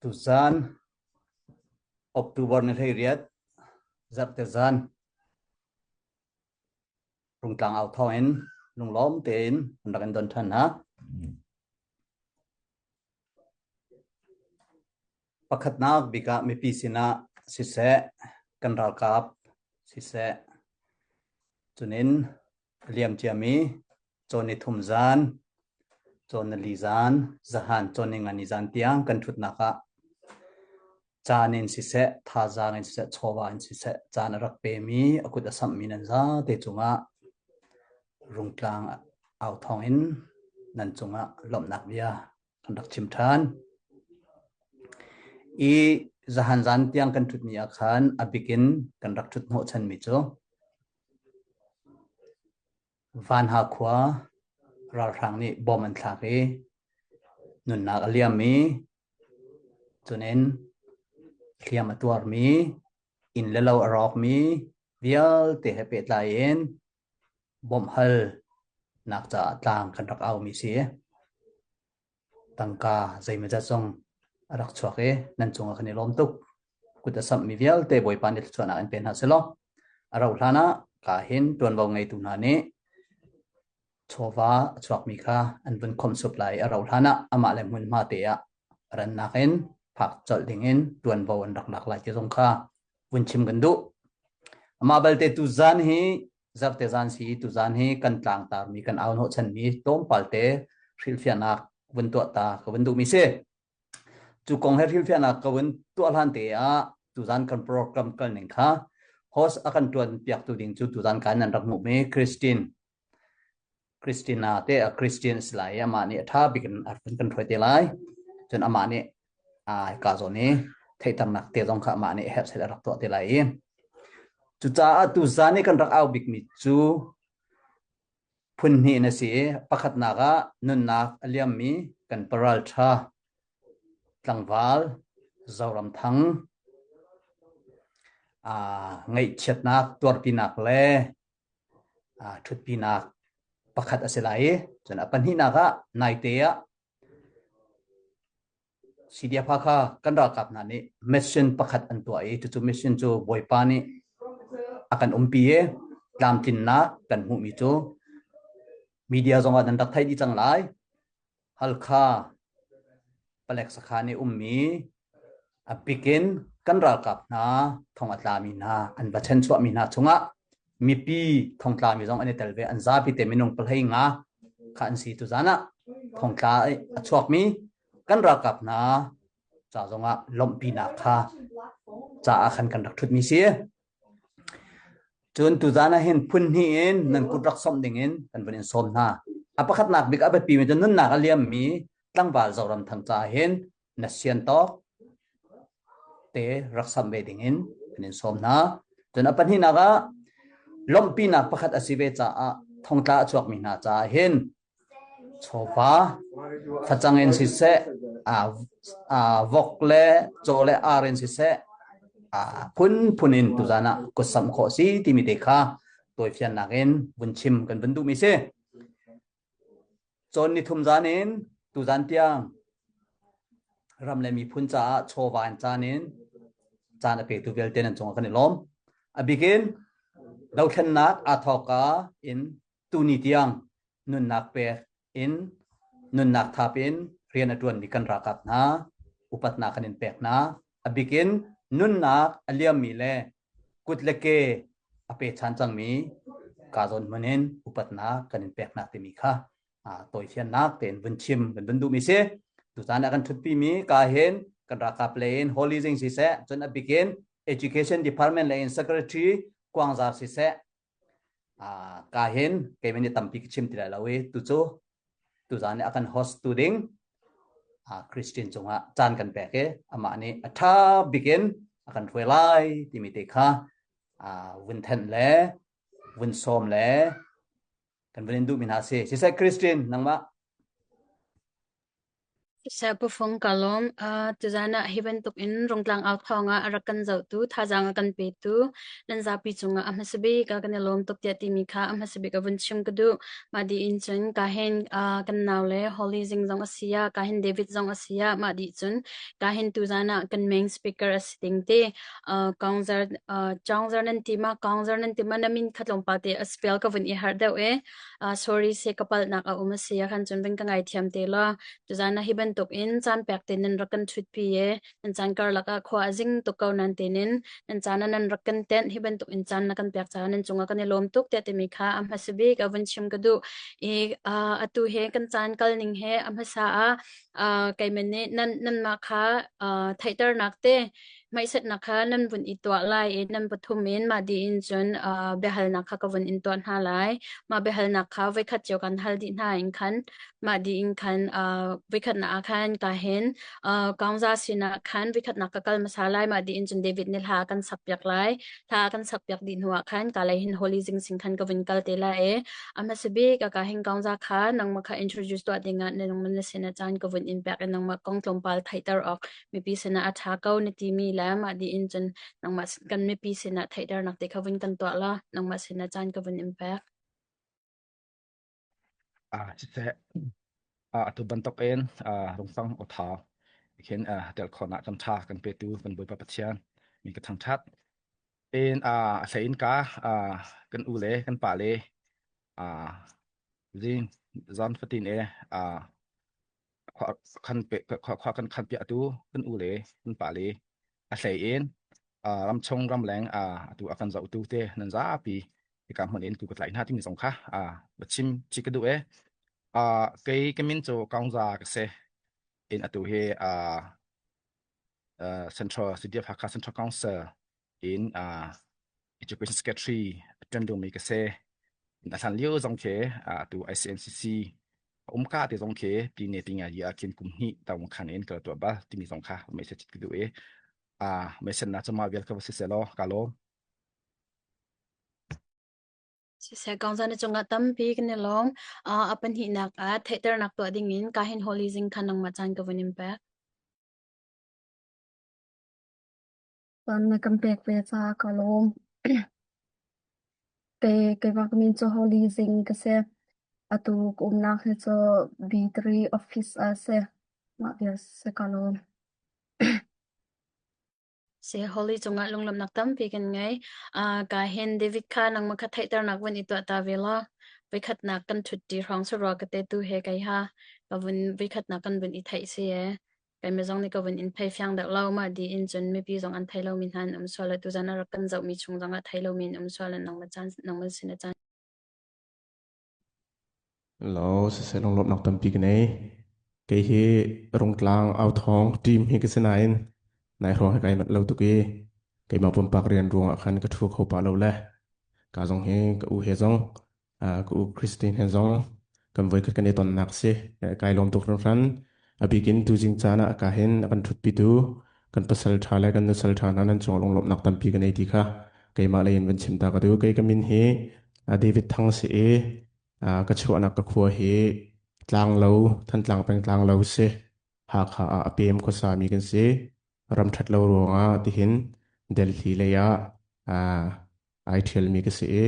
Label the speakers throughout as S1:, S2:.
S1: Tuzaan October ni 18 zarhte zan Rungtlang au thawng in lunglawm tein an rak in don ṭhan hna. Pakhatnak bik ah mipi sinah siseh, kan ralkap siseh, cunin a liam ciami cawn ni thum zan, cawn ni li zan, zahan cawn ni nga ni zan tiang kan ṭhutnak ah caan in siseh, thazaang in siseh, chawva in siseh, caan a rak pemi, a kut a samhmi nan zate cungah Rungtlang au thawng in nan cungah lawmhnak bia kan rak chim ṭhan. I zahan zan tiang kan ṭhutmi ah khan a bik in kan rak ṭhut hnawhchanmi cu Vanha khua ralhrang nih bom an thlak i nunnak a liam i cunin hliam a tuarmi inn le lo a rawkmi vialte he pehtlai in bawmhhal nak caah tlang kan rak aumi si. Tangka zeimawzat zong a rak chuak i nan cungah kan i lawm tuk. Kut a samhmi vialte Bawipa nih thluachuahnak in pe hna sehlaw a rauh hlan ah ka hin ṭuanvo ngeitu hna nih chawva a chuakmi kha an vun khawmhsup lai i a rauh hlan ah amah le hmunhma te ah rannak in phak colh ding in ṭuanvo an rak lak lai ti zong kha vun chim kan duh. Amah balte tuzan hi zarte zan si tuzan hi kan tlangtarmi kan au hnawhchanmi tlawmpal te hrilhfiahnak vun tuah ta ka vun duhmi si. Cu kong he hrilhfiahnak ka vun tuah hlan te ah tuzan kan program kal ning kha host a kan tuan piaktu ding cu tuzan kan nan rak hmuhmi Christine Christina te a Christian si lai i amah nih a ṭha bik in a kan hruai te lai. Cun amah nih ka zawn i theihternak te zong kha amah nih herh a rak tuah te lai i cucaah tuzan i kan rak au bikmi cu phun hnih na si i pakhatnak ah nunnak a liammi kan paral ṭha tlangval Zoramthang ngaihchiatnak tuarpinak le ṭhutpinak pakhat a si lai i cun a pahnihnak ah naite ah CDF Hakha kan ralkap hna nih mission pakhat an tuah i cucu mission cu Bawipa nih a kan umpi i tlamtlinnak kan hmuhmi cu media zongah nan rak theih dih cang lai. Halkha palek sakhan i ummi a bikin kan ralkap hna thong a tlami hna an va chanchuahmi hna chungah mipi thongtlami zong an i tel ve an zapi te minung pahlei nga kha an si tuzan ah thongtla a chuakmi kan ralkap hna ca zongah lawmhpinak kha caah khan kan rak ṭhutmi si. Cun tuzan ah hin phun hnih in nan kut rak sawmh ding in kan vun in sawm hna. A pakhatnak bik a biapimi cu nunnak a liammi tlangval Zoramthang caah hin na sian tawk te rak samh ve ding in kan in sawm hna. Cun a pahnihnak ah lawmhpinak pakhat a si ve caah thongtla a chuakmi hna caah hin chawva facang in siseh vok le caw le ar in siseh phunphun in tuzan ah kutsamh khawh si timi te kha tawifiannak in vun chim kan vun duhmi si. Cawn ni thum zan in tuzan tiang ram le miphun caah chawva in caan in caan a petu vialte nan cungah kan i lawm. A bikin dothlennak aa thawkka in tuni tiang nunnak pek in nunnak thap in rian a ṭuanmi kan ralkap hna upatnak kan in pek hna. A bikin nunnak a liammi le kut le ke a pechan cangmi ka zawn hmun in upatnak kan in peknak timi kha tawifiannak tein vun chim kan vun duhmi si. Tucaan ah kan ṭhutpimi ka hin kan ralkap lei in Holy Zing siseh, cun a bikin Education Department lei in Secretary Kuangzar siseh, ka hin keimah nih tampi ka chim ti lai lo i tucu tuzaan i a kan host tu ding Christian cungah caan kan pek i amah nih a ṭha bik in a kan hruai lai timi te kha vun thenh le vun sawm le kan vun in duhmi hna si. Siseh Christian nangmah.
S2: Siseh pufung ka lawm. Tuzaan ah hi bantuk in Rungtlang au thawng ah a rak kan zohtu, thazaang a kan petu nan zapi cungah a hmasa bik ah kan i lawm tuk tiah timi kha a hmasa bik ah vun chim ka duh. Mah dih in cun ka hin kan nau le Holly Zing zong a si ah, ka hin David zong a si ah, mah dih cun ka hin tuzaan ah kan main speaker a si ding ti. Kaungzar Chawngzar nan ti ma, Kaungzar nan ti ma, na min kha tlawmpal te a spell ka vun i harh deuh e. Sorry se ka palhnak a um a si ah khan cun vun ka ngaithiam te law. Tuzaan ah hi bantuk in caan pek te nan rak kan ṭhutpi i nan caan karlak ah khua a zing tuk ko nan tein nan caan ah nan rak kan tenh hi bantuk in caan na kan pek caah nan cungah kan i lawm tuk tiah timi kha a hmasa bik a vun chim ka duh. I atu he kan caan kal ning he a hmasa ah keimah nih nan nanmah kha theihternak te Hmaisatnak kha nan vun i tuah lai i nan pathum in mah dih in cun biahalnak kha ka vun in tuah hna lai. Mah biahalnak kha voikhat cio kan hal dih hna in khan mah dih in khan voikhatnak ah khan ka hin Kaungza sinah khan voikhatnak ka kal hmasa lai. Mah dih in cun David nih hla kan sakpiak lai. Hla kan sakpiak dih hnuah khan ka lei hin Holy Zing sin khan ka vun kal te lai i a hmasa bik ka hin Kaungza kha nangmah kha introduce tuah dingah nangmah na sin ah caan ka vun in pek i nangmah kong tlawmpal theihter awk mipi sinah a ṭha ko na timi le mah dih in cun nangmah kan mipi sinah theihternak te kha vun kan tuah la nangmah sinah caan ka vun in pek.
S3: Siseh atu bantuk in rungfang awtha khin tel khawhnak kan ṭha kan petu kan Bawipa Pathian mi ka thangṭhat. In a hlei in ka kan u le kan pa le zing zan fatin e khua kan khan piah tu kan u le kan pa le a hlei in ramchung ramleng atu a kan zohtu te nan zapi hika hmun in tu ka tlai hna timi zong kha va chim chi ka duh e. Kei ka min cu Kaungza ka si in atu hi Central City of Hakha Central Council in Education Secretary ṭuan dingmi ka si. A hlan lio zong khi atu ICNCC a um ka te zong khi tine tinga yi ah khin kum hnih taung khan in ka tuah bal timi zong kha mei se chit ka duh i mei sen na chama vial ka va si selaw ka lawm.
S2: Siseh kongzan na cungah tampi kan i lawm. A pahnihnak ah theihternak tuah dingin kahin Holy Zing kha nangmah caan ka vun in pek.
S4: Caan na kan pek ve caah ka lawm. Keimah ka min cu Holy Zing ka si. Atu ka umnak hi cu B3 office ah a si. Mah vial si ka lawm.
S2: Si Holy cungah lunglawmhnak tampi kan ngei. Ka hin David kha nangmah kha theihternak vun i tuah ta ve law. Voikhatnak kan ṭhutṭi hrawng sarua ka te tu he kei ha ka vun voikhatnak kan vun i theih si ee. Keimah zong nih ka vun in thei fiang deuh lo. Mah di in cun mipi zong an thei lomi hna an um sual le tuzan a rak kan zohmi chung zong ah thei lomi an um sual le nangmah caan nangmah sin a caan.
S5: Lo siseh lunglawmhnak tampi ka nei. Kei hi Rungtlang Authawng team hi ka si nain nai hrawng hi kai manh lo tuk i keimah pumpak rian ruangah khan ka ṭhu kho pah lo le ka zong hi ka u he zong ka u Christine he zong kan voikhat kan i tonnak si. Kai lawm tuk hringhran. A bikin tuzing caan ah ka hin a kan ṭhutpitu kan pasal ṭha le kan nusal ṭha hna nan cung lunglawmhnak tampi ka nei ti kha keimah lei in van chim ta ka duh. Kei ka min hi David Thang si i ka chuahnak ka khua hi Tlanglo, Thantlang peng Tlanglo si. Hakha ah a pem khuasami kan si. Ram ṭhat lo ruangah tihin Delhi lei ah ai ṭhialmi ka si i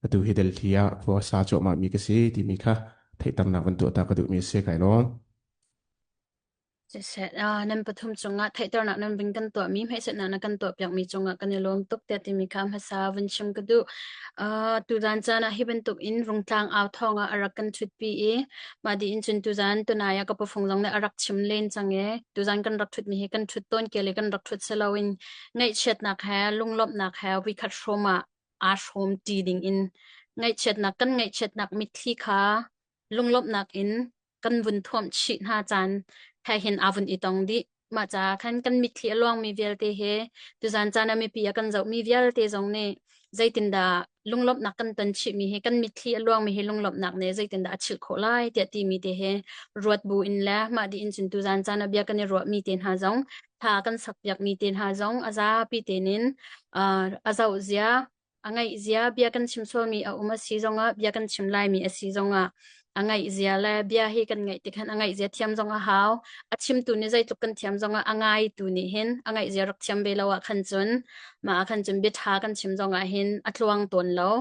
S5: atu hi Delhi ah khua sa cuahmahmi ka si timi kha theihternak van tuah ta ka duhmi a si. Kai lawm.
S2: Siseh, nan pathum cungah theihternak nan vun kan tuahmi, hmehsetnak na kan tuahpiakmi cungah kan i lawm tuk tiah timi kha hmasa vun chim ka duh. Tuzaan caan ah hi bantuk in Rungtlang au thawng ah a rak kan ṭhutpi i mah dih in cun tuzaan tunai ah ka pafung zong nih a rak chim len cang i tuzaan kan rak ṭhutmi hi kan ṭhut tawn ke le kan rak ṭhut si loin ngaihchiatnak he lunglawmhnak he voikhat hrawm ah aa hrawm ṭi ding in ngaihchiatnak kan ngaihchiatnak mitthli kha lunglawmhnak in kan vun thuamh chih hna caan he hin aa vun i tong dih. Mah caah khan kan mitthli a luangmi vialte he tuzaan caan ah mipi a kan zohmi vialte zong nih zeitindah lunglawmhnak kan ton chihmi hi kan mitthli a luangmi hi lunglawmhnak nih zeitindah a chilh khawh lai tiah timi te he ruat bu in le mah dih in cun tuzaan caan ah bia kan i ruahmi te hna zong thla kan sakpiakmi te hna zong a zapi tein a zoh zia a ngaih zia bia kan chim sualmi a um a si zongah bia kan chim laimi a si zongah. A ngaih zia le bia hi kan ngaih tik hin a ngaih zia thiam zong a hau. A chimtu nih zeitluk kan thiam zong ah a ngaitu nih hin a ngaih zia rak thiam ve lo ah khan cun mah ah khan cun bia ṭha kan chim zong ah hin a tluang tawn lo.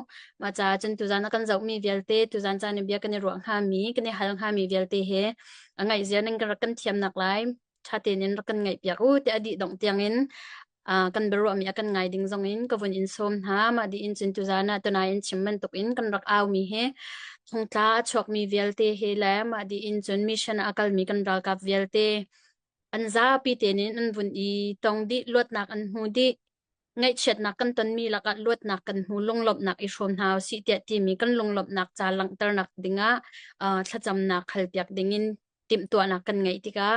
S2: Mah caah cun tuzaan a kan zohmi vialte tuzaan caan i bia kan i ruah hngami kan i hal hngami vialte hi a ngaih zia ning rak kan thiam nak lai ṭha tein in rak kan ngaihpiak u tiah a dih dongh tiangin uh, kan biaruahmi a kan ngai ding zong in ka vun in sawm hna. Mah dih in cun tuzaan ah tunai in chim bantuk in kan rak aumi hi thongtla a chuakmi vialte he le mah dih in cun mission ah a kalmi kan ralkap vialte an zapi tein in an vun i tong dih luatnak an hmu dih ngaihchiatnak kan tonmi lakah luatnak kan hmu lunglawmhnak i hrawm hna usih tiah timi kan lunglawmhnak ca langhternak dingah uh, thlacamnak halpiak dingin timhtuahnak kan ngeih tikah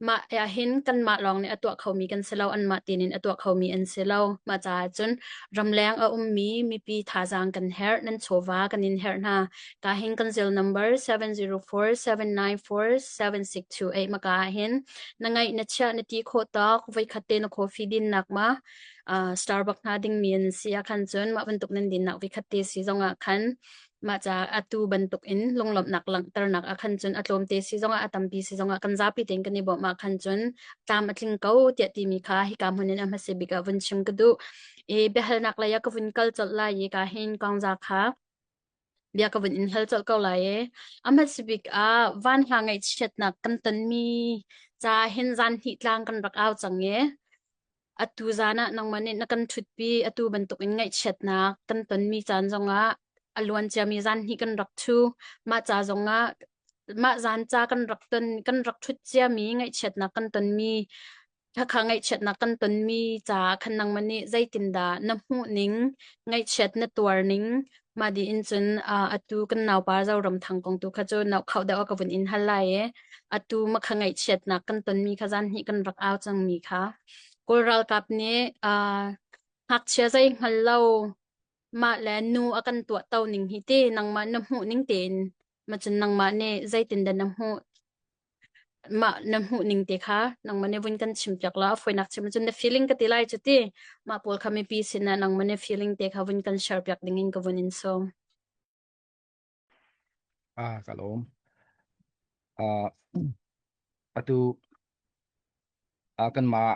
S2: mah ahhin kanmah lawng nih a tuah khomi kan si lo anmah tein in a tuah khomi an si lo mah caah cun ramleng a ummi mipi thazaang kan herh nan chawva kan in herh hna ka hin kan zil number 704 794 7628 maka ahhin na ngaih na chiah na ti khawh tawk voikhat te na coffee din nak ma uh, Starbucks hna dingmi an si ah khan cun mah bantuk nan din nak voikhat te si zong ah khan Mah caah atu bantuk in lunglawmhnak langhternak ah khan cun a tlawmte si zongah a tampi si zongah kan zapi tein kan i bawmh ah khan cun tlam a tling ko tiah timi kha hika hmun in a hmasa bik ah vun chim ka duh. I biahalnak lei ah ka vun kal colh lai i ka hin kongza kha bia ka vun in hal colh ko lai i a hmasa bik ah vanhla ngaihchiatnak kan tonmi ca hin zan hnih tlang kan rak au cang i Atu zan ah nangmah nih na kan ṭhutpi. Atu bantukin ngaihchiatnak kan tonmi caan zongah a luan ciami zan hnih kan rak ṭhu. Mah ca zongah mah zan ca kan rak ton kan rak ṭhut ciami ngaihchiatnak kan tonmi khakha ngaihchiatnak kan tonmi caah khan nangmah nih zeitindah na hmuh ning, ngaihchiat na tuar ning, mah dih in cun uh, atu kan naupa Zoramthang kong tu kha cu nau khauh deuh ah ka vun in hal lai i atu makha ngaihchiatnak kan tonmi kha zan hnih kan rak au cangmi kha Kawl ralkap nih uh, ngakchia zei hngal lo mah le nu a kan tuahto ning hi ti nangmah na hmuh ning tein macun nangmah nih zeitindah na hmuh mah na hmuh ning te kha nangmah nih vun kan chim piak la a fawinak chim cun na feeling ka ti lai cu ti mah pawl kha mipi sinah nangmah na feeling te kha vun kan share piak ding in ka vun in sawm.
S3: Ah, ka lawm. Ah, atu ah kanmah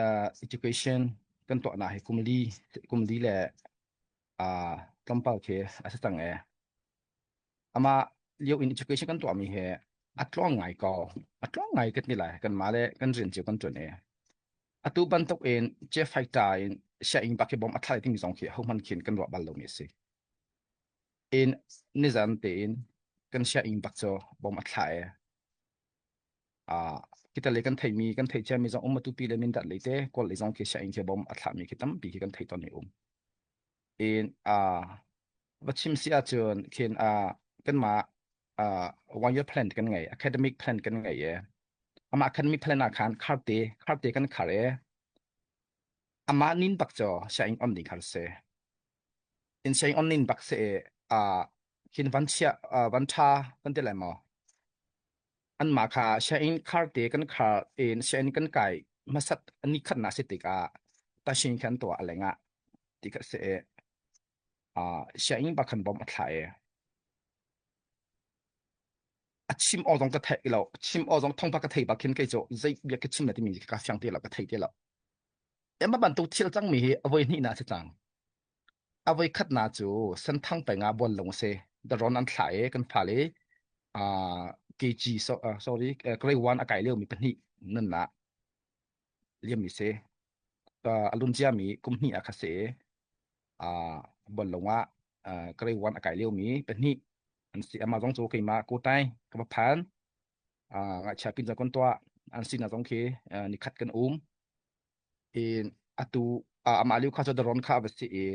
S3: uh, education kan tuahnak hi kum li kum li le ah tlawmpal khi a si cang e. Amah lio in education kan tuahmi he a tluang ngai ko. A tluang ngai kan ti lai. Kanmah le kan rian cio kan ṭuan e. Atu bantuk in jet fighter in sianginn bak hi bom a thla ding zong khi hohmanh khin kan ruah bal lomi a si. In nizan tein kan sianginn bak cu bom a thla e. Ah, kita le kan theimi kan theih ciami zong um atu pi le mindat lei te kawl lei zong khi sianginn khi bom a thlami khi tampi khi kan thei ton i um. In ah va chim si ahcun khin ah kanmah ah one year plan kan ngei academic plan kan ngei e. Amah academic plan ah khan kharte kharte kan khar e. Amah nin bak cu sianginn on ding khar si. In sianginn on nin bak si i ah khin van chia van tha kan ti lai maw? Anmah kha sianginn kharte kan khar in sianginn kan kai hmasat ni khatnak si tikah tashin khan tuah a lengah ti kha si i ah sianginn pa khan bom a thla i a chim aw zong ka theih lo chim aw zong thongpa ka thei bak khin kei cu zei bia ka chim na timi ka fiang te lo ka thei te lo Emma bantuk thil cangmi hi a voi hnih na si cang A voikhatnak cu Senthang peng ah buanlung a si. Daron an thlah i kan fale uh, KG so, uh, sorry grade 1 a kai liomi pahnih nunnak liammi si. Uh, a lun ciami kum hnih ah kha si. Uh, buanlung ah uh, grade 1 a kai liomi pahnih an si. Amah zong cu keimah kutai ka va phan. Uh, ngakchia pin zong kan tuah. An sinak zong khi uh, nikhat kan um. In atu amah liu kha cu daron kha a va si i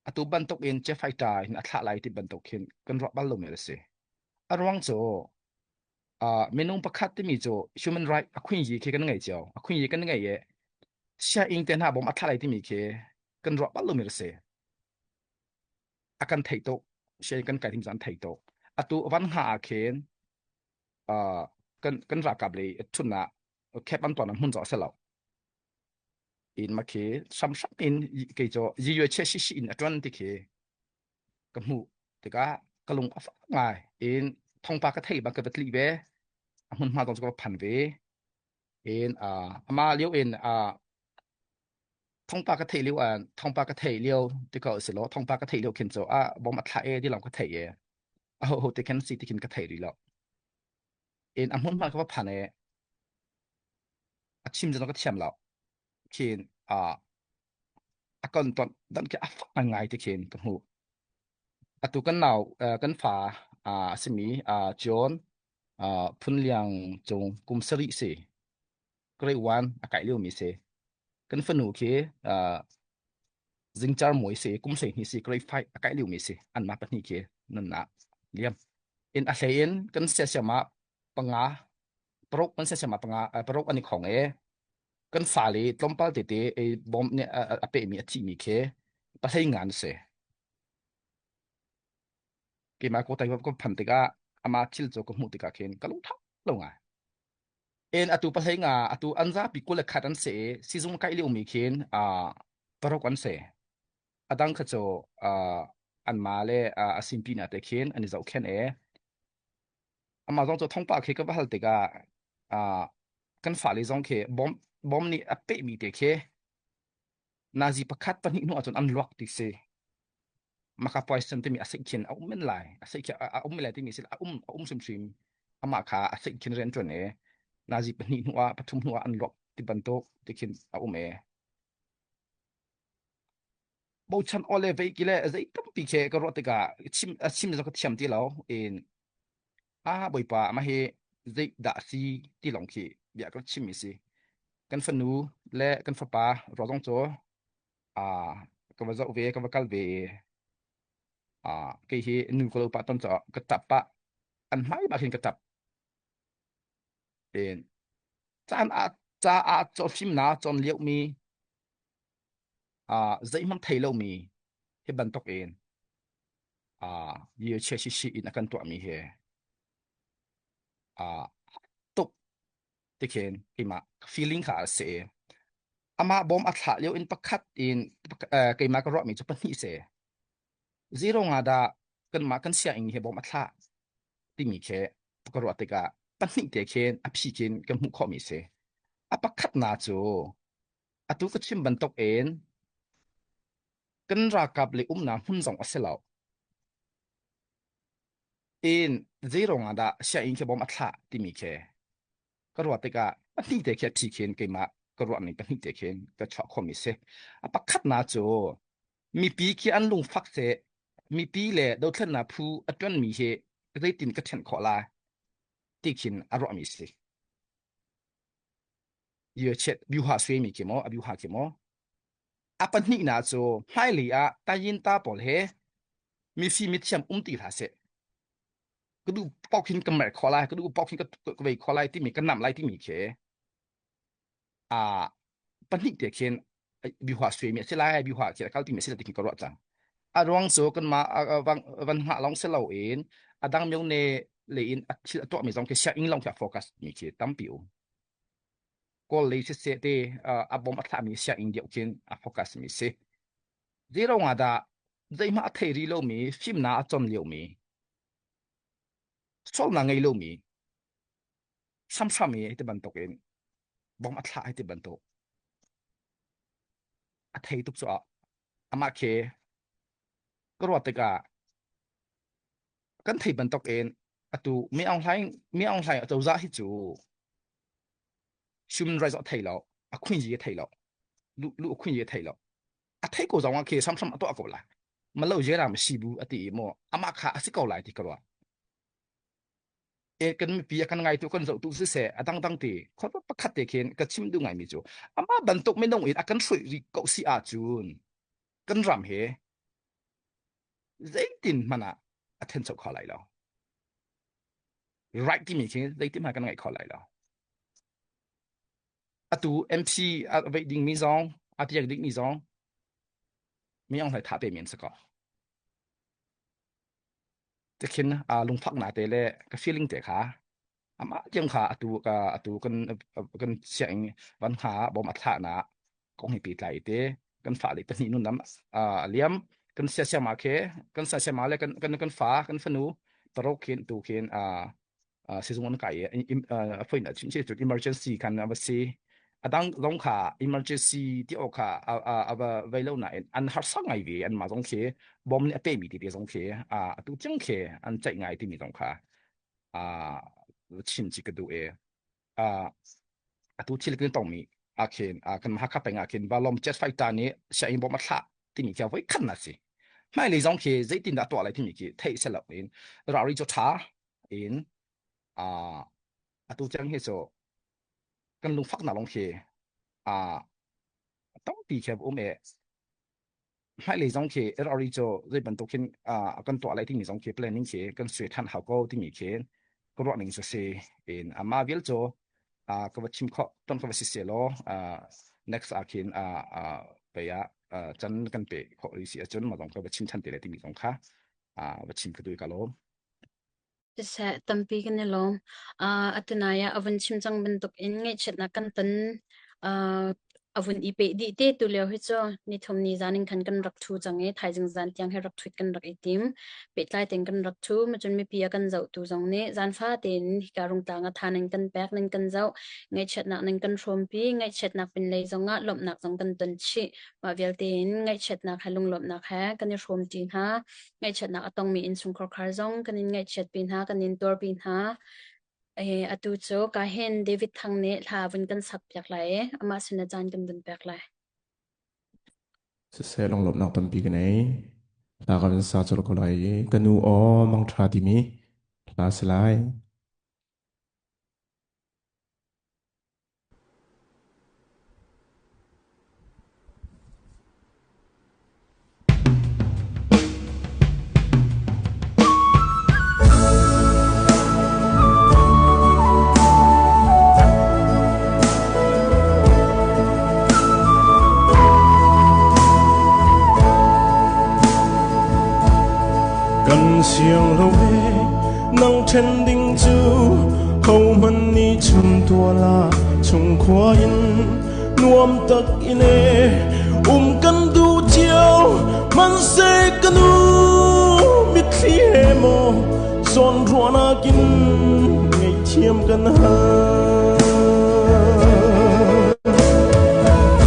S3: atu bantuk in jet fighter in a thlah lai ti bantuk hin kan ruah bal lomi a si. A ruang cu uh, minung pakhat timi cu human right a khunyi khi kan ngei cio. A khunyi kan ngei i sia ing te hna bom a thlah lai timi khi kan ruah bal lomi a si. A kan theih tuk. Sia kan kai tim an thei tuk. Atu van nga ah khin uh, kan kan ralkap lei thunnak khep an tuan hmun zo se lo in ma khi sam sam in kei cho yi yue che shi shi in atwan ti khi ka hmu tikah ka Ka lung a fak ngai. In thongpa ka thei bang ka va tli ve. A hmunhma zong cu ka va phan ve. In ama lio in thongpa ka theih lio ah thongpa ka theih lio ti ko si law thongpa ka theih lio khin cu ah bom a thla e ti lawng ka theih e. A ho ho te khin si ti khin ka thei rih lo. In a hmunhma ka va phan e a chim zong ka thiam lo. Khin a kon ton dan khi a fak ngai ti khin ka hmuh. Atu kan nau kan fa a simi John Phunliang cung kum sarih si grade 1 a kai liomi si. Kan fanu khi zingcar muai si kum 12 si grade 5 a kai liomi si. Anmah pahnih khi nunnak liam. In a hlei in kan siasiam ah panga paruk kan siasiam ah panga paruk an i khong e kan fale tlawmpal tete ei bom nih a pehmi a thihmi khi pahlei ngan si. Keimah ko tai ka phan tikah amah thil cu ka hmuh tikah khin ka lungtha lo ngai. En atu pahlei nga atu an zapi 21 an si i sizung kai liomi khin paruk an si. A dang kha cu anmah le a simpi na te khin an i zohkhenh e. Amah zong cu thongpa khi ka va hal tikah kan fale zong khi bom bom nih a pehmi te khi nazi pakhat pahnih hnu ahcun an luak ti si. Maka poison timi a seih khin a um men lai. A seih a um men lai timi si a um a um hrimhrim. Amah kha a seih khin rian ṭuan e. Nazi pahnih hnu ah pathum hnu ah an luak ti bantuk ti khin a um e. Bochan aw le vei ki le zei tampi khi ka ruah tikah chim a chim zong ka thiam ti lo in a bawipa amah hi zei dah si ti lawng khi bia ka chim mi si kan fanu le kan fapa ruah zong cu a ka va zoh ve ka va kal ve a kei hi nu ka lo pa ton caah ka tap pah an hmai bak hin ka tap in caan ah ca ah cawhfimnak cawn lio mi zeihmanh thei lomi hi bantuk in chia shishi in a kan tuahmi hi tuk tikhin keimah feeling kha a si. Amah bawm a thlah lio in pakhat in keimah ka ruahmi cu pahnih si. Zero nga dah kanmah kan sianginn hi bawm a thlah timi khi ka ruah tikah pahnih te khin a phi khin kan hmuh khawhmi si. A pakhatnak cu Atu ka chim bantuk in kan ralkap le umnak hmun zong a si lo. In zeiruang ah dah sianginn khi bom a thlah timi khi ka ruah tikah pahnih te khi a thi khin keimah ka ruah ning pahnih te khin ka chuah khomi si. A pakhatnak cu mipi khi an lungfak seh mipi le dothlennak phu a ṭuanmi hi zeitin ka ṭhen khawh lai ti khin a ruahmi si. Yuchet biuha suimi khi maw a biuha khi maw a pahnihnak cu hmailei ah tayinta pawl he mifim mithiam um ti hlah seh ka duh paoh khin ka merh khawh lai ka duh paoh khin ka ka vei khawh lai timi ka namh lai timi khi a pahnih te khin biuha suimi a si lai biuha khi a kal timi a si lai ti khin ka ruah cang a ruang cu kanmah van hngah lawng si loin a dang myone le in a thil a tuahmi zong khi sianginn lawng khi a focus mi khi tampi um Kawl lei siseh te a bom a thlahmi sianginn deuh khin a focus mi si. Zero nga dah zeihmah a thei rih lomi fimnak a cawn liomi sualnak ngei lomi hramhram i ti bantuk in bom a thlah ti bantuk a thei tuk cu amah khi ka ruah tikah kan thei bantuk in atu Mi Aung Hlaing Mi Aung Hlaing acozah hi cu human rights a thei lo a khunyi a thei lo lu lu khunyi a thei lo a thei ko zong ah khi samsam a tuah ko lai malo jera ma sibu ati i mo amah kha a si ko lai ti ka ruah e kan mipi a kan ngai tu kan zoh tu siseh a dang dang ti khor pakhat te khin ka chim duh ngai mi cu amah bantuk minung in a kan hruai ri ko si ahcun kan ram he zeitin hmanh ah a thencho kho lai lo right timi khi zeitin hmanh kan ngaih kho lai lo atu MP a veih dingmi zong a tiak dingmi zong mi ong hlai tha pe men sako tikhin a lungfak na te le ka feeling te kha amah tiang kha atu ka atu kan kan sianginn van ha bom a thlah na kong hi pi tlai te kan fa le pahnih nun nam a liam. Kan sia siama khi kan sia siama le kan kan kan fa kan fanu tarok khin tu khin a sizung an kai i a phoin a chin che cu emergency khan a va si. Adang zong kha emergency ti awk kha a va vei lo nain an harsa ngai ve an mah zong khi bom nih a pehmi ti te zong khi a tu tiang khi an ceih ngai timi zong kha a chim chi ka duh e. Atu thil kan tongmi ah khin kan Hakha peng ah khin Valom jet fighter nih sianginn bom a thlah timi khi voi khat na si. Hmailei zong khi zeitin dah tuah lai timi khi theih se lo in ralri cu tha in atu tiang hi cu kan lungfak nak lawng khi tampi khi um e. Hmailei zong khi ralri cu zei bantuk khin kan tuah lai timi zong khi planning khi kan sui than hau ko timi khi ka ruah ning cu si in amah vial cu ka va chim kho ton ka va si se law next ah khin pei ah can kan pe khawh rih si ahcun mah zong ka va chim than te lai timi zong kha va chim ka duh ka lawm.
S2: Siseh, tampi kan i lawm. Atunai ah a vun chim cang bantuk in ngaihchiatnak kan ton. A vun i peh dih te tu lio hi cu nithum ni zan in khan kan rak ṭhu cang i thaizing zan tiang hi rak ṭhut kan rak i tim. Pehtlai tein kan rak ṭhu. Macun mipi a kan zohtu zong nih zaanfa tein hika Rungtlang ah tha nan kan pek, nan kan zoh. Ngaihchiatnak nan kan hrawmpi. Ngaihchiatnak pinlei zong ah lawmhnak zong kan ton chih. Mah vialte in ngaihchiatnak he lunglawmhnak he kan i hrawmṭi hna. Ngaihchiatnak a tongmi innchungkhar khar zong kan in ngaihchiatpi hna, kan in tuarpi hna. Atu cu ka hin David Thang nih hla vun kan sak piak lai i amah sin ah caan kan vun pek lai.
S5: Siseh lunglawmhnak tampi ka nei. Hla ka van sa colh ko lai i ka nu aw mangṭha timi hla si lai. Kan siang lo e nang ṭhen ding cu hohmanh nih chim tuah la chungkhua in nuam tak in e um kan duh cio hmanhseh ka nu mitthli he maw zawn ruahnak in ngaihthiam kan hal.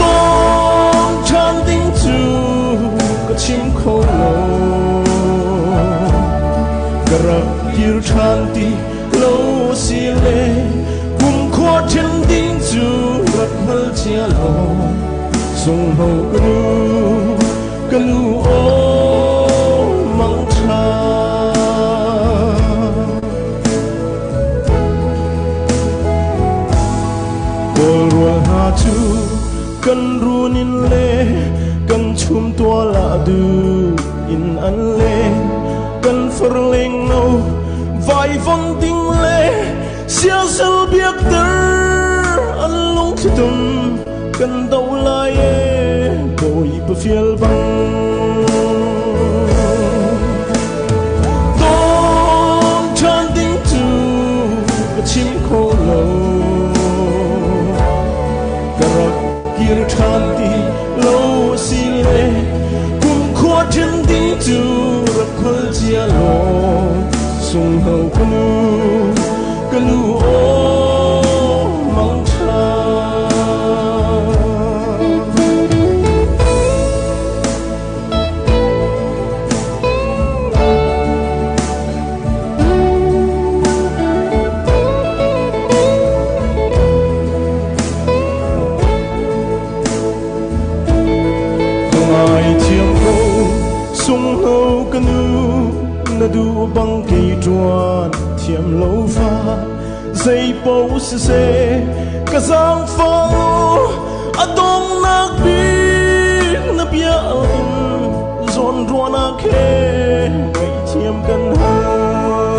S5: Tawng ṭhan ding cu ka chim kho lo ka rak kir ṭhan ti lo si le kumkhua ṭhen ding cu rak hngal cia law sungho ka nu ka nu aw mangṭha. Kawl rual hna cu kan run in le kan chum tual ah du in an le kan far leng no vaivon ding le siasal biakter an lungthlitum kan do lai e bawi fial bang Tawn ṭhan ding cu ka chim kho lo ka rak kir ṭhan ti lo si le kumkhua ṭhen ding cu rak hngal cia law sungho ka nu ka nu aw mangṭha. Ka ngaithiam ko sungho ka nu na duh bang kei ṭuan thiam lo fa zei paoh siseh ka zaangfah a donghnak bik na bia in zawnruahnak he ngaihthiam kan hal.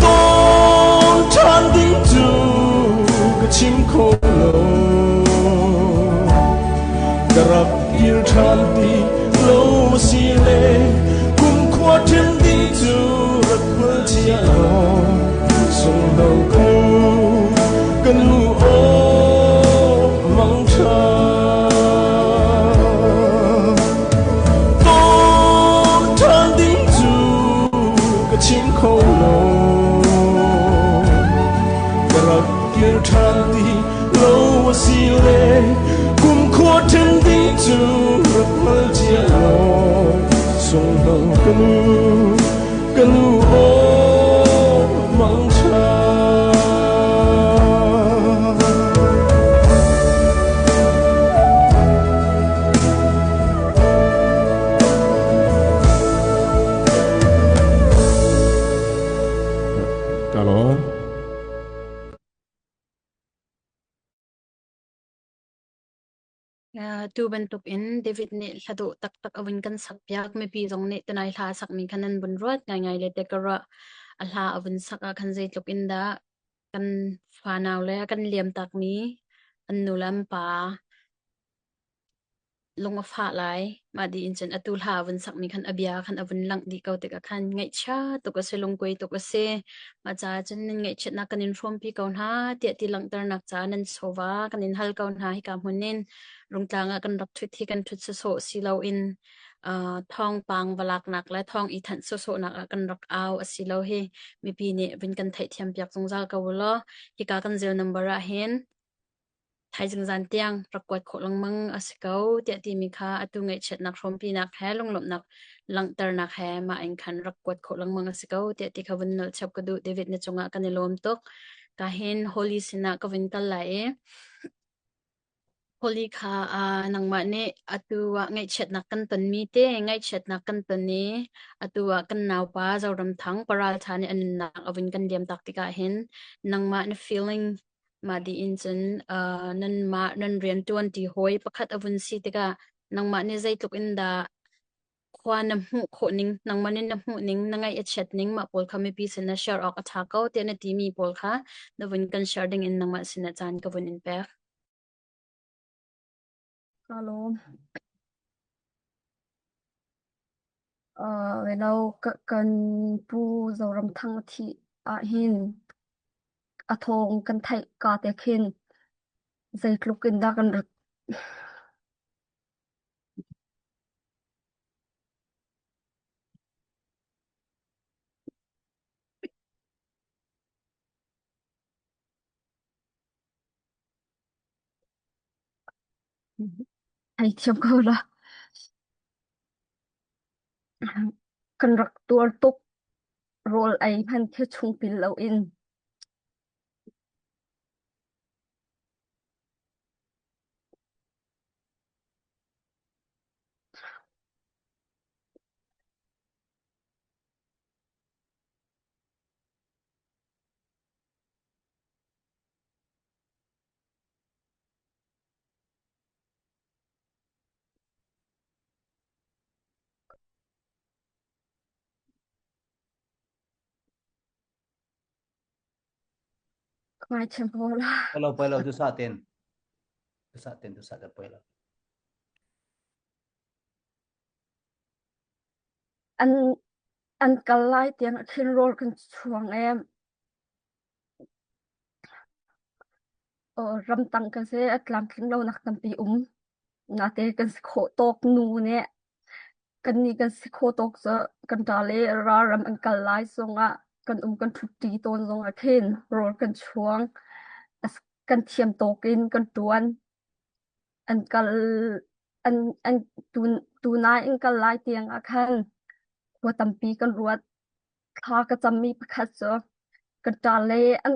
S5: Tawn ṭhan ding cu ka chim kho lo ka rak kir ṭhan ti lo si le kumkhua ṭhen ding cu rak hngal cia law sungno ka nu ka nu aw mangṭha.
S6: chim kho lo. Ka rak kir ṭhan ti lo a si le kum khua ṭhen ding cu rak hngal cia law sunghno ka nu ka nu aw mangṭha.
S5: Ka lawm.
S2: Tu bantuk in David nih hla dawh taktak a vun kan sakpiak. Mipi zong nih tunai hla a sakmi kha nan vun ruat ngaingai le te ka ruah. A hla a vun sak ah khan zeitluk in dah kan fanau le kan liam takmi an nu le an pa lung a fah lai. Mah dih in cun atu hla a vun sakmi khan a bia khan a vun langh dih ko tikah khan ngaihchia tuk a si, lungkuai tuk a si. Mah caah cun nan ngaihchiatnak kan in hrawmpi ko hna tiah ti langhternak caah nan chawva kan in hal ko hna hika hmun in. Rungtlang ah kan rak ṭhut hi kan ṭhut sawsawh si loin uh, thawngpang va laknak le thawng i thanh sawsawhnak ah kan rak au a si lo hi mipi nih vun kan theihthiam piak zungzal ko u law hika kan zil number ah hin Thaizing zan tiang rak kuat khawh lengmang a si ko tiah timi kha atu ngaihchiatnak hrawmpinak he lunglawmhnak langhternak he mah in khan rak kuat khawh lengmang a si ko tiah ti kha vun nolh chap ka duh. David na cungah kan i lawm tuk. Ka hin Holy sinah ka vun kal lai i Holy kha uh, nangmah nih atu ah ngaihchiatnak kan tonmi te ngaihchiatnak kan ton i atu ah kan naupa Zoramthang paraltha nih a nunnak a vun kan liam tak tikah hin nangmah na feeling Mah dih in cun uh, nanmah nan rianṭuan ṭi hawi pakhat a vun si tikah nangmah nih zeitluk in dah khua na hmuh khawh ning, nangmah nih na hmuh ning, na ngaih a chiat ning, mah pawl kha mipi sin na share awk a ṭha ko tiah na timi pawl kha na vun kan share ding in nangmah sinah caan ka vun in pek.
S4: Ka lawm. Uh, velo kan pu Zoramthang a thih ahhin a thawng kan theih ka te khin zeitluk in dah kan rat. Theithiam ko la. Kan rak tuar tuk. Rawl ei hmanh khi chung pil loin. Ka ngaithiam ko la.
S1: Poi lo poi lo tu sa ten. Tu sa ten tu sa te poi lo.
S4: An an kal lai tiang a khin rawl kan chuang em. Ramtang kan si, a tlamtling lonak tampi um. Nate kan si khawh tawk nu nih kannih kan si khawh tawk cu kan ṭa le ralram an kal lai zongah kan um kan ṭhutṭi tawn zongah khin rawl kan chuang. Kan thiam tawk in kan ṭuan. An kal an an tunai in kal lai tiang ah khan khua tampi kan ruat. Thla ka cammi pakhat cu ka ṭale an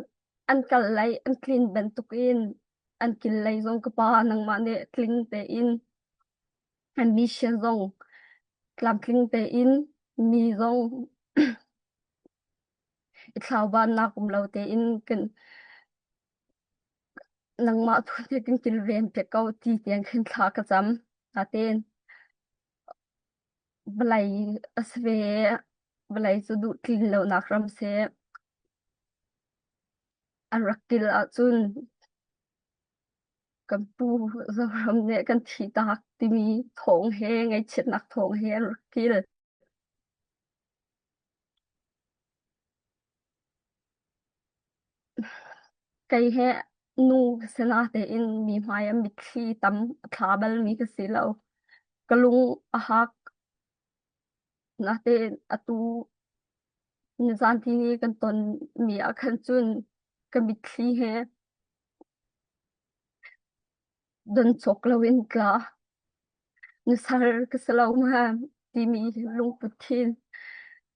S4: an kal lei an tlin bantukin an kil lei zong ka pa nangmah nih tling tein an mission zong tlamtling tein mi zong i thlaubannak um lo tein kan nangmah tu nih kan kilven piak ko ti tiang khin thla ka cam. Natein Vawlei a si ve. Vawlei cu duh tlin lonak ram si. An rak kil ahcun kan pu Zoram nih kan thihtak timi thawng he ngaihchiatnak thawng he an rak kil. Kei he nu ka si natein mi hmai ah mitthli tam a thla balmi ka si lo. Ka lung a hak. Natein atu. Nizan tini kan ton mi ah khan cun ka mitthli he don cawk loin tla. Nusal ka si lo ma timi lungput hin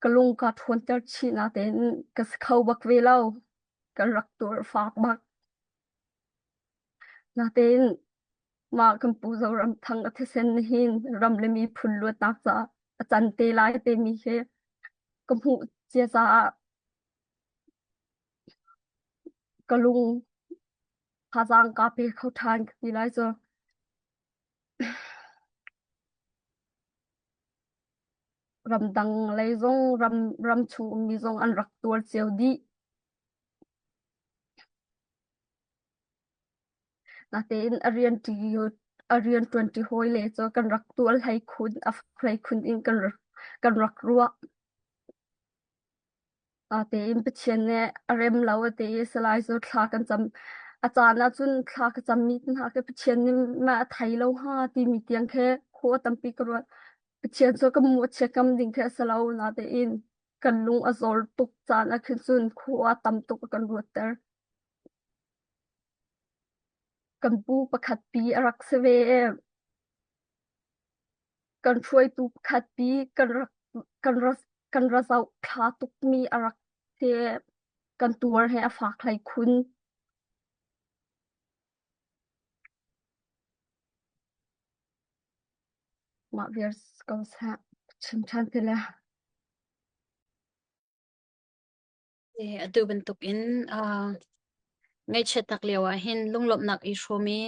S4: ka lung kaa ṭhawnter chih natein ka si kho bak ve lo. Kan rak tuar fak bak. Natein mah kan pu Zoramthang a thisen hin ram le miphun luatnak caah a can te lai timi hi ka hmuh cia caah ka lung thazaang kaa pe kho ṭhan ka ti lai cu. Ramdang lei zong ram ramchung ummi zong an rak tuar cio dih. Natein a rian ṭi a rian ṭuanṭi hawi le cu kan rak tual hlei khun a hlei khun in kan rak kan rak ruah. Natein Pathian nih a rem lo a ti i Salai cu thla kan cam. A caan ahcun thla ka cammi hna khi Pathian nih mah a thei lo hnga timi tiang khi khua tampi ka ruat. Pathian cu ka mu a chia ngam ding khi a si lo. Natein kan lung a zawl tuk caan ah khin cun khua tam tuk a kan ruatter. Kan pu pakhat pi a rak si ve i kan hruaitu pakhat pi kan rak kan rak kan ra zohthla tukmi a rak si. Kan tuar he a fak hlei khun. Mah vial ko seh. Chim ṭhan ti le.
S2: Atu bantukin ngaihchiatnak lio ahhin lunglawmhnak i hrawm i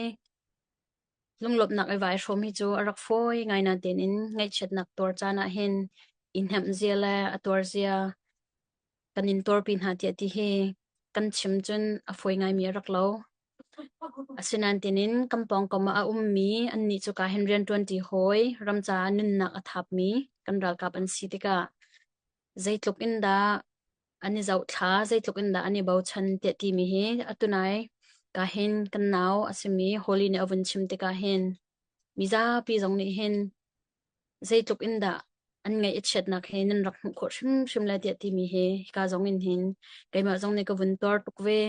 S2: lunglawmhnak i vai hrawm hi cu a rak fawi ngai nain ngaihchiatnak tuar caan ahhin i hnemh zia le a tuar zia kan in tuarpi hna tiah ti hi kan chim cun a fawi ngaimi a rak lo. Asinain tinin kan pawngkam ah a ummi annih cu ka hin rianṭuanṭi hawi, ram caah nunnak a thapmi kan ralkap an si tikah zeitluk in dah an i zohthla, zeitluk in dah an i bochan tiah timi hi atunai ka hin kan nau a simi Holly nih a vun chim tikah hin mizapi zong nih hin zeitluk in dah an ngaih a chiatnak hi nan rak hmuh khawh hrimhrim lai tiah timi hi hika zong in hin keimah zong nih ka vun tuar tuk ve.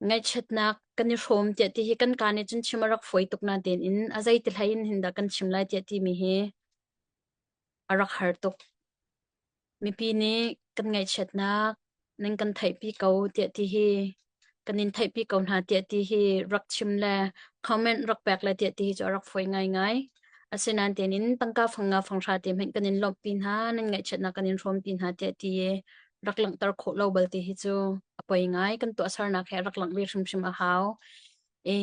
S2: Ngaihchiatnak kan i hrawm tiah ti hi kan kaa nih cun chim a rak fawi tuk nain in a zeiti hlei in hin dah kan chim lai tiah timi hi a rak har tuk. Mipi nih kan ngaihchiatnak nan kan theihpi ko tiah ti hi kan in theihpi ko hna tiah ti hi rak chim le comment rak pek le tiah ti hi cu a rak fawi ngaingai. Asinain tein tangka fang nga fang hra te hmanh kan in lawmhpi hna, nan ngaihchiatnak kan in hrawmpi hna tiah ti i rak langhter khawh lo bal ti hi cu a poi ngai. Kan tuahsernak he rak langh ve hrimhrim a hau. I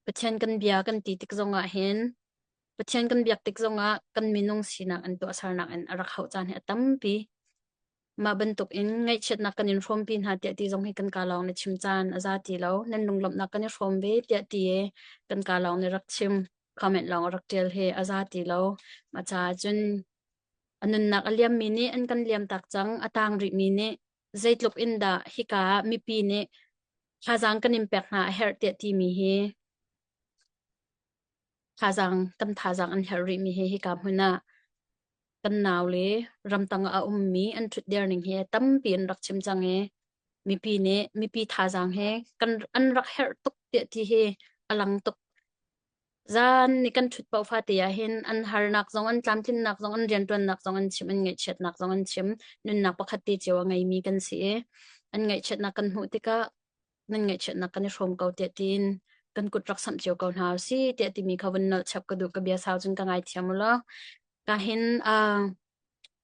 S2: Pathian kan bia kan ti tik zongah hin Pathian kan biak tik zongah kan minung sinak in tuahsernak in a rak hauh caan hi a tampi. Mah bantuk in ngaihchiatnak kan in hrawmpi hna tiah ti zong hi kan kaa lawng na chim caan a za ti lo. Nan lunglawmhnak kan i hrawm ve tiah ti i kan kaa lawng nih rak chim. Comment lawng a rak ṭial hi a za ti lo. Mah caah cun a nunnak a liammi nih an kan liam tak cang. A tang rihmi nih zeitluk in dah hika ah mipi nih thazaang kan in pek hna a herh tiah timi hi thazaang kan thazaang an herh rihmi hi hika hmun ah kan nau le ramtang ah a ummi an ṭhutdir ning hi tampi an rak chim cang i mipi nih mipi thazaang he kan an rak herh tuk tiah ti hi a lang tuk. Zan ni kan ṭhut paoh fate ah hin an harnak zong an tlamtlinnak zong an rianṭuannak zong an chim an ngaihchiatnak zong an chim nunnak pakhat te cio a ngeimi kan si i an ngaihchiatnak kan hmuh tikah nan ngaihchiatnak kan i hrawm ko tiah tiin kan kut rak samh cio ko hna si tiah timi kha vun nolh chap ka duh ka bia sau cun ka ngaithiam u law ka hin uh,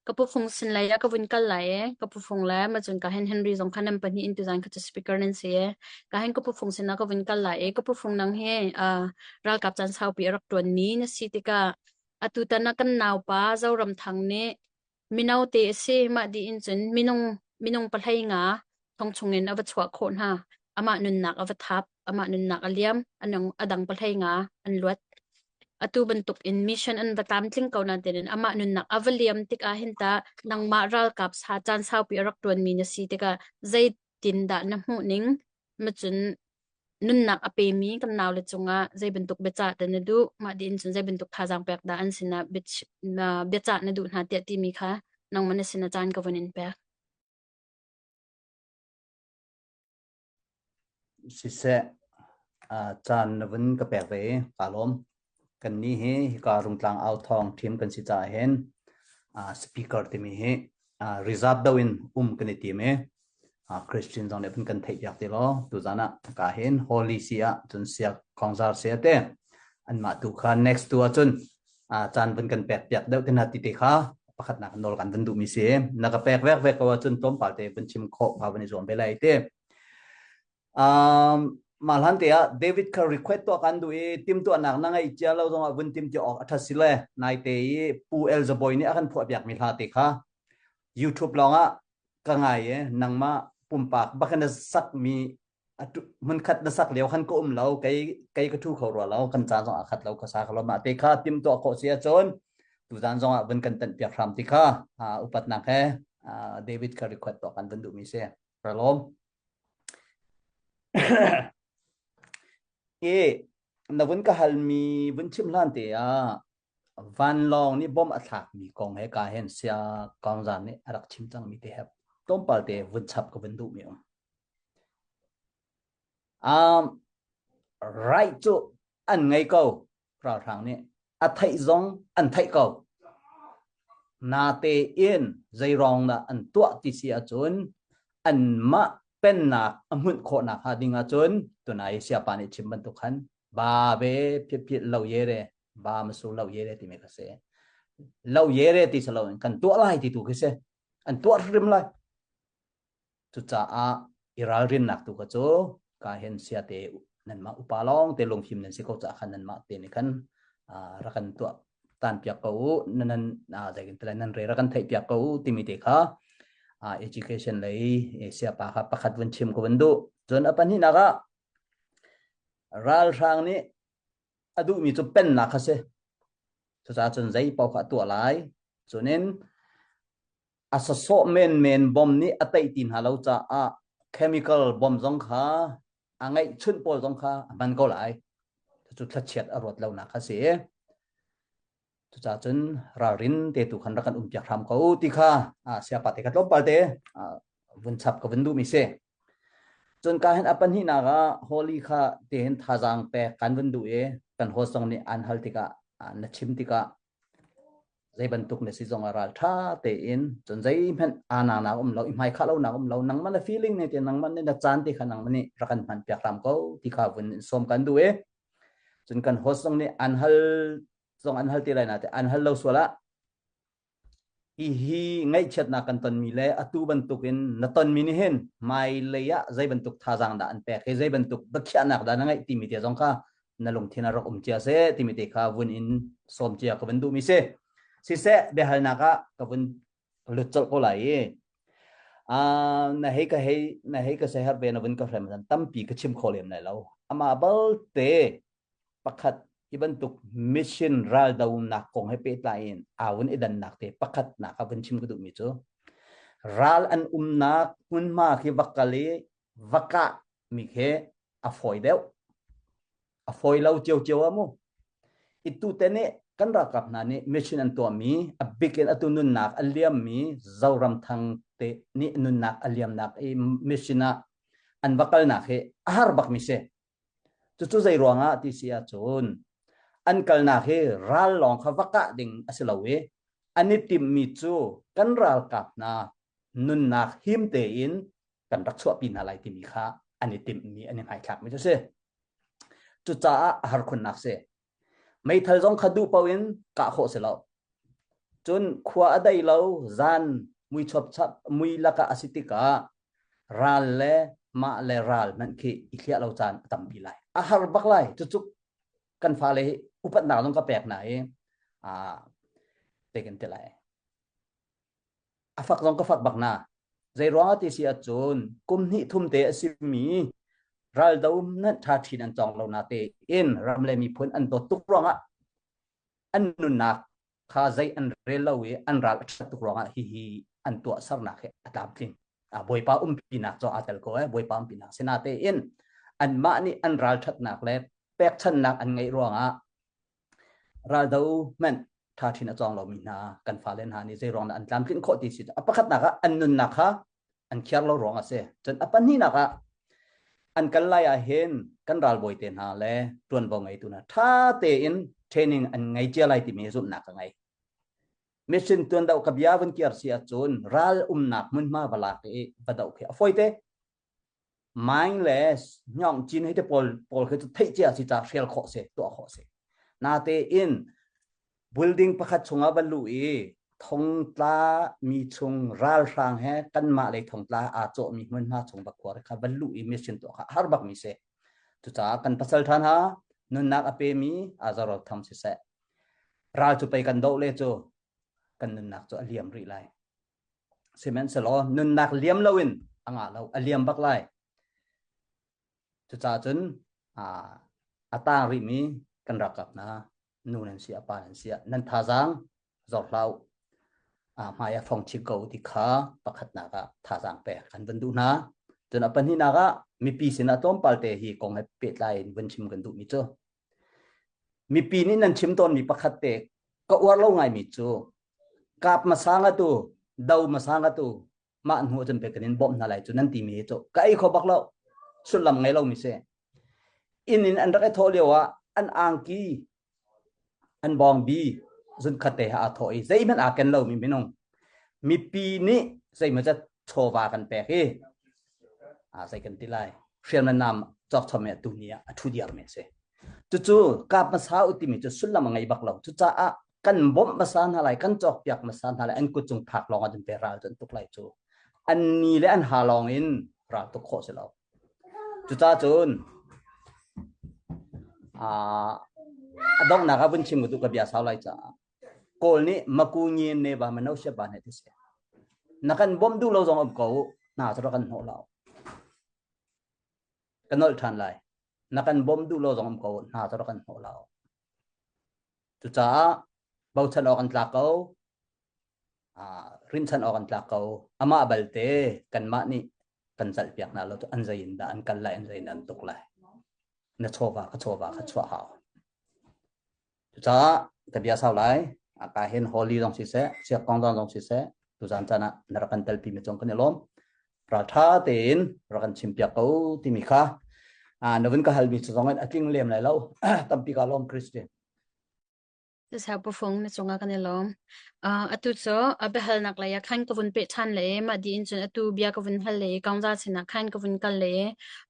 S2: ka pu fung sin lei ah ka vun kal lai e ka pu fung le ma cun ka hin Henry zong kha nan pahnih in tuzan kha cu speaker nan si e ka hin ka pu fung sin ah ka vun kal lai e ka pu fung nang he uh, ralkap caan saupi a rak tuan mi na si tikah atu tan ah kan naupa Zoram Thang nih Mino te a si. Mah dih in cun minung minung pahlei nga thong chungin a va chuah khawh hna. Amah nunnak a va thap. Amah nunnak a liam. A, nung, a dang pahlei nga an luat. Atu bantuk in mission an va tlamtling ko nain amah nunnak a va liam tikah hin tah nangmah ralkap sa caan saupi a rak ṭuanmi na si tikah zeitindah na hmuh ning? Macun nunnak a pemi kan naule cungah zei bantuk biacah dah na duh? Mah dih in cun zei bantuk thazaang pek dah an sinah biacah na duh hna tiah timi kha Nangmah na sin a caan ka vun in pek.
S1: Siseh, caan na vun ka pek ve i kaa lawm. Kannih hi hika Rungtlang authawng ṭhim kan si caah hin speaker timi hi reserve deuh in um kan i tim i Christian zong nih vun kan theihpiak ti law tuzan ah ka hin Holy Si ah cun siak khongzar si te anmah tu kha next tu ahcun caan vun kan pek piak deuh te hna ti te kha pakhatnak nawl kan vun duhmi si. Na ka pek vek vek ko ahcun tlawmpal te vun chim khawh kha vun i zuam ve lai te. Um, mah hlan te ah David kha request tuah kan duh i timtuahnak na ngeih cia lo zongah vun tim cia awk a ṭha si le naite i Pu Elzaboy nih a kan phuah piakmi hla te kha YouTube lawngah ka ngai i nangmah pumpak bak in na sakmi hmunkhat na sak lio khan ka um lo kei kei ka thu kho rua lo kan caan zong a khat lo ka sa kho lo mah te kha tim tuah khawh si ahcun tuzan zong ah vun kan tanh piak hram ti kha upatnak he David kha request tuah kan vun duhmi si ralom I na vun ka halmi vun chim hlan te ah vanlawng nih bom a thlakmi kong he ka hen sia kongzan nih a rak chim cangmi te he tlawmpal te vun chap ka vun duhmi um. Um, right cu an ngei ko ralhrang nih a theih zong an theih ko. Natein zeiruang dah an tuah ti si ahcun anmah pennak a hmunh khawhnak hnga ding ahcun tunai siapa nih chim bantuk khan ba ve phiat lo ye re ba masu lo ye re timi kha si. Lo ye re ti si loin kan tuah lai ti tu khi si. An tuah hrim lai. Cucaah i ralrinnak tu kha cu ka hin siate nanmah upa lawng te lungfim nan si ko caah khan nanmah te nih khan rak kan tuah tan piak ko u nan nan zeitin nan re rak kan theih piak ko u timi te kha education lei siapa kha pakhat vun chim ko vun duh. Cun a pahnihnak ah ralhrang nih a duhmi cu pennak kha si. Cucaah cun zei paoh kha a tuah lai. Cunin A sawsawh menmen bom nih a teih ti hna lo caah chemical bom zong kha a ngeihchunh pawl zong kha a hman ko lai. Cucu thlachiat a ruat lonak kha si. Cucaah cun ralrin te tu khan rak kan um piak hram ko ti kha siapa te kha tlawmpal te vun chap ka vun duhmi si. Cun ka hin a pahnihnak ah Holy kha te hin thazaang pek kan vun duh i kan host zong nih an hal tikah na chim tikah Zei bantuk na si zong ah ralṭha tein cun zeihmanh aa um lo i hmaikhah lonak um lo nangmah na feeling ne te nangmah nih na caan te kha nangmah nih rak kan hman piak hram ko ti kha vun in sawm kan duh i cun kan host zong nih an hal zong an hal ti lai na te an hal lo sual ah Hihi ngaihchiatnak kan tonmi le atu bantukin na tonmi nih hin hmailei ah zei bantuk thazaang dah an pek i zei bantuk biakhiahnak dah na ngeih timi te zong kha na lungthin ah rak um cia seh timi te kha vun in sawm cia ka vun duhmi si. Siseh, biahalnak ah ka vun lut colh ko lai i na hei ka hei na hei ka seher ve na vun ka hrem tampi ka chim kho lem lai lo. Amah balte pakhat hi bantuk mission raldonak kong he pehtlai in aa vun i dannak te pakhatnak a vun chim ka duhmi cu ral an umnak hmunhma khi va kal i va kah mi khi a fawi deuh a fawi lo ciocio a mu itu te nih kan ralkap hna nih mission an tuahmi a bik in atu nunnak a liammi Zoramthang te nih nunnak a liamnak i mission ah an va kalnak hi a har bak mi si Cucu zei ruangah ti si ahcun an kalnak hi ral lawng kha va kah ding a si lo i an i timhmi cu kan ralkap hna nunnak him tein kan rak chuahpi hna lai timi kha an i timhmi an i hmaithlakmi cu a si. Cucaah a har khunnak si. Meithal zong kha duh paoh in kah khawh si lo. Cun khua a dei lo, zan mui chapchap mui lakah a si tikah ral le mah le ral hmanh khi i thliah lo caan a tampi lai. A har bak lai. Cucu kan fale hi upatnak zong ka pek hna i aa te kan ti lai. A fak zong ka fak bak na. Zei ruangah ti si ahcun kum hnih thum te a simi raldo nan ṭha ṭhin an cawng lo na te in ram le miphun an dawt tuk ruangah an nunnak kha zei an rel lo i an ral a ṭhat tuk ruangah hihi an tuahsernak hi a tlamtling. Bawipa umpinak cu aa tel ko eh Bawipa umpinak sinatein anmah nih an ralṭhatnak le pekchannak an ngeih ruangah raldo hmanh. Ṭha ṭhin a cawng lomi hna kan fale hna nih zei ruang dah an tlamtlinh khawh ti si a pakhatnak ah an nunnak kha an khiar lo ruang a si. Cun a pahnihnak ah an kal lai ah hin kan ralbawi te hna le ṭuanvo ngeitu hna ṭha tein training an ngei cia lai timi zumhnak ka ngei. Mission tuan doh ka bia vun kiar si ahcun ral umnak hmunhma va lak i va doh khi a fawi te. Mine le hnyawng cin hei te pawl pawl khi cu theih cia si ca hrial khawh si tuah khawh si. Natein building pakhat chungah va luh i thongtla mi chung ralhrang he kanmah lei thongtla aa cawhmi hmunhma chung va khuar kha va luh i mission tuah kha har bakmi si. Cucaah kan pasal ṭha hna nunnak a pemi Azarol Thang siseh ral cu pei kan doh le cu kan nunnak cu a liam rih lai. Sihmanhsehlaw nunnak liam loin a ngah lo, a liam bak lai. Cucaah cun a taang rihmi kan ralkap hna nu nan si ah pa nan si ah nan thazaang zor hlah u. Hmai ah fong chim ko ti kha pakhatnak ah thazaang pek kan van duh hna. Cun a pahnihnak ah mipi sinah tlawmpal te hi kong he pehtlai in vun chim kan duhmi cu mipi nih nan chim tawnmi pakhat te ka uar lo ngaimi cu kap hmasa nga tu do hmasa nga tu mah hnu cun pe kan in bawmh hna lai cu nan timi hi cu ka ei kho bak lo sullam ngei lomi si inn in an rak i thawh lio ah an angki an bawngbi zunkhat te aa thawh i zeihmanh aa ken lomi minung mipi nih zeimaw zat chawva kan pek i a zei kan ti lai hriamnam cawk chom tu ni ah a thu diar mi si cucu kap hmasa u timi cu sullam a ngei bak lo cucaah kan bawmh hmasa hna lai kan cawkpiak hmasa hna lai an kut cung phak lawng ah pe ral cu an tuk lai cu an ni le an ha lawng in ral tuk khawh si lo cucaah cun a donghnak ah vun chim ka duh ka bia sau lai caah kawl nih maku nyin ne ba mano sia ba ne ti si na kan bawmh duh lo zong um ko hna cu kan hnawh lo ka nolh ṭhan lai na kan bawmh duh lo zong um ko hna cu kan hnawh lo Cucaah bochan awk an tlak ko. Rinchanh awk an tlak ko. Amah balte kanmah nih kan zalhpiak hna lo an zei in dah an kal lai, an zei in an tuk lai. Na chawva ka chawva kha chuah hau. Cucaah ka bia sau lai. Aka hin Holy zong siseh, Siak Kong zong siseh, tuzan caan ah na rak kan telpi mi cung kan i lawm. Ralṭha tein rak kan chimpiak ko timi kha na vun ka halmi cu zong in a tling lem lai lo. Tampi ka lawm Christian.
S2: Siseh pufung na cungah kan i lawm. Uh, atu cu a biahalnak lei ah khan ka vun peh ṭhan le mah dih in cun atu bia ka vun hal le kaungza sinah khan ka vun kal le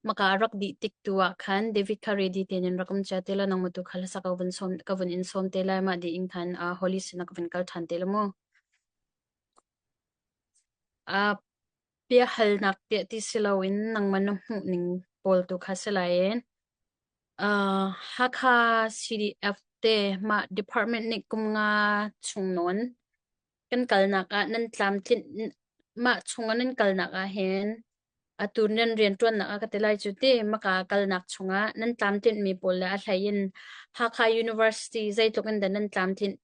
S2: maka rak dih tik tu ah khan David kha ready tein in rak um cia te la nangmah tu kha hlasa ka vun sawm ka vun in sawm te lai mah dih in khan uh, Holy sinah ka vun kal ṭhan te la mu. Uh, biahalnak tiah ti si loin nangmah na hmuhning pawl tu kha si lai in uh, Hakha CDF te mah department nih kum nga chung nawn kan kalnak ah nan tlamtlinh mah chungah nan kalnak ah hin atu nan rianṭuannak ah ka ti lai cu ti maka kalnak chungah nan tlamtlinh mi pawl le a hlei in Hakha University zeitluk in dah nan tlamtlinh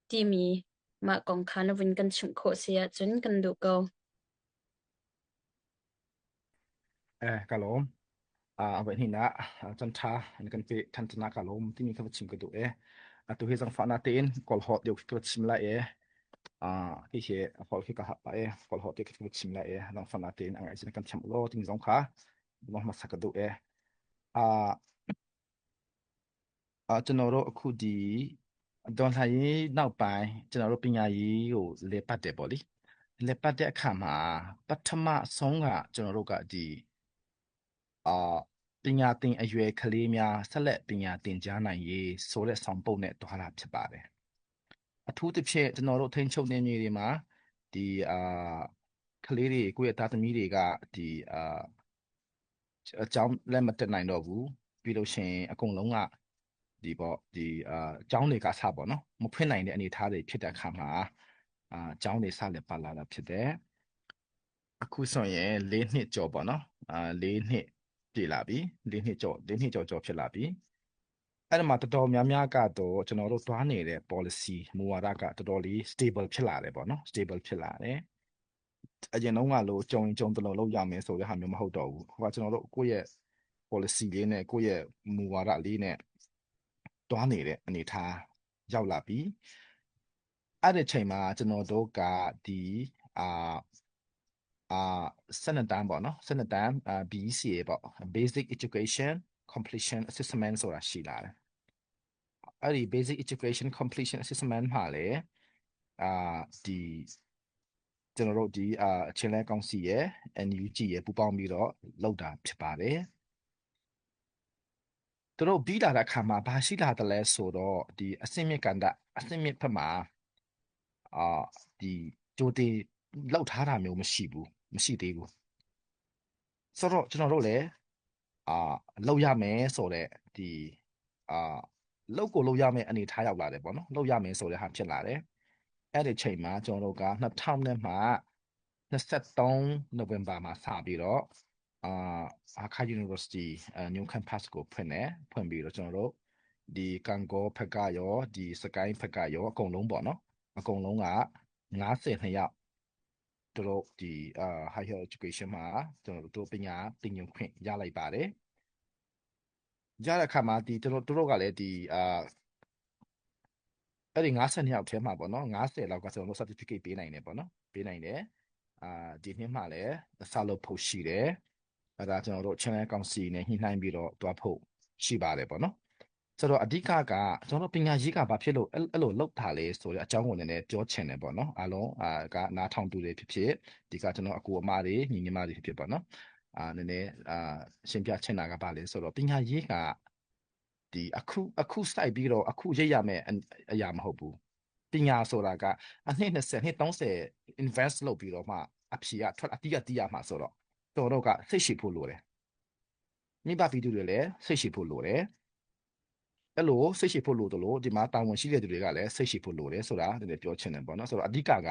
S2: timi mah kong kha na vun kan chimh khawh si ahcun kan duh ko.
S3: Eh, ka lawm. A voi hnihnak chan ṭha an kan pe ṭhan cana ka lawm timi kha va chim ka duh e. Atu hi zangfahnak tein kawl hawt deuh khi ka va chim lai e. Hi hi holh khi ka hap e. Kawl hawt deuh khi ka va chim lai e. Zangfahnak tein a ngaih cun kan thiam law timi zong kha zong hmasa ka duh e. ကျွန်တော်တို့အခုဒီတော်လှန်ရေးနောက်ပိုင်းကျွန်တော်တို့ပညာရေးကိုလည်ပတ်တယ်ပေါ့လေလည်ပတ်တဲ့အခါမှာပထမဆုံးကကျွန်တော်တို့ကဒီအာပညာသင်အရွယ်ကလေးများဆက်လက်ပညာသင်ကြားနိုင်ရေးဆိုတဲ့ဆောင်ပုဒ်နဲ့တွားတာဖြစ်ပါတယ်အထူးသဖြင့်ကျွန်တော်တို့ထိန်းချုပ်နေမြေတွေမှာဒီအာကလေးတွေကိုယ့်ရဲ့သားသမီးတွေကဒီအာ အကြောင်းလည်းမတက်နိုင်တော့ဘူးပြီးလို့ရှိရင်အကုန်လုံးကဒီပေါ့ဒီအာအကြောင်းတွေကစပေါ့နော်မဖွင့်နိုင်တဲ့အနေအထားတွေဖြစ်တဲ့အခါမှာအာအကြောင်းတွေစလည်းပါလာတာဖြစ်တယ်အခုဆိုရင်၄နှစ်ကျော်ပေါ့နော်အာ၄နှစ်ပြည့်လာပြီ၄နှစ်ကျော်၄နှစ်ကျော်ကျော်ဖြစ်လာပြီအဲ့ဒါမှာတော်တော်များများကတော့ကျွန်တော်တို့သွားနေတဲ့ policy မူဝါဒကတော်တော်လေး stable ဖြစ်လာတယ်ပေါ့နော် stable ဖြစ်လာတယ် အရင်တုန်းကလိုကြုံရင်ကြုံတလို့လုပ်ရမယ်ဆိုတဲ့ဟာမျိုးမဟုတ်တော့ဘူးဟိုကကျွန်တော်တို့ကိုယ့်ရဲ့ policy လေးနဲ့ကိုယ့်ရဲ့မူဝါဒလေးနဲ့တွားနေတဲ့အနေအထားရောက်လာပြီ အဲ့ဒီချိန်မှာကျွန်တော်တို့ကဒီအာအာ12တန်းပေါ့နော်12တန်း BECA ပေါ့ Basic Education Completion Assessment ဆိုတာရှိလာတယ်အဲ့ဒီ Basic Education Completion Assessment မှာလည်းအာဒီကျွန်တော်တို့ဒီအာအချင်းလဲကောင်စီရဲ့ NUG ရဲ့ပူးပေါင်းပြီးတော့လုပ်တာဖြစ်ပါတယ်သူတို့ပြီးလာတဲ့အခါမှာဘာရှိလာတယ်လဲဆိုတော့ဒီအစင်းမြင့်ကန်တာအစင်းမြင့်ဖက်မှာအာဒီကြိုတင်လောက်ထားတာမျိုးမရှိဘူးမရှိသေးဘူးဆိုတော့ကျွန်တော်တို့လည်းအာလောက်ရမယ်ဆိုတော့ဒီအာလောက်ကိုလောက်ရမယ်အနေထားရောက်လာတယ်ပေါ့နော်လောက်ရမယ်ဆိုတဲ့ဟာဖြစ်လာတယ်အဲ့ဒီချိန်မှာကျွန်တော်တို့က2000နဲ့မှ23နိုဝင်ဘာမှာစပြီးတော့အာ Hakha University New Campus ကိုဖွင့်တယ်ဖွင့်ပြီးတော့ကျွန်တော်တို့ဒီကန်ကောဖက်ကရောဒီစကိုင်းဖက်ကရောအကုန်လုံးပေါ့နော်အကုန်လုံးက52ယောက်တို့ဒီအာ higher education မှာကျွန်တော်တို့ပညာသင်ယူခွင့်ရလိုက်ပါတယ်ရတဲ့အခါမှာဒီတို့တို့ကလည်းဒီအာအဲ့ဒီ52ယောက်ထဲမှာပေါ့နော်90လောက်ကကျွန်တော်တို့ certificate ပေးနိုင်တယ်ပေါ့နော်ပေးနိုင်တယ်အာဒီနှစ်မှလည်းစလုပ်ဖို့ရှိတယ်အဲ့ဒါကျွန်တော်တို့ channel ကောင်စီနဲ့ညှိနှိုင်းပြီးတော့တွားဖို့ရှိပါတယ်ပေါ့နော်ဆိုတော့အဓိကကကျွန်တော်တို့ပညာရေးကဘာဖြစ်လို့အဲ့လိုလုပ်တာလဲဆိုတဲ့အကြောင်းကိုလည်းပြောချင်တယ်ပေါ့နော်အားလုံးအာကနားထောင်သူတွေဖြစ်ဖြစ်ဒီကကျွန်တော်အကူအမတွေညီညီမတွေဖြစ်ဖြစ်ပေါ့နော်အာနည်းနည်းအာရှင်းပြချင်တာကဘာလဲဆိုတော့ပညာရေးကဒီအခုအခုစိုက်ပြီးတော့အခုရိပ်ရမယ်အရာမဟုတ်ဘူးပညာဆိုတာကအနှစ်20နှစ်30 invest လုပ်ပြီးတော့မှအဖြေကထွက်အတိအတိရမှာဆိုတော့တော်တော့ကစိတ်ရှိဖို့လိုတယ်မိဘပြည်သူတွေလည်းစိတ်ရှိဖို့လိုတယ်အဲ့လိုစိတ်ရှိဖို့လိုတယ်လို့ဒီမှာတာဝန်ရှိတဲ့သူတွေကလည်းစိတ်ရှိဖို့လိုတယ်ဆိုတာတကယ်ပြောချင်တယ်ပေါ့နော်ဆိုတော့အဓိကက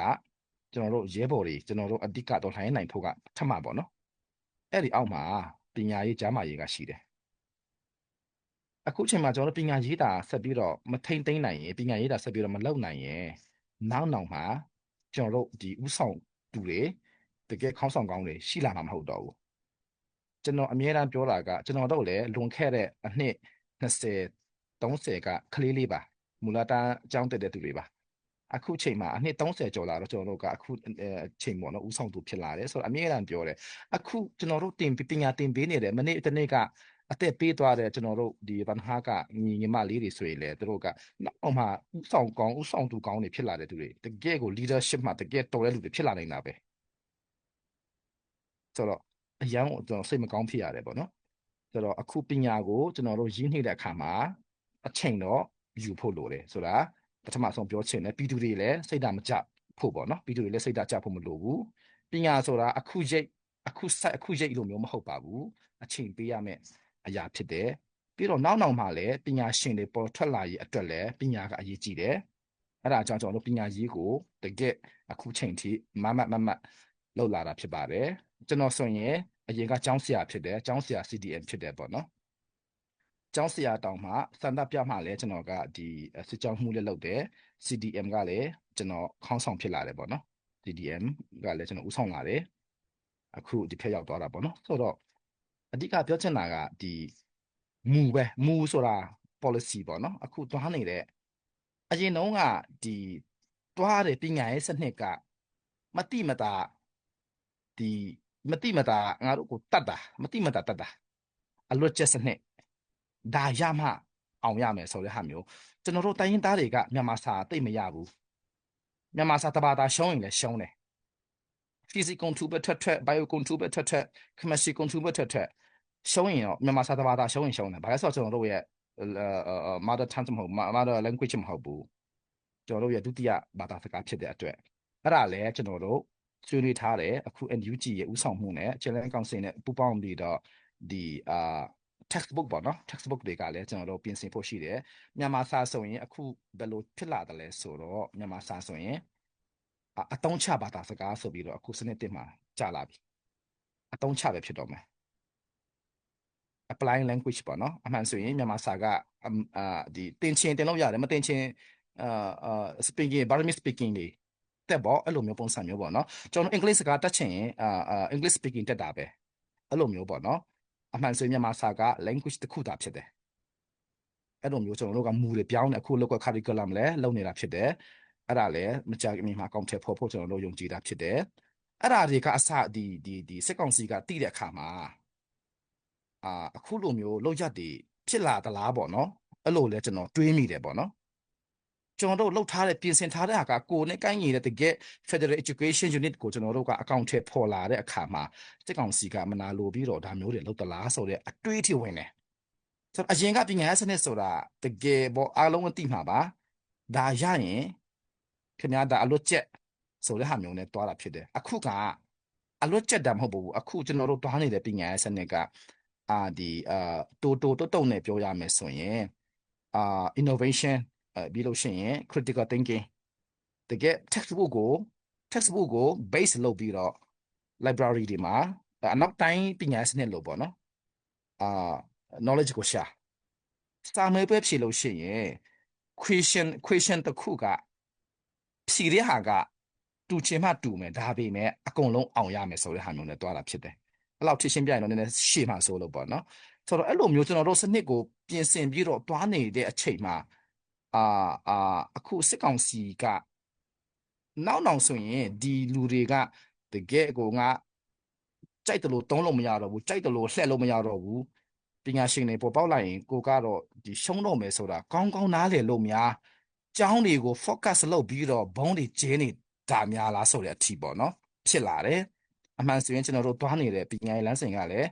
S3: ကျွန်တော်တို့ရဲဘော်တွေကျွန်တော်တို့အဓိကတော့လှိုင်းနိုင်ဖို့ကပထမပေါ့နော်အဲ့ဒီအောက်မှာပညာရေးကျန်းမာရေးကရှိတယ်အခုချိန်မှာကျွန်တော်တို့ပညာရေးတာဆက်ပြီးတော့မထိန်သိမ်းနိုင်ရင်ပညာရေးတာဆက်ပြီးတော့မလုပ်နိုင်ရင်နောက်နောက်မှာကျွန်တော်တို့ဒီဥဆောင်သူတွေတကယ်ခေါင်းဆောင်ကောင်းတွေရှိလာမှာမဟုတ်တော့ဘူးကျွန်တော်အမြဲတမ်းပြောတာကကျွန်တော်တို့လည်းလွန်ခဲ့တဲ့အနှစ်20 30ကကလေးလေးပါမူလတန်းအကြောင်းတက်တဲ့သူတွေပါအခုချိန်မှာအနှစ်30ကျော်လာတော့ကျွန်တော်တို့ကအခုအချိန်ပေါ့နော်ဥဆောင်သူဖြစ်လာတယ်ဆိုတော့အမြဲတမ်းပြောတယ်အခုကျွန်တော်တို့တင်ပညာတင်ပေးနေတယ်မနေ့တနေ့ကအသက်ပေးသွားတဲ့ကျွန်တော်တို့ဒီဗန်ဟာကညီညီမလေးတွေဆိုရင်လေသူတို့ကနောက်မှဥဆောင်ကောင်းဥဆောင်သူကောင်းတွေဖြစ်လာတဲ့သူတွေတကယ်ကို leadership မှာတကယ်တော်တဲ့လူတွေဖြစ်လာနေတာပဲဆိုတော့အရန်ကိုကျွန်တော်စိတ်မကောင်းဖြစ်ရတယ်ပေါ့နော်ဆိုတော့အခုပညာကိုကျွန်တော်တို့ရင်းနှီးတဲ့အခါမှာအချိန်တော့ယူဖို့လိုတယ်ဆိုတာပထမဆုံးပြောချင်တယ်ပြည်သူတွေလည်းစိတ်ဓာတ်မကျဖို့ပေါ့နော်ပြည်သူတွေလည်းစိတ်ဓာတ်ကျဖို့မလိုဘူးပညာဆိုတာအခုရိတ်အခုစိုက်အခုရိတ်လို့မျိုးမဟုတ်ပါဘူးအချိန်ပေးရမယ့်အရာဖြစ်တယ်ပြီးတော့နောက်နောက်မှလည်းပညာရှင်တွေပေါ်ထွက်လာရေးအတွက်လည်းပညာကအရေးကြီးတယ်အဲ့ဒါကြောင့်ကျွန်တော်တို့ပညာရေးကိုတကယ်အခုချိန်ထိမမတ်မမတ်လောက်လာတာဖြစ်ပါတယ်ကျွန်တော်ဆိုရင်အရင်ကကျောင်းဆရာဖြစ်တယ်ကျောင်းဆရာ CDM ဖြစ်တယ်ပေါ့နော်ကျောင်းဆရာတောင်မှစန္ဒပြမှလည်းကျွန်တော်ကဒီစစ်ကြောင်းမှုလည်းလုပ်တယ် CDM ကလည်းကျွန်တော်ခေါင်းဆောင်ဖြစ်လာတယ်ပေါ့နော် CDM ကလည်းကျွန်တော်ဦးဆောင်လာတယ်အခုဒီဖက်ရောက်သွားတာပေါ့နော်ဆိုတော့အဓိကပြောချင်တာကဒီမူပဲမူဆိုတာ policy ပေါ့နော်အခုသွားနေတဲ့အရင်တုန်းကဒီသွားတဲ့ပညာရေးစနစ်ကမတိမတာဒီမတိမတာငါတို့ကိုတတ်တာမတိမတာတတ်တာအလွတ်ကျက်စနစ်ဒါရမှအောင်ရမယ်ဆိုတဲ့ဟာမျိုးကျွန်တော်တို့တိုင်းရင်းသားတွေကမြန်မာစာတိတ်မရဘူးမြန်မာစာတဘာသာရှုံးရင်လည်းရှုံးတယ် physics control ပဲထွက်ထွက် bio control ပဲထွက်ထွက် chemistry control ပဲထွက်ထွက်ရှုံးရင်တော့မြန်မာစာတဘာသာရှုံးရင်ရှုံးတယ်ဘာလဲဆိုတော့ကျွန်တော်တို့ရဲ့ mother tongue မဟုတ် mother language မဟုတ်ဘူးကျွန်တော်တို့ရဲ့ဒုတိယဘာသာစကားဖြစ်တဲ့အတွက်အဲ့ဒါလည်းကျွန်တော်တို့ဆွေးနွေးထားတယ်အခု NUG ရဲ့ဦးဆောင်မှုနဲ့ Challenge Council နဲ့ပူးပေါင်းပြီးတော့ဒီအာ textbook ပေါ့နော် textbook တွေကလည်းကျွန်တော်တို့ပြင်ဆင်ဖို့ရှိတယ်မြန်မာစာဆိုရင်အခုဘယ်လိုဖြစ်လာတယ်လဲဆိုတော့မြန်မာစာဆိုရင်အတုံးချဘာသာစကားဆိုပြီးတော့အခုစနစ်တင်မှာကြာလာပြီအတုံးချပဲဖြစ်တော့မယ် applying language ပေါ့နော်အမှန်ဆိုရင်မြန်မာစာကအာဒီတင်ချင်တင်လို့ရတယ်မတင်ချင်အာအာ speaking Burmese speaking တွေတက်ပေါ့အဲ့လိုမျိုးပုံစံမျိုးပေါ့နော်ကျွန်တော် English စကားတက်ချင်ရင်အာအာ English speaking တက်တာပဲအဲ့လိုမျိုးပေါ့နော်အမှန်ဆိုရင်မြန်မာစာက language တစ်ခုသာဖြစ်တယ်အဲ့လိုမျိုးကျွန်တော်တို့ကမူတွေပြောင်းတယ်အခုလောက်က curriculum လည်းလုပ်နေတာဖြစ်တယ် အဲ့ဒါလည်းမကြာခင်မှာအကောင့်ထဲဖော်ဖို့ကျွန်တော်တို့ယုံကြည်တာဖြစ်တယ်အဲ့ဒါတွေကအစဒီဒီဒီစစ်ကောင်စီကတိတဲ့အခါမှာအာအခုလိုမျိုးလောက်ရတွေဖြစ်လာသလားပေါ့နော်အဲ့လိုလဲကျွန်တော်တွေးမိတယ်ပေါ့နော်ကျွန်တော်တို့လှုပ်ထားတဲ့ပြင်ဆင်ထားတဲ့ဟာကကိုနဲ့ကိုင်းနေတဲ့တကယ် Federal Education Unit ကိုကျွန်တော်တို့ကအကောင့်ထဲပေါ်လာတဲ့အခါမှာစစ်ကောင်စီကမနာလိုပြီးတော့ဒါမျိုးတွေလှုပ်သလားဆိုတဲ့အတွေးထိဝင်တယ်ဆိုတော့အရင်ကပညာရေးစနစ်ဆိုတာတကယ်ပေါ့အားလုံးအသိမှာပါဒါရရင်ခင်ဗျားဒါအလွတ်ကျက်ဆိုတဲ့ဟာမျိုးနဲ့တွားတာဖြစ်တယ်အခုကအလွတ်ကျက်တာမဟုတ်ဘူးအခုကျွန်တော်တို့တွားနေတဲ့ပညာရေးစနစ်ကအာဒီအာတိုတိုတုတ်တုတ်နဲ့ပြောရမယ်ဆိုရင်အာ innovation အဲပြီးလို့ရှိရင် critical thinking တကယ် textbook ကို textbook ကို base လုပ်ပြီးတော့ library တွေမှာအနောက်တိုင်းပညာရေးစနစ်လို့ပေါ့နော်အာ knowledge ကိုရှာစာမေးပွဲဖြေလို့ရှိရင် question question တစ်ခုကဖြေတဲ့ဟာကတူချင်မှတူမယ်ဒါပေမဲ့အကုန်လုံးအောင်ရမယ်ဆိုတဲ့ဟာမျိုးနဲ့တွားတာဖြစ်တယ်အဲ့လောက်ထရှင်းပြရင်တော့နည်းနည်းရှေ့မှဆိုလို့ပေါ့နော်ဆိုတော့အဲ့လိုမျိုးကျွန်တော်တို့စနစ်ကိုပြင်ဆင်ပြီးတော့တွားနေတဲ့အချိန်မှာအာအာအခုစစ်ကောင်စီကနောက်နောက်ဆိုရင်ဒီလူတွေကတကယ်ကိုငါကြိုက်တယ်လို့တုံးလို့မရတော့ဘူးကြိုက်တယ်လို့လှက်လို့မရတော့ဘူးပညာရှင်တွေပေါ်ပေါက်လာရင်ကိုကတော့ဒီရှုံးတော့မယ်ဆိုတာကောင်းကောင်းနားလည်လို့များကျောင်းတွေကို focus လုပ်ပြီးတော့ဘုံတွေကျင်းနေတာများလားဆိုတဲ့အထီပေါ့နော်ဖြစ်လာတယ်အမှန်ဆိုရင်ကျွန်တော်တို့သွားနေတဲ့ပညာရေးလမ်းစဉ်ကလည်း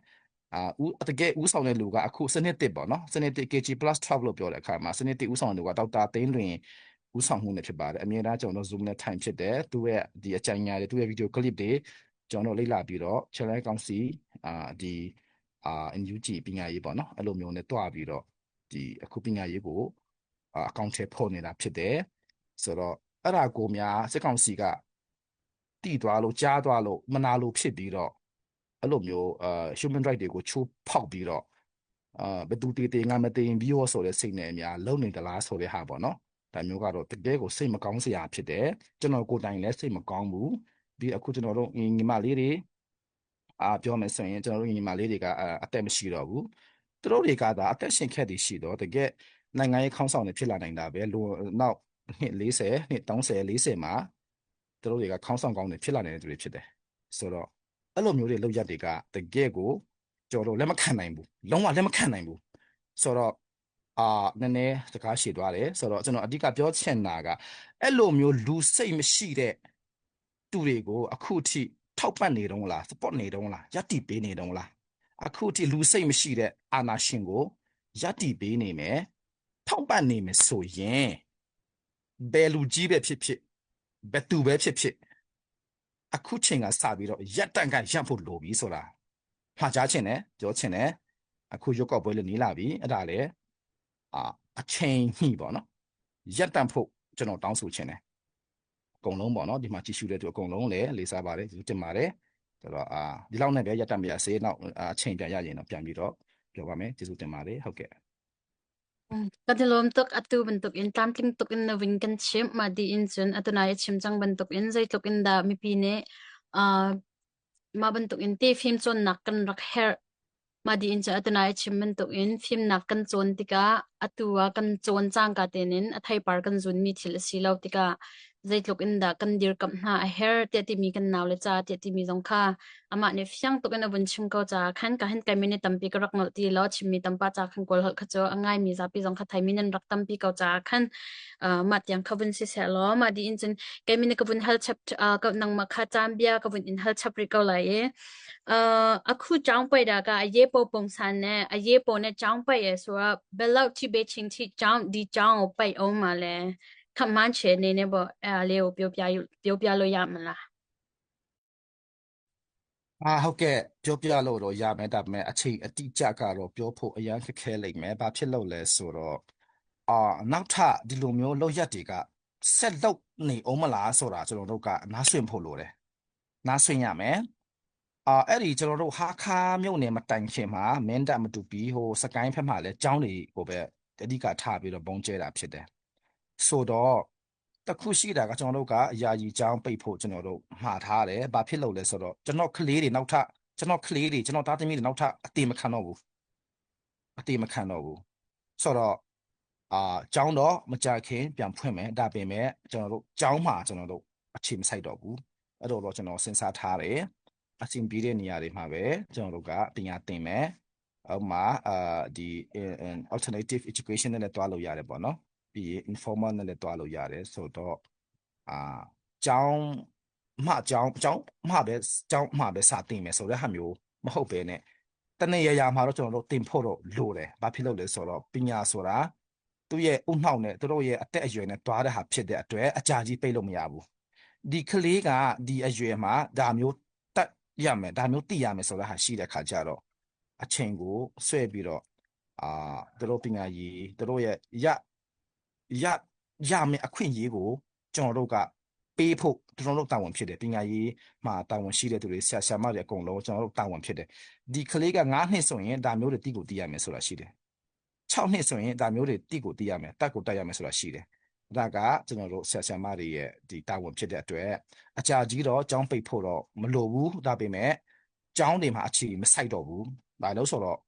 S3: အာဦးတကယ်ဦးဆောင်တဲ့လူကအခုစနစ်တစ်ပေါ့နော်စနစ်တစ် KG +12 လို့ပြောတဲ့အခါမှာစနစ်တစ်ဦးဆောင်တဲ့လူကဒေါက်တာသိန်းလွင်ဦးဆောင်မှုနဲ့ဖြစ်ပါတယ်အမြဲတမ်းကျွန်တော်တို့ Zoom နဲ့ထိုင်ဖြစ်တယ်သူ့ရဲ့ဒီအကြံဉာဏ်တွေသူ့ရဲ့ video clip တွေကျွန်တော်တို့လေ့လာပြီးတော့ channel ကောင်စီအာဒီအာ NUG ပညာရေးပေါ့နော်အဲ့လိုမျိုးနဲ့တွားပြီးတော့ဒီအခုပညာရေးကိုအကောင့်ထဲဖော်နေတာဖြစ်တယ်ဆိုတော့အဲ့ဒါကိုများစစ်ကောင်စီကတိသွားလို့ကြားသွားလို့မနာလို့ဖြစ်ပြီးတော့အဲ့လိုမျိုးအာ human right တွေကိုချိုးဖောက်ပြီးတော့အာဘသူတေတေငါမတင်ပြီးရောဆိုတဲ့စိတ်နဲ့အများလုံနေသလားဆိုတဲ့ဟာပေါ့နော်ဒါမျိုးကတော့တကယ်ကိုစိတ်မကောင်းစရာဖြစ်တယ်ကျွန်တော်ကိုယ်တိုင်လည်းစိတ်မကောင်းဘူးပြီးအခုကျွန်တော်တို့ညီမလေးတွေအာပြောမယ်ဆိုရင်ကျွန်တော်တို့ညီမလေးတွေကအသက်မရှိတော့ဘူးသူတို့တွေကသာအသက်ရှင်ခဲ့တည်ရှိတော့တကယ်နိုင်ငံရေးခေါင်းဆောင်တွေဖြစ်လာနိုင်တာပဲလို့နောက်နှစ်40နှစ်30 40မှာသူတို့တွေကခေါင်းဆောင်ကောင်းတွေဖြစ်လာနေတဲ့သူတွေဖြစ်တယ်ဆိုတော့အဲ့လိုမျိုးတွေလောက်ရက်တွေကတကယ်ကိုကျွန်တော်တို့လက်မခံနိုင်ဘူးလုံးဝလက်မခံနိုင်ဘူးဆိုတော့အာနည်းနည်းစကားရှည်သွားတယ်ဆိုတော့ကျွန်တော်အဓိကပြောချင်တာကအဲ့လိုမျိုးလူစိတ်မရှိတဲ့သူတွေကိုအခုထိထောက်ပံ့နေတော့လား support နေတော့လားယက်တီပေးနေတော့လားအခုထိလူစိတ်မရှိတဲ့အာဏာရှင်ကိုယက်တီပေးနေမယ်ထောက်ပံ့နေမယ်ဆိုရင်ဘယ်လူကြီးပဲဖြစ်ဖြစ်ဘယ်သူပဲဖြစ်ဖြစ်အခုချိန်ကစပြီးတော့ရက်တန့်ကရပ်ဖို့လိုပြီဆိုတာမှာကြားချင်တယ်ပြောချင်တယ်အခုရုပ်ောက်ပွဲလည်းနီးလာပြီအဲ့ဒါလည်းအာအချိန်ညှိပေါ့နော်ရက်တန့်ဖို့ကျွန်တော်တောင်းဆိုချင်တယ်အကုန်လုံးပေါ့နော်ဒီမှာကြည့်ရှုတဲ့သူအကုန်လုံးလည်းလေးစားပါတယ်ကျေးဇူးတင်ပါတယ်ဆိုတော့အာဒီလောက်နဲ့ပဲရက်တန့်ပြစေနောက်အချိန်ပြန်ရရင်တော့ပြန်ပြီးတော့ပြောပါမယ်ကျေးဇူးတင်ပါတယ်ဟုတ်ကဲ့
S2: Kan i lawm tuk. Atu bantuk in tlamtling tuk in na ving kan chimh. Mah dih in cun atu nai a chim cang bantuk in zeitluk in dah mipi nih uh, mah bantuk in te fimcawnnak kan rak herh. Mah dih in cun atu nai a chim bantuk in fimnak kan cawn tikah atu ah kan cawn cangka tein in a theipar kan zunmi thil a si lo tikah zeitluk in dah kan dirkamh hna a herh tiah timi kan naule ca tiah timi zong kha amah nih fiang tuk in a vun chim ko caah khan ka hin kai minute tampi ka rak nolh ti lo chimmi tampa ca khan kawl holh kha cu a ngaimi zapi zong kha thaimi nan rak tampi ko caah khan uh, mah tiang kha vun si seh law mah di in cun kai minute ka vun hal chap uh, ka nangmah kha caan bia ka vun in hal chap rih ko lai i uh, akhu chang pai da ka aye po pong san ne aye po ne chang pai ye so belau chi be ching chi chang di chang o pai om ma le ခမန်းချေနေနေပေါ့အဲ့လေးကိုပြောပြပြောပြလို့ရမလား
S3: အာဟုတ်ကဲ့ပြောပြလို့တော့ရမယ်ဒါပေမဲ့အချိန်အတိအကျကတော့ပြောဖို့အရန်ခက်ခဲလိမ့်မယ်ဘာဖြစ်လို့လဲဆိုတော့အာနောက်ထပ်ဒီလိုမျိုးလောက်ရက်တွေကဆက်လုပ်နေအောင်မလားဆိုတာကျွန်တော်တို့ကနားဆွင့်ဖို့လိုတယ်နားဆွင့်ရမယ်အာအဲ့ဒီကျွန်တော်တို့ဟာခါမြို့နယ်မတိုင်ခင်မှာမင်းတပ်မတူပီဟိုစကိုင်းဖက်မှာလဲကျောင်းတွေကိုပဲအဓိကထားပြီးတော့ပုံကျဲတာဖြစ်တယ်ဆိုတော့တခုရှိတာကကျွန်တော်တို့ကယာယီကျောင်းပိတ်ဖို့ကျွန်တော်တို့မှာထားတယ်။ဘာဖြစ်လို့လဲဆိုတော့ကျွန်တော်ကလေးတွေနောက်ထပ်ကျွန်တော်ကလေးတွေကျွန်တော်သားသမီးတွေနောက်ထပ်အတေမခံတော့ဘူးအတေမခံတော့ဘူးဆိုတော့ အာကျောင်းတော့မကြခင်ပြန်ဖွင့်မယ်ဒါပေမဲ့ကျွန်တော်တို့ကျောင်းမှာကျွန်တော်တို့အချိန်မဆိုင်တော့ဘူးအဲ့တော့တော့ကျွန်တော်စဉ်းစားထားတယ်အဆင်ပြေတဲ့နေရာတွေမှာပဲကျွန်တော်တို့ကပညာသင်မယ်ဥပမာအာဒီ alternative education နဲ့လည်းတွားလို့ရတယ်ပေါ့နော်ပြီးရင် informal နဲ့လည်းတွားလို့ရတယ်ဆိုတော့အာကျောင်းမှကျောင်းကျောင်းမှပဲကျောင်းမှပဲစာသင်မယ်ဆိုတဲ့ဟာမျိုးမဟုတ်ပဲနဲ့တနေ့ရရမှာတော့ကျွန်တော်တို့တင်ဖို့တော့လိုတယ်။ဘာဖြစ်လို့လဲဆိုတော့ပညာဆိုတာသူ့ရဲ့ဥနှောက်နဲ့သူတို့ရဲ့အသက်အရွယ်နဲ့တွားတဲ့ဟာဖြစ်တဲ့အတွက်အကြာကြီးပိတ်လို့မရဘူး။ဒီကလေးကဒီအရွယ်မှာဒါမျိုးတတ်ရမယ်ဒါမျိုးသိရမယ်ဆိုတဲ့ဟာရှိတဲ့ခါကျတော့အချိန်ကိုဆွဲပြီးတော့အာသူတို့ပညာရည်သူတို့ရဲ့ရရရမယ်အခွင့်အရေးကိုကျွန်တော်တို့ကပေးဖို့ကျွန်တော်တို့တာဝန်ဖြစ်တယ်ပညာရေးမှာတာဝန်ရှိတဲ့သူတွေဆရာဆရာမတွေအကုန်လုံးကျွန်တော်တို့တာဝန်ဖြစ်တယ်ဒီကလေးက9နှစ်ဆိုရင်ဒါမျိုးတွေတိကိုတိရမယ်ဆိုတာရှိတယ်6နှစ်ဆိုရင်ဒါမျိုးတွေတိကိုတိရမယ်တက်ကိုတက်ရမယ်ဆိုတာရှိတယ်ဒါကကျွန်တော်တို့ဆရာဆရာမတွေရဲ့ဒီတာဝန်ဖြစ်တဲ့အတွက်အကြာကြီးတော့ကျောင်းပိတ်ဖို့တော့မလိုဘူးဒါပေမဲ့ကျောင်းတွေမှာအခြေမဆိုင်တော့ဘူးဒါလို့ဆိုတော့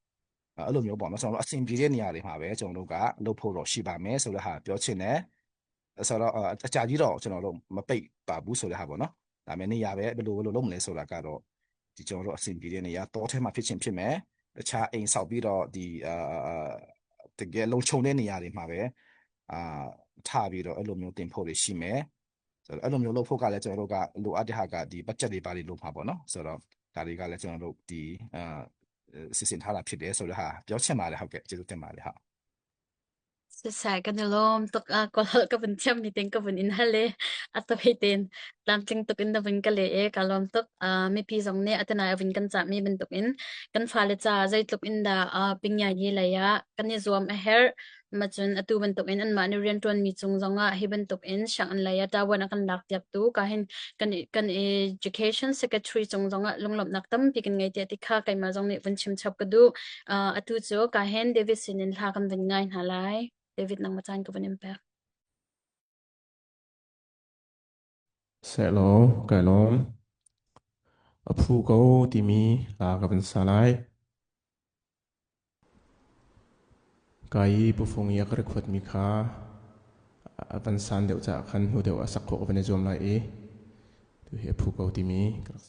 S3: အဲ့လိုမျိုးပေါ့နော်ကျွန်တော်တို့အဆင်ပြေတဲ့နေရာတွေမှာပဲကျွန်တော်တို့ကလုပ်ဖို့တော့ရှိပါမယ်ဆိုတဲ့ဟာပြောချင်တယ်ဆိုတော့အကြာကြီးတော့ကျွန်တော်တို့မပိတ်ပါဘူးဆိုတဲ့ဟာပေါ့နော်ဒါပေမဲ့နေရာပဲဘယ်လိုဘယ်လိုလုပ်မလဲဆိုတာကတော့ဒီကျွန်တော်တို့အဆင်ပြေတဲ့နေရာတောထဲမှာဖြစ်ချင်းဖြစ်မယ်တခြားအိမ်ဆောက်ပြီးတော့ဒီအာတကယ်လုံခြုံတဲ့နေရာတွေမှာပဲအာထားပြီးတော့အဲ့လိုမျိုးတင်ဖို့တွေရှိမယ်ဆိုတော့အဲ့လိုမျိုးလုပ်ဖို့ကလည်းကျွန်တော်တို့ကလိုအပ်တဲ့ဟာကဒီ budget တွေပါတွေလိုမှာပေါ့နော်ဆိုတော့ဒါတွေကလည်းကျွန်တော်တို့ဒီအာစီစဉ်ထားတာဖြစ်တယ်ဆိုတော့ဟာပြောချင်ပါတယ်ဟုတ်ကဲ့ကျေးဇူးတင်ပါတယ်ဟုတ်
S2: Sisai kan i lawm tuk a kawlholh ka vun thiam ni ting ka vun in hal i a tawi tein tlamtling tuk in na vun ka leh i ka lawm tuk. Mipi zong nih a tanai a vun kan cahmi bantuk in kan fale ca zeitluk in dah pingyayi lei ah kan i zuam a herh. Macun atu bantuk in anmah nih rianṭuanmi cung zongah hi bantuk in sianginn lei ah ṭavuan a kan lak piaktu ka hin kan kan education secretary cung zongah lunglawmhnak tampi kan ngei tiah ti kha keimah zong nih vun chim chap ka duh. Atu cu ka hen David sinin hla kan vun ngai hna lai. David nangmah caan ka vun in pek.
S5: Sehlaw kai lawm. A phu ko timi hla ka van sa lai. Ka i pufung i a ka record mi kha a van san deuh caah khan hnu deuh ah sak khawh ka van i zuam lai i tu hi a phu ko timi ka rak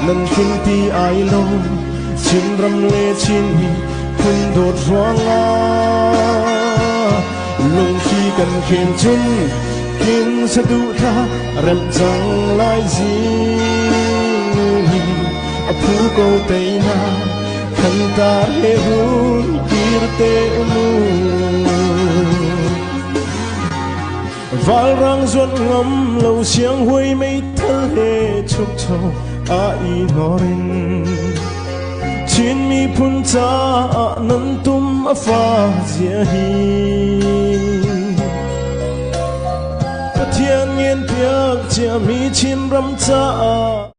S6: Nan thinti ai lo Chinram le Chinmi phun dawt ruangah lungthli kan khen cun kin saduhthah remh cang lai zing a phu ko teinak khan tar he hun kir te mu Valrang zuan ngam lo siang huai meithal he chukcho a i norin Chin miphun caah nan tum a fa zia hi Pathian ngen piak ciami Chinram caah.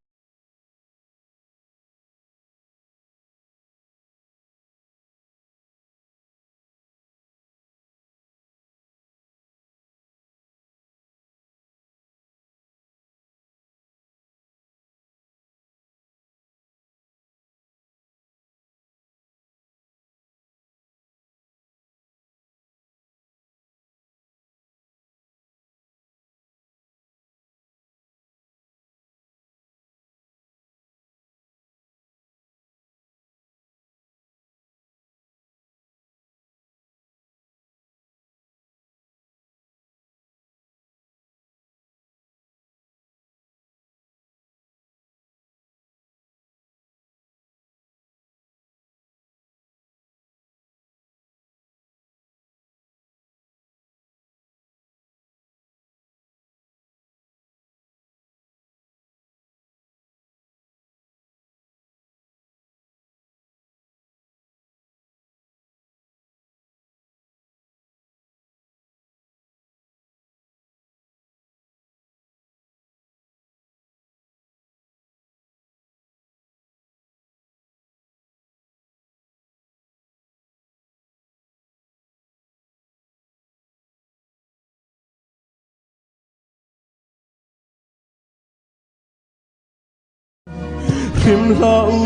S6: hrim hlah u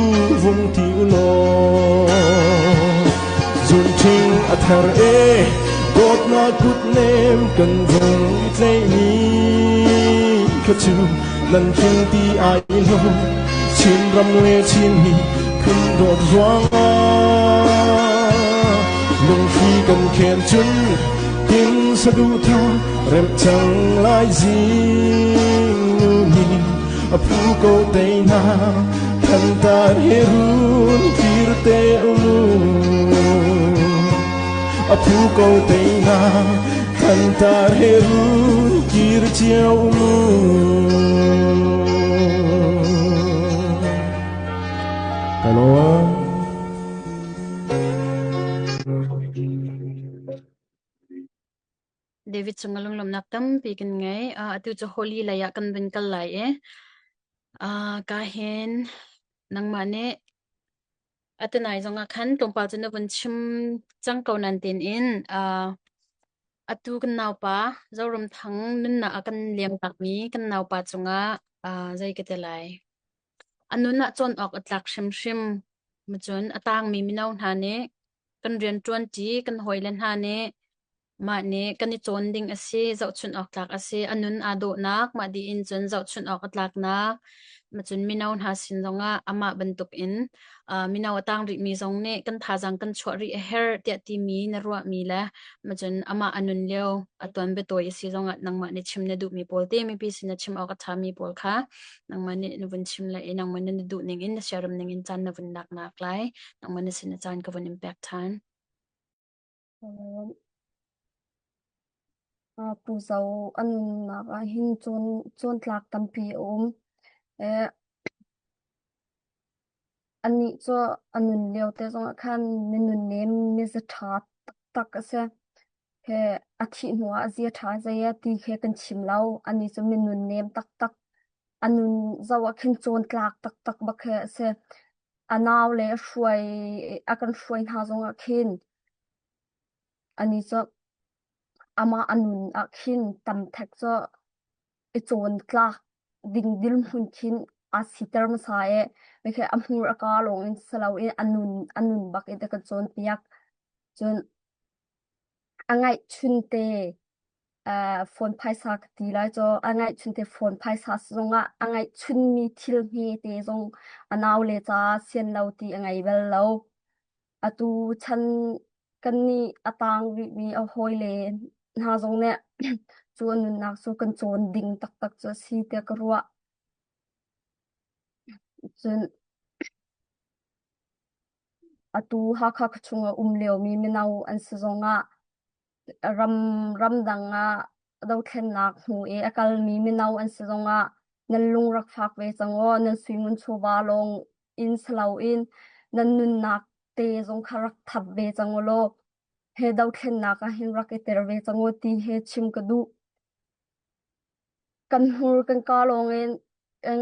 S6: vung ti u law. Zunṭhing a ther e dawtnak kut nem kan vung i tleihmi kha cu nan hring ti ai lo Chin ram le Chin mi phun dawt ruangah lungthli kan khen cun tin saduhthah remh cang lai zing nu nih a phu ko te hna thantar he run kir te u a phu ko te hna thantar he run kir cio mu Hello.
S2: David cung a lunglawmhnak tampi kan ngei. Uh, atu cu Holi lei ah kan vun kal lai i uh, ka hin nangmah nih atunai zong ah khan tlawmpal cu na vun chim cang ko nan tin in uh, atu kan naupa Zoram Thang nunnak a kan liam takmi kan naupa cungah uh, zei ka ti lai. A nun ah cawn awk a tlak hrimhrim. Cun a tangmi mino hna nih kan rianṭuanṭi kan hawile hna nih mah nih kan i cawn ding a si, zohchunh awk tlak a si. A nun aa dawhnak, mah dih in cun zohchunh awk a tlaknak, cun mino hna sin zongah amah bantukin uh, mino a tang rihmi zong nih kan thazaang kan chuah rih a herh tiah timi na ruahmi le cun amah a nun lio a tuan biatawi a si zongah nangmah nih chim na duhmi pawl te mipi sin na chim awk a ṭhami pawl kha nangmah nih na vun chim le i nangmah na duh ning in na siaram ning in caan na vun lak nak lai nangmah na sin na caan ka vun in pek ṭhan.
S4: Pu Zo a nunnak ah hin cawn cawntlak tampi a um. Anih cu a nun lio te zongah khan mi nunnem mi zaṭha taktak a si. He a thih hnuah a zia ṭha zei a ti khi kan chim lo. Anih cu mi nunnem taktak, a nun zoh ah khin cawntlak taktak bak khi a si. A nau le a hruai a kan hruai hna zongah khin anih cu amah a nun ah khin tam thek cu i cawntlak ding dirhmun khin aa siter hmasa i mikhi a hmur a kaa lawng in si loin a nun a nun bak in a kan cawnpiak. Cun a ngaihchun te uh, phone phaisa ka ti lai cu a ngaihchun te phone phaisa zongah a ngaihchunmi thil hme te zong a nau le ca sian lo ti a ngei bal lo. Atu chan kannih a tang rihmi a hawile hna zong nih cu a nunnak cu kan cawn ding taktak cu a si tiah ka ruah. Cun atu Hakha khuachung a um liomi mino an si zongah ram ramdang ah dothlennak hmu i a kalmi mino an si zongah nan lung rak fak ve cang aw, nan suingun chawva lawng in si loin nan nunnak te zong kha rak thap ve cang u law he dothlennak ah hin rak i tel ve cang u ti he chim ka duh. Kan hmur kan kaa lawng in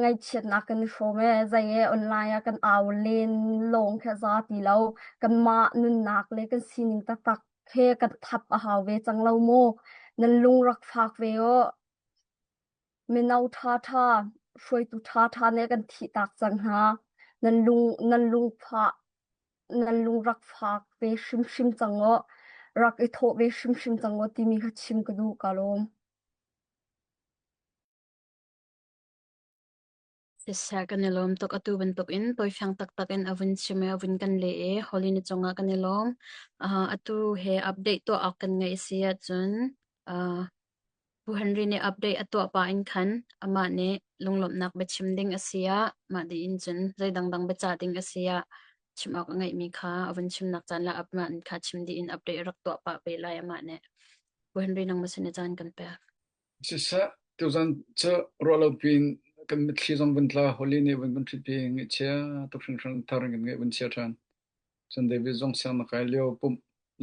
S4: ngaihchiatnak kan i hrawm ee, zei ee online ah kan au len lawng khi a za ti lo. Kanmah nunnak le kan sining taktak he kan thap a hau ve cang lo maw? Nan lung rak fak ve aw. Mino ṭhaṭha, hruaitu ṭhaṭha nih kan thihtak cang hna. Nan lung nan lungfah nan lung rak fak ve hrimhrim cang aw. Rak i thawh ve hrimhrim cang aw timi kha chim ka duh ka lawm.
S2: Siseh kan i lawm tuk. Atu bantukin tawifiang taktak in a vun chim i a vun kan leh i Holy na cungah kan i lawm. Uh, atu he update tuah awk kan ngeih si ahcun uh, Pu Henry nih update a tuah pah in khan amah nih lunglawmhnak biachim ding a si ah mah dih in cun zei dangdang biacah ding a si ah chim awk a ngeihmi kha a vun chimnak caan le amah kha chim dih in update a rak tuah pah ve lai amah nih. Pu Henry nangmah sin i caan kan pek.
S7: Siseh, tuzan cu ruahlopi in kan mitthli zong vun tla, Holly nih vun kan ṭhitpi i ngaihchia tuk hringhran thar in kan ngaih vun chia ṭhan. Cun David zong siang na kai lio pumh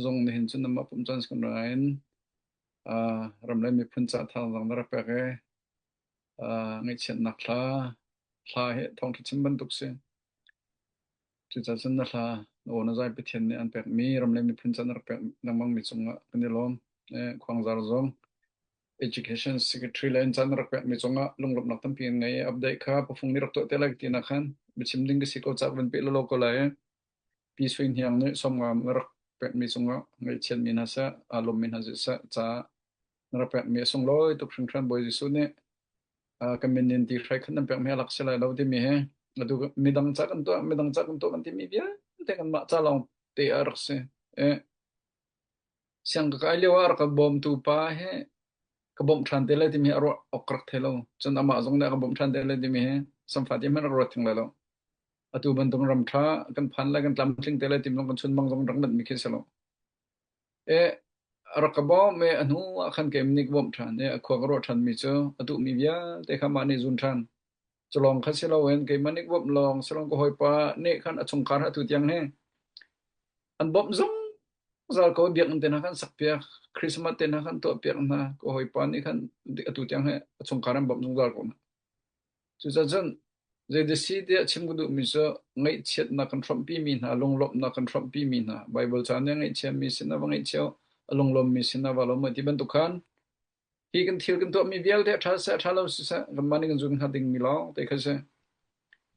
S7: zong nihin cun amah pumh caan si kan ra in uh, ram le miphun ca thang zong na rak pek i uh, ngaihchiatnak hla hla hi thawngṭha chim bantuk si. Cucaah cun na hla na aw na zai Pathian nih an pekmi ram le miphun ca na rak pek lengmangmi cungah kan i lawm. Eh, Khuangzar zong. Education Secretary le caan rak pekmi cungah lunglawmhnak tampi an ngei i update kha pafung nih rak tuah te lai ti nak khan biachim ding ka si ko caah van peh lawlaw ko lai i Pi Sui Hniang nih sawmngam na rak pekmi cungah ngaihchiatmi hna seh, aa lawmmi hna siseh caah na rak pekmi a sunglawi tuk hringhran Bawi Jesuh nih kan min in ti hrai khan nan pekmi a lak si lai lo timi hi atu midang ca kan tuah midang ca kan tuah kan timi vialte kanmah ca lawng te a rak si. Eh, Siang ka kai lio ah rak ka bawmtu pa hi ka bawmh ṭhan te lai timi hi a ruah awk ka rak thei lo. Cun amah zong nih a ka bawmh ṭhan te lai timi hi samfa ti hmanh rak ruat theng lai lo. Atu bantuk ram ṭha kan phan lai kan tlamtling te lai timi zong kan chunmang zong rak manh mi khi si lo. E a rak ka bawmh i a hnu ah khan keim nih ka bawmh ṭhan i a khua ka ruah ṭhan mi cu a duhmi vialte kha mah nih zun ṭhan. Cu lawng kha si loin keimah nih ka bawmh lawng si loin ka hawipa nih khan a chungkhar atu tiang hi An bawmh zungzal ko. Biakinn te hna khan sakpiak, Christmas te hna khan tuahpiak hna. Ka hawipa nih khan atu tiang hi a chungkhar an bawmh zungzal ko hna. Cucaah cun zeidah si tiah chim ka duhmi cu ngaihchiatnak kan hrawmhpimi hna, lunglawmhnak kan hrawmhpimi hna, Baibal ca nih a ngaihchiami sinah va ngaihchia u, a lunglawmmi sinah va lawm u ti bantuk khan Hi kan thil kan tuahmi vialte a ṭha siseh, a ṭha lo siseh, kanmah nih kan zun hnga dingmi lawng te kha si.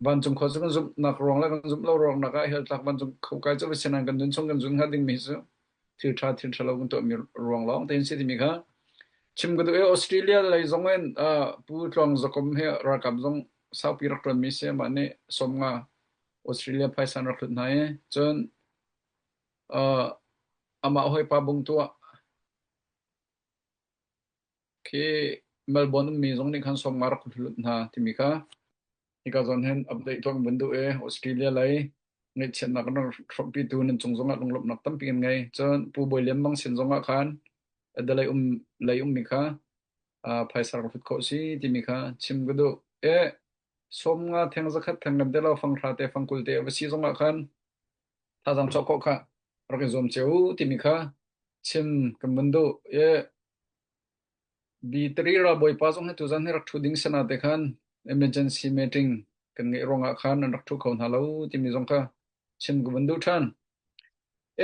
S7: Vancung khua cu kan zumhnak ruang le kan zumh lo ruang nak ah hell tlak vancung kho kai cu va si nain kan nun chung kan zun hnga dingmi cu thil ṭha thil ṭha lo kan tuahmi ruang lawng te in si timi kha chim ka duh i Australia lei zong in uh, Pu Tluang Zakom hi ralkap zong saupi rak ṭuanmi si amah nih 50 Australia phaisa an rak hlut hna i cun uh, amah hawipa bung tuah Khi Melbourne ummi zong nih khan 50 rak hlut hna timi kha hika zawn hin update tuah kan vun duh i Australia lei ngaihchiatnak kan rak hrawmpitu nan cung zongah lunglawmhnak tampi kan ngei. Cun Pu Bawi Lian Mang sin zongah khan Adelaide um lei ummi kha uh, phaisa rak hlut khawh si timi kha chim ka duh. E 50 theng zakhat theng kan te lo fang hra te fang kul te va si zongah khan thazaang chuah khawh kha rak i zuam cio u timi kha chim kan vun duh. E B3 ralbawipa zong hi tuzan hi rak ṭhu ding sana te khan emergency meeting kan ngeih ruangah khan an rak ṭhu kho hna lo timi zong kha chim ka vun duh ṭhan.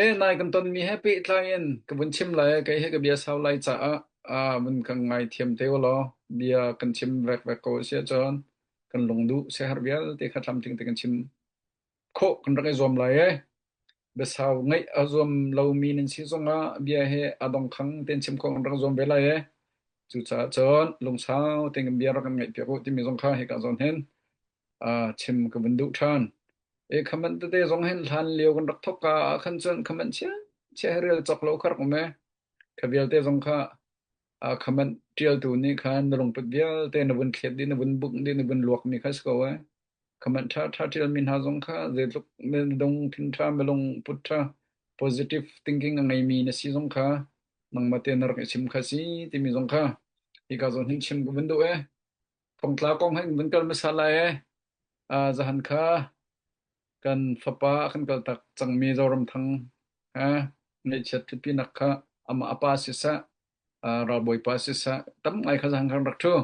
S7: E nai kan tonmi he pehtlai in ka vun chim lai kei he ka bia sau lai caah ah vun kan ngai thiam te law bia kan chim vek vek ko a si ahcun kan lungduh siaherh vialte kha tlamtling te kan chim khawh kan rak i zuam lai e. Biasau ngaih a zuam lomi nan si zongah bia he a dongkhang tein chim khawh kan rak zuam ve lai e. Cucaah cun lungsau tein kan bia rak kan ngaihpiak u timi zong kha hika zawn hin uh, chim ka vun duh ṭhan. E khaman tete zong hin hlan lio kan rak thok ka ah khan cun khaman chia chia he rel cawk lo kha rak um e. Kha vialte zong kha uh, khaman ṭialtu nih khan na lungput vialte na vun thlet dih na vun buk dih na vun luak mi kha si ko e. Comment ṭha ṭha ṭialmi hna zong kha zeitluk lungthin ṭha lungput ṭha positive thinking a ngeimi na si zong kha nangmah tein na rak i chim kha si timi zong kha hika zawn hin chim ka vun duh ee. Thongtla kong hin vun kal hmasa lai ee. Uh, zahan kha kan fapa a kan kaltak cangmi Zoramthang ha ngaihchiat ṭhutpinak kha amah a pa siseh, uh, ralbawipa siseh, tam ngai kha zahan khan rak ṭhu.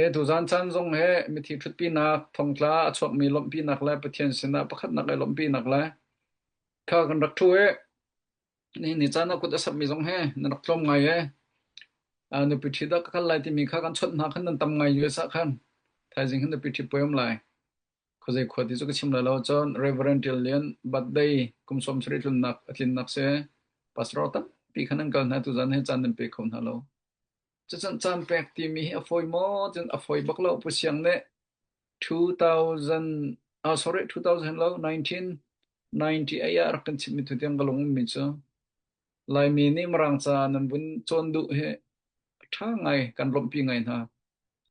S7: E tuzaan caan zong he mithi ṭhutpinak, thongtla a chuakmi lawmhpinak le Pathian sinah pakhatnak i lawmhpinak le kha kan rak ṭhu i nihin ni caan ah kut a samhmi zong he nan rak tlawm ngai e. Uh, nupi ṭhi dah ka kal lai timi kha kan chawnh hna khan nan tam ngai US ah khan. Thaizing hin nupi ṭhi puai um lai. Khuazei khua ti cu ka chim lai lo. Cun Reverend Ṭial Lian birthday kum 70 tlunnak a tlinnak si. Pastor tampi khan an kal hna tuzaan he caan nan pe kho hna lo. Cucun caan pek timi hi a fawi maw? Cun a fawi bak lo. Pu Siang nih 2000, ah sorry, 2000 lo, 1998 ah rak kan chimhmi tu tiang ka lung ummi cu Laimi nih Mirang ca nan vun cawn duh hi a ṭha ngai, kan lawmhpi ngai hna.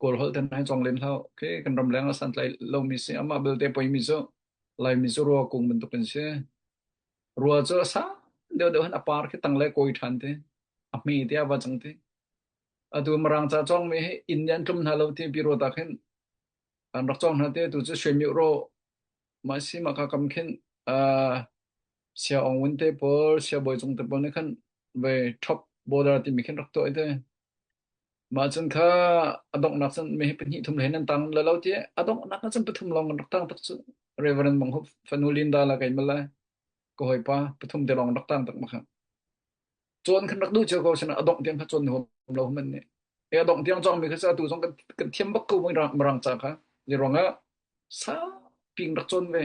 S7: Kawl holh te hna hi cawng len hlah u. Okay, kan ram leng ah santlai lomi si. Amah belte poimi cu Laimi cu rua kung bantuk an si. Rua cu a sang deuhdeuh hin a par khi tang le kawi ṭhan te. A hme te a va cang te. Atu Mirang ca cawngmi hi inn nih an tlum hna lo ti pi ruat ah khin an rak cawng hna te tu cu Shwe ro mah si mah ka kam khin uh, Sia Aung Win te pawl Sia Bawi Cung te pawl nih khan ve top border timi khin rak tuah te. Mah cun kha a donghnak cun mi hi pahnih thum len an tang le lo ti a donghnak cun pathum lawng an rak tang tak cu Reverend Mang Hup fanu Linda la kai malai ka hawipa pathum te lawng rak tang tak ma kha. Cawn khan rak duh cio ko sina a dongh tiang kha cawn huam lo man nih. E a dongh tiang cawngmi kha cu atu zong kan, kan thiam bak ko Mirang ca kha. Zei ruangah saupi in rak cawn ve.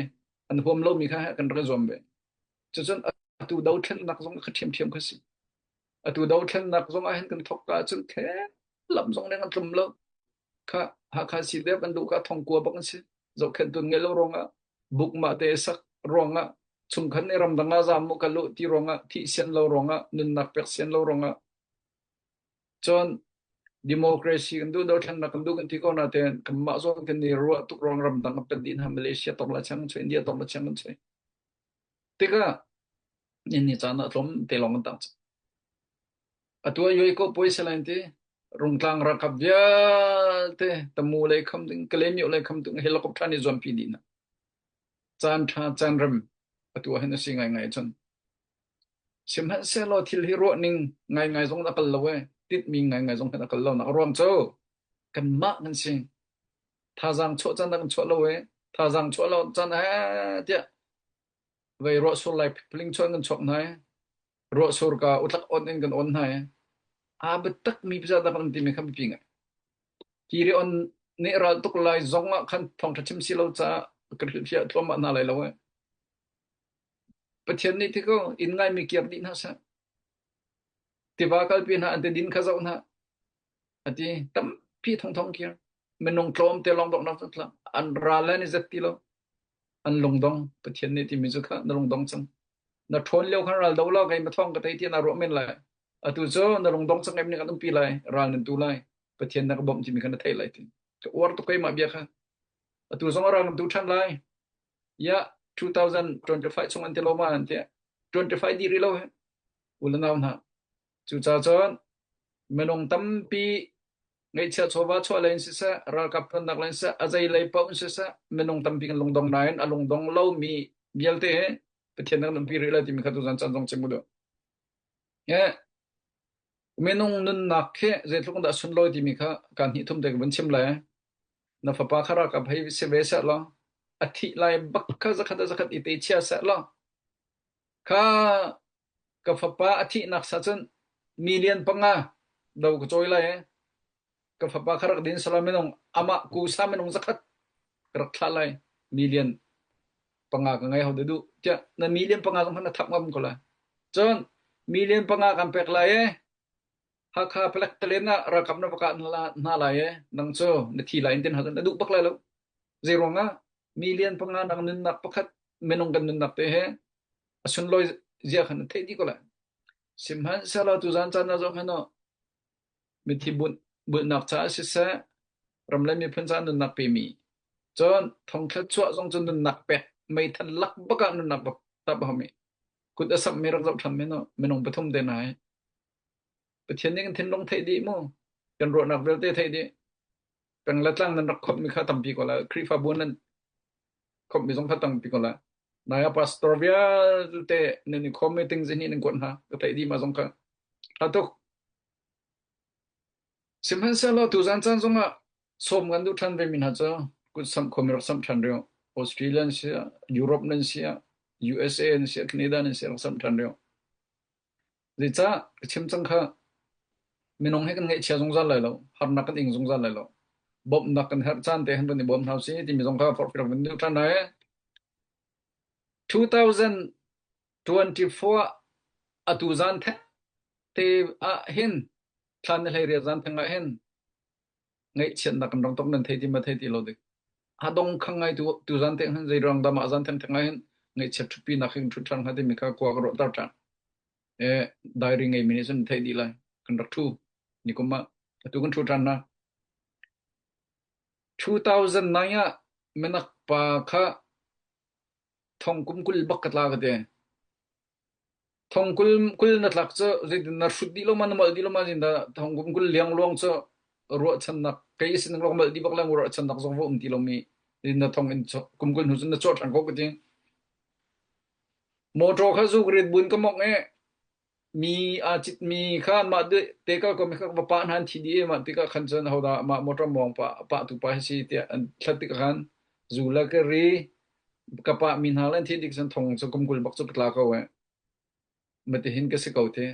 S7: An huam lomi kha kan rak i zuam ve. Cucun atu dothlennak zong kha ṭhiamṭhiam kha si. Atu dothlennak zong ah hin kan thawk ka ahcun khe lam zong leng an tlum lo. Kha Hakha CDF an luh ka thongkua bak an si. Zohkhenhtu an ngeih lo ruangah bukmah te sak ruangah chungkhat nih ramdang ah zaam mu ka luh ti ruangah thih sian lo ruangah nunnak pek sian lo ruangah cun democracy kan duh dothlennak kan duh kan ti ko nain kanmah zawn kan i ruah tuk ruang ramdang kan panh dih hna Malaysia tong la chiang kan choi India tong la chiang kan choi tikah ni caan ah tlawm te lawng kan tang atu ah yoi ko puai selain ti Rungtlang ralkap vialte Tamu lei kham ding Kalaymyo lei kham ding helicopter nih zuampi dih hna caan ṭha caan rem atu ah hin a si ngaingai cun sihmanhsehlaw thil hi ruah ning ngaingai zong a kal lo e tinhmi ngaingai zong hin a kal lo nak a ruang cu kanmah kan si thazaang chuah caan ah kan chuah lo e thazaang chuah lo caan he tiah vei ruah sur lai phling chuan kan chuak hna e ruah sur ka utlak on in kan on hna e aa biatak mi pizza dah kan timi kha biapi ngai Kiri on nih ral tuk lai zong ah khan thawngṭha chim si lo caah ka hrilhfiah thluahmah hna lai lo e. Pathian nih ti ko inn ngaimi kiar dih hna seh. Tiva kalpi hna an ti din kha zoh hna. Ati tampi thongthong kir. Minung tlawm te lawng donghnak cu tla. An ral le ni zet ti lo. An lungdong. Pathian nih timi cu kha na lungdong cang. Na ṭhawn lio khan ral do lo kei ma thawng ka tei ti na ruah men lai. Atu cu na lungdong cang em nih kan umpi lai. Ral nan tu lai. Pathian na ka bawmh timi kha na theih lai ti. Ka uar tuk keimah bia kha. Atu zong a ral nan tu ṭhan lai. Ya 2025 chung an ti lo ma an ti. 25 di rih lo he. U le nau hna. Cucaah cun minung tampi ngeihchiah chawva chuah lei in siseh, ralkap ṭuannak lei in siseh, a zei lei paoh in siseh, minung tampi kan lungdong nain a lungdong lomi vialte hi Pathian nan umpi rih lai timi kha tuzan caan zong chim u duh. Minung nunnak khi zeitluk dah sunlawi timi kha kaan hnih thum te ka vun chim lai. Na fapa kha ralkap hei si ve seh law, a thih lai bak kha zakhat a zakhat i te chia seh law, kha ka fapa a thihnak sa cun million panga do ka cawi lai i ka fapa kha rak din sala minung amah kusa minung zakhat ka rak thlah lai million panga ka ngei ho de duh tiah na million panga zong kha na thap ngam ko lai cun million panga kan pek lai e Hakha palek talen ah ralkap na va kah hna lai e nang cu na thi lai in tin na duh bak lai lo zei ruangah million panga nang nunnak pakhat minung kan nunnak te he a sunlawi zia khan an theih dih ko lai. Sihmanhsehlaw tuzan caan ah zong hin mithi bulhnak caah siseh, ram le miphun caah nunnak pemi, cun thongthla chuah zong cu nunnak pek, meithal lak bak ah nunnak bak tap a hami. Kut a samhmi rak zoh ṭhan men u, minung pathum te hna hi. Pathian nih kan thinlung theih dih mu, kan ruahnak vialte theih dih. Peng le tlang nan rak khawmhmi kha tampi ko lai. Khrihfabu nan khawmhmi zong kha tampi ko lai. Nai ah pastor vialte nan i khawm meeting zihni nan kuat hna. Ka theih dih ma zong kha. Tha tuk. Sihmanhsehlaw tuzan caan zongah sawm kan duh ṭhan ve mi hna cu kut samh khomi rak samh ṭhan rih. Australia nan si ah, Europe nan si ah, USA nan si ah, Canada nan si ah rak samh ṭhan rih. Zeicah ka chim cang kha minung hi kan ngaihchia zungzal lai lo, harnak kan ing zungzal lai lo. Bawmhnak kan herh caan te hin van i bawm hna usih timi zong kha forhfial kan duh ṭhan lai. 2024 atu zan theng te ah hin thlan ni hlei riat zan theng ah hin ngaihchiatnak kan rong tok nan thei ti ma thei ti lo dik. A dong khang ngai tu tu zan te hin zei ruang dah mah zan theng theng ah hin ngaihchiat ṭhupi nak hin ṭhut ṭhan hnga timi kha kua ka ruah tar ṭhan. E diary ngei mi nih cun thei dih lai. Kan rak ṭhu. Nikum ah atu kan ṭhu ṭhan na. 2009 ah minak pa kha thong kum 20 bak ka tla ka ti. Thong kul kul na tlak cu zeitin na hrut dih lo ma na molh dih lo ma zeitin thong kum 20 liangluang cu ruahchannak kei sin lawng molh dih bak lang ruahchannak zong va um ti lomi na thong in kum 20 hnu cun na chuah ṭhan ko ka ti. Motor kha zuk rit buin ka mongh i mi aa citmi kha mah te kal ko mi kha va pah hna an thi dih i mah tikah khan cun hodah mah motor mawng pah pahtu pa hi si tiah an thlat tikah khan zu le ka ri ka pah mi hna le an thi dik cun thong cu kum 20 bak cu ka tla ko eh. Matihin ka si ko te.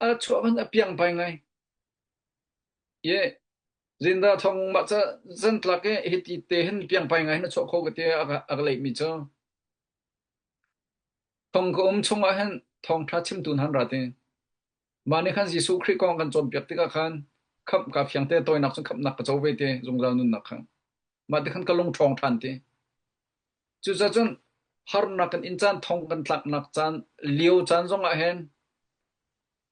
S7: A chuah khan a piang pai ngai. Ye zinda thong mah ca zan tlak i hiti te hin piangpai ngai hin a chuah kho ka ti a ka a ka leihmi cu. Thong ka um chungah hin thawngṭha chimtu hna an ra ti. Mah nih khan Jesuh Khrih kong kan cawnpiak tikah khan khamh kaa fiang te tawinak cun khamhnak ka co ve ti zungzal nunnak kha. Mah ti khan ka lung ṭhawng ṭhan ti. Cucaah cun harnak kan in caan thong kan tlaknak caan lio caan zongah hin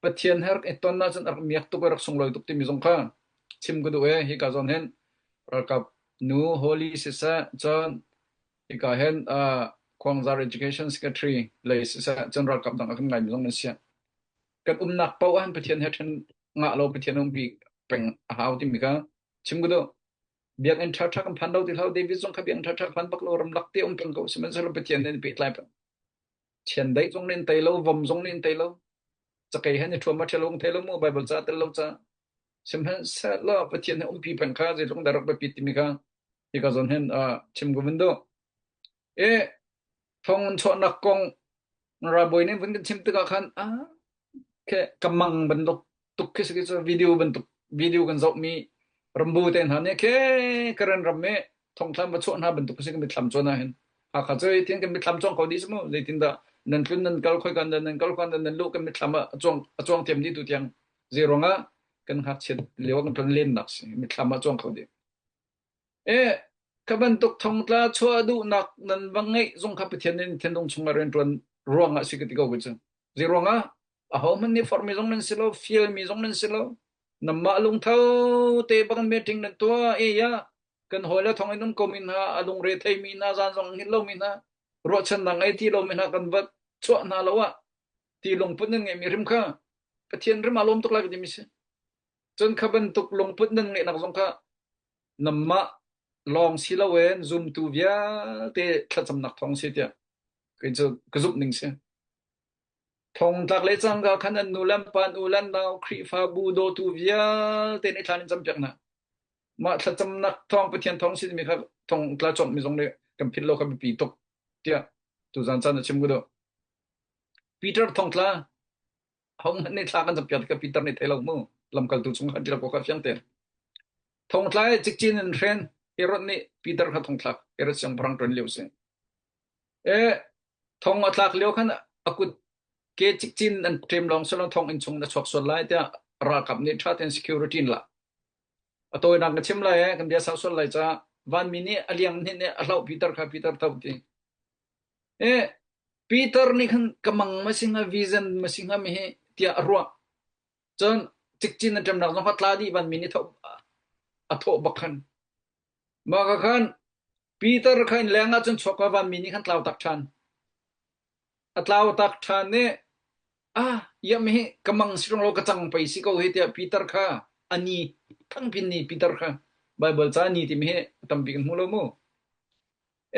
S7: Pathian he rak i ton ahcun a rak miak tuk i rak sunglawi tuk timi zong kha chim ka duh i hika zawn hin ralkap nu Holy siseh cun hika hin uh, Khuangzar Education Secretary lei siseh cun ralkap dang a kan ngaimi zong nan si. Kan umnak paoh ah hin Pathian he ṭhen ngah lo Pathian umpi peng a hau timi kha chim ka duh. Biakinn ṭhaṭha kan phan lo ti hlah David zong kha biakinn ṭhaṭha phan bak lo ramlak te um peng ko sihmanhsehlaw Pathian he pehtlai peng. Chiandeih zong nih an tei lo, vom zong nih an tei lo. Cakei he ni ṭhuam a ṭhel ung thei lo mu Bible ca tel lo ca. Sihmanhsehlaw Pathian he umpi peng kha zeitluk dah rak biapit timi kha hika zawn hin uh, chim ka vun duh. E thong chuahnak kong ralbawi nih vun kan chim tikah khan ah Khi ka mang bantuk tuk khi si cu video bantuk video kan zohmi rambu te hna nih khi Karen ram i thongthlam va chuah hna bantuk si kan mitthlam cuan ah hin Hakha cu tin kan mitthlam cuang ko dih si mu zeitindah nan tlun nan kal khoi kan nan kal khan nan luh kan mitthlam ah a cuang a cuang thiam dih tu tiang zei ruangah kan ngakchiat lio kan tlon lennak si mitthlam ah cuang kho dih E, kha bantuk thongtla chuah duhnak nan va ngeih zong kha Pathian nih thinlung chungah rianṭuan ruangah si ka ti ko cu. Zei ruangah? Ahohmanh nih forhmi zong nan si lo, fialmi zong nan si lo. Nanmah lungtho te bang meeting nan tuah. E ya, kan hawile thong in um komi hna, a lungre theimi hna, zan zong hngilh lomi hna, ruahchannak ngei ti lomi hna kan va chuah hna lo ah ti lungput nan ngeihmi hrim kha Pathian hrim aa lawm tuk lai ka timi si. Cun kha bantuk lungput nan ngeihnak zong kha Nanmah lawng si loin zumtu vialte thlacamnak thawng si tiah kei cu ka zumh ning si. Thongtlak le cangka khan an nu le an pa, an u le an nau, Khrihfabu dawtu vialte nih thlan in campiak hna. Mah thlacamnak thawng Pathian thawng si timi kha thongtla cawmhmi zong nih kan philh lo kha biapi tuk tiah tuzan caan a chim ka duh. Peter thongtla Ahohmanh nih thla kan campiak tikah Peter nih thei lo mu. Lamkaltu chung khan ṭial ko kha fiang tein. Thongtla i cikcin in hren Herod nih Peter kha thongthlak Herod siangpahrang ṭuan lio si. E thong a tlak lio khan a kut ke cikcin an ṭem lawng silo thong inn chung in a chuak sual lai tiah ralkap nih ṭha tein security in la. A tawinak ka chim lai e kan bia sau sual lai caah vanmi nih a liang hnih nih a hlauh Peter kha Peter tho ti. E Peter nih khan ka mang ma si hnga vision ma si hnga mi hi tiah a ruah. Cun cikcin a ṭemnak zong kha tla dih vanmi nih a thawh bak khan. Mah ka khan Peter kha inn leng ah cun chuak ka vanmi nih khan tlau tak ṭhan. A tlau tak ṭhan i ah iah mi hi ka mang si rung lo ka cang pei si ko hi tiah Peter kha a ni thangpin ni Peter kha Bible ca ni timi hi tampi kan hmu lo mu.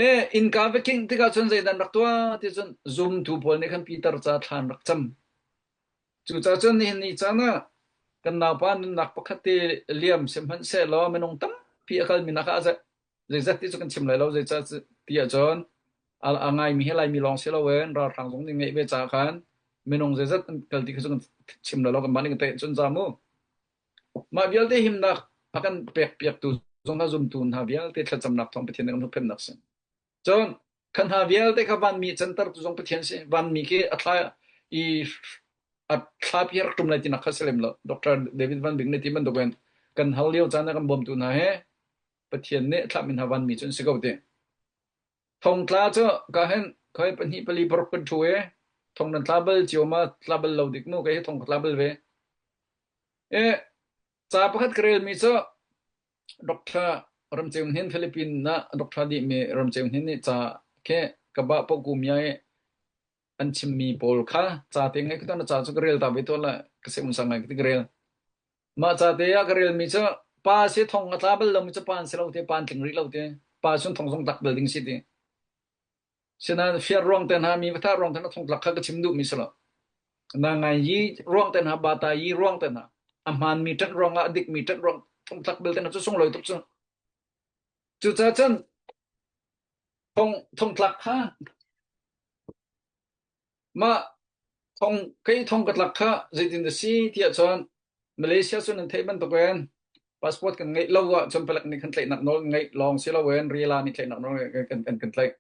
S7: E innka va kingh tikah cun zeidah rak tuah ti cun zumtu pawl nih khan Peter ca thlan rak cam. Cucaah cun nihin ni caan ah kan naupa nunnak pakhat te liam sihmanhsehlaw minung tampi a kalmi nak ah zeizat ti cu kan chim lai lo zeicah ti ahcun a, a ngaimi hi Laimi lawng si loin ralhrang zong nih ngeih ve caah khan minung zeizat an kal ti kha cu kan chim lai lo kanmah nih kan theih cun za mu. Mah vialte himnak a kan pekpiaktu zong hna zumtu hna vialte thlacamnak thawng Pathian nih kan huhphenhnak si. Cun kha hna vialte kha vanmi cantertu zong Pathian si. Vanmi khi a thla i a thlapi rak ṭum lai tinak kha si lem lo. Dr. David Van Bik nih ti bantukin kan hal lio caan ah kan bawmtu hna he Pathian nih a thlahmi hna vanmi cu an si ko ti. Thongtla cu ka hin khoi pahnih pali paruk kan ṭhu i thong nan tla bal cio ma tla bal lo dik mu kei hi thong ka tla bal ve. E, ca pakhat ka relmi cu Dr. Ramceu Hnin Philippine ah Dr. dihmi Ramceu Hnin nih ca khi ka bah poh mia i an chimmi pawl kha ca te ngai ka ca cu ka rel ta ve tawn la ka se un sang ngai ka rel. Mah ca te ah ka relmi cu pa si thong a tla bal lomi cu pa an si lo te pa an tling rih lo te pa sun thong zong tlak bal ding si ti. Sinain fiar ruang te hna mi va thah ruang te hna thongtlak kha ka chim duhmi si lo. Na ngai yi ruang te hna bata yi ruang te hna a hmaanmi ṭanh ruangah a dikmi ṭanh ruang thongtlak belte hna cu sunglawi tuk cu. Cucaah cun thong thongtlak kha mah thong kei thong ka tlak kha zeitin a si tiah cun Malaysia cu nan theih bantukin. Passport kan ngeih lo ahcun palek nih kan tlaihnak nawl ngeih lawng si loin rila nih tlaihnak nawl kan kan kan tlaih.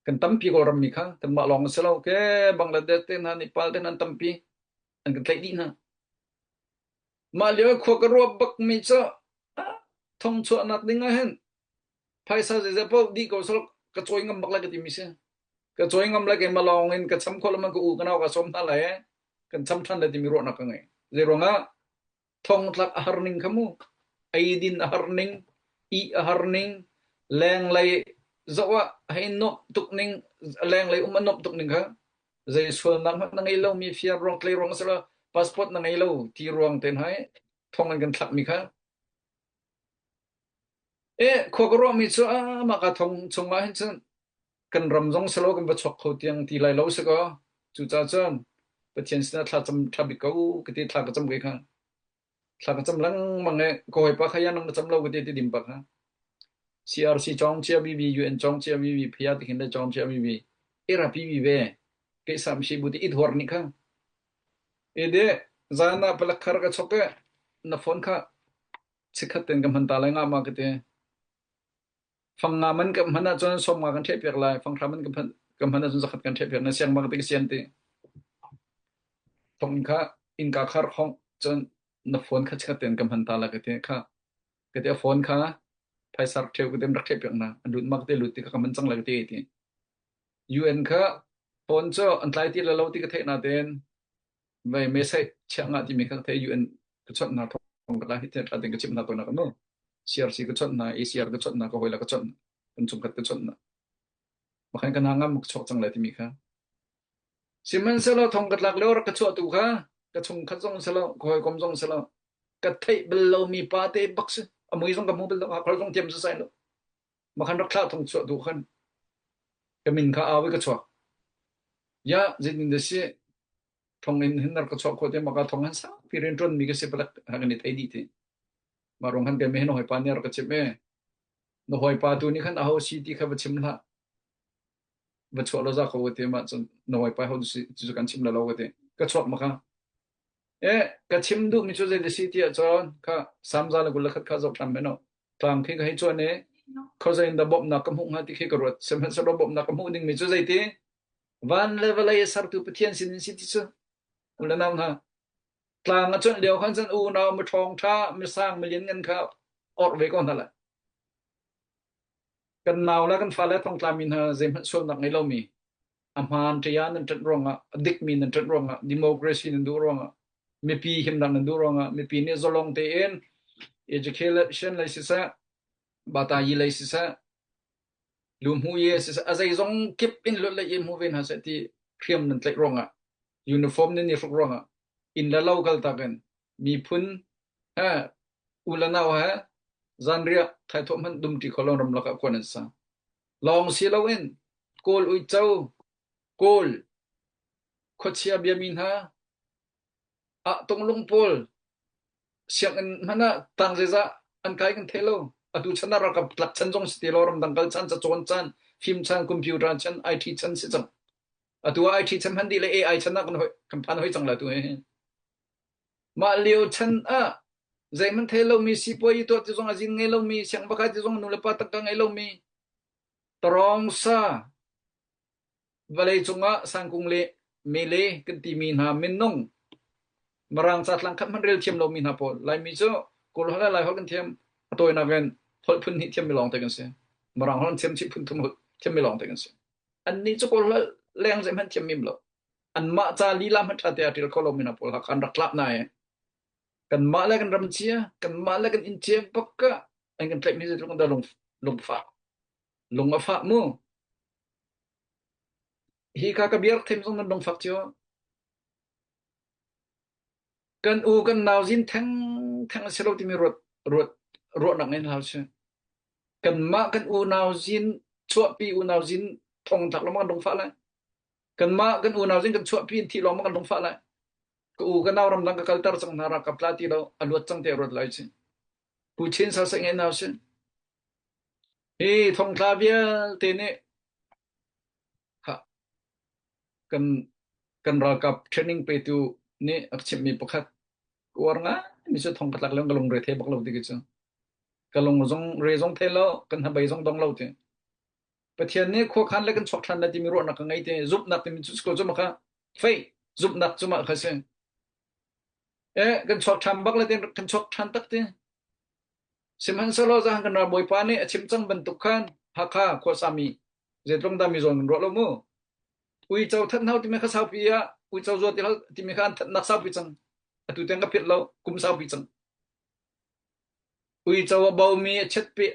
S7: Kan tampi Kawlram mi kha kanmah lawng a si lo. Ke Bangladesh te hna Nepal te hna an tampi an kan tlaih dih hna. Mah lio khua ka ruah bak mi cu thong chuahnak ding ah hin phaisa zeizat paoh dih ko sal ka cawi ngam bak lai ka timi si. Ka cawi ngam lai keimah lawng in ka cham khawh lo man ka u ka nau ka sawm hna lai kan cham ṭhan lai timi ruahnak ka ngei. Zei ruangah thongtlak a har ning kha mu eidin a har ning ih a har ning lenglei zoh ah hei nuamh tuk ning lenglei um a nuamh tuk ning kha zei sualnak hmanh na ngei lomi fiar ruang tlei ruang a si lo passport na ngei lo ti ruang ten hai thong an kan thlak mi kha e khua ka ruah mi cu a mah ka thong chung ah hin cun kan ram zong selo kan va chuak kho tiang ti lai lo si ko cucaah cun Pathian sinah thla cam ṭha bik ko ka ti thla ka cam ke kha thla ka cam lengmang e ka hawipa kha ya nang na cam lo ka ti ti dim pa kha CRC chong chia BB UN chong chia BB phia ti khin le chong chia BB era PB ve ke sam shi bu ti it hor ni kha e de zana palak khar ka chok e na phone kha chikhat ten ka hman ta lai nga ma ka ti Fang nga man ka hman ahcun sawm nga kan ṭhehpiak lai. Fang hra man ka hman, ka hman ahcun zakhat kan ṭhehpiak. Na siang bang ti ka sian ti. Thong kha innka khar khong cun na phone kha chikkhat tein ka hman ta lai ka ti kha. Ka ti a phone kha phaisa rak ṭheu ka ti rak ṭhehpiak na. An lut ma ka ti lut ti kha ka hman cang lai ka ti ti. UN kha phone cu an tlai ti le lo ti ka theih na tein Vei message chiah ngah timi kha thei UN ka chawnh hna thawng ka la hi ṭha tein ka chimh hna tawn ka nu CRC ka chawnh hna ACR ka chawnh hna ka hawile ka chawnh hna kan chungkhat ka chawnh hna makhan ka hna ngam ka chuak cang lai timi kha sihmanhsehlaw thong ka tlak lio rak ka chuah tu kha ka chungkhat zong silo ka hawikom zong silo ka theih bal lomi pa te bak si a mui zong ka hmu bal lo a khol zong thiam sasai lo makhan rak thlah thong chuah tu khan ka min kha au i ka chuak ya zeitin dah si thong in hin rak ka chuah khawh te maka thong han saupi rian ṭuan mi ka si palak ha kan i thei dih ti ma rong han ke me hin hawipa nih rak ka chimh e na hawipa tu nih khan aho si ti kha va chim hlah va chuah lo za ko te ma cun na hawipa ho si cu kan chim la lo ka ti ka chuak maka e ka chim duh mi cu zei si ti ahcun kha samza le kul le khat kha zoh ṭhan men tlang khi ka hei chuan i khuazei in dah bawmhnak ka hmuh hnga ti khi ka ruat sihmanhsehlaw bawmhnak ka hmuh ding mi cu zeiti van le vawlei a sertu Pathian sin in si ti cu u le nau hna tlang a cuanh lio khan cun unau mi ṭhawng ṭha misang milian ngan kha orh ve ko hna lai kan nau le kan fale thongtla mi hna zeihmanh sualnak ngei lomi a hmaan ṭia nan ṭanh ruangah a dikmi nan ṭanh ruangah democracy nan duh ruangah mipi himnak nan duh ruangah mipi nih zalong tein education lei siseh batayi lei siseh luhmu ye siseh a zeizong kip in lut lei in hmu ve hna seh ti hriam nan tlaih ruangah uniform nan i hruk ruangah inn le lo kal tak in miphun he u le nau he zanriah thaithawh hmanh dumṭi kho lo ramlak ah khua nan sa Lawng si loin Kawl uico, Kawl khuachia biami hna, ah tunglung pawl sianginn hmanh ah tang zeizah an kai kan thei lo. Atu chan ah ralkap tlak chan zong si ti lo, ramdang kal chan, cacawn chan, fim chan, computer chan, IT chan si cang. Atu ah IT chan hman dih le AI chan ah kan hoi kan phan hoi cang la tu hi. Mah lio chan ah zeihmanh thei lomi sipuai i tuah ti zong a zin ngei lomi siangpakai ti zong nulepa tangka ngei lomi tarawng sa vawlei cungah sangkung le mele kan timi hna minung Mirang ca tlang khat hmanh rel thiam lomi hna pawl Laimi cu Kawl holh le Lai holh kan thiam a tawinak in holh phun hnih thiammi lawng te kan si Mirang holh an thiam chih phun thum holh thiammi lawng te kan si annih cu Kawl holh leng zeihmanh thiam mim lo anmah ca lila hmanh ṭha te a ṭial kho lomi hna pawl kha an rak tlak na i kanmah le kan ram cia kanmah le kan inn cia bak ah an kan tlaihmi zeitluk in dah lung lungfah lung a fah mu hi ka ka biar them zong nan lungfak cio kan u kan nau zin theng theng a si lo timi ruat ruat ruahnak ngei hna si kanmah kan unau zin chuahpi unau zin thong tlak lawng kan lungfah lai kanmah kan unau zin kan chuahpi in thi lawng kan lungfah lai ka u ka nau ramdang ka kalter cang hna ralkap tla ti lo a luat cang te ruat lai si pu chin sa sa nge nau si hi thongtla vialte nih ha kan kan ralkap training petu nih a chimmi pakhat uar ngai. Mi cu thong ka tlak le ka lungre thei bak lo ti cu. Ka lung zong re zong thei lo, kan hnabei zong dong lo ti. Pathian nih khuakhan le kan chuak ṭhan lai timi ruahnak ka ngei ti. Zumhnak timi cu ko cu ma kha faith zumhnak cu mah kha si. Eh kan chuak ṭhan bak le kan chuak ṭhan tak ti. Sihmanhsehlaw zahan kan ral Bawipa nih a chim cang bantuk khan Hakha khuasami zeitlung dah mi zawn kan ruah lo mu. Uico that hau timi kha saupi ah uico zuat timi kha an thatnak saupi cang. Atu tiang ka philh lo kum saupi cang. Uico a bomi a chetpi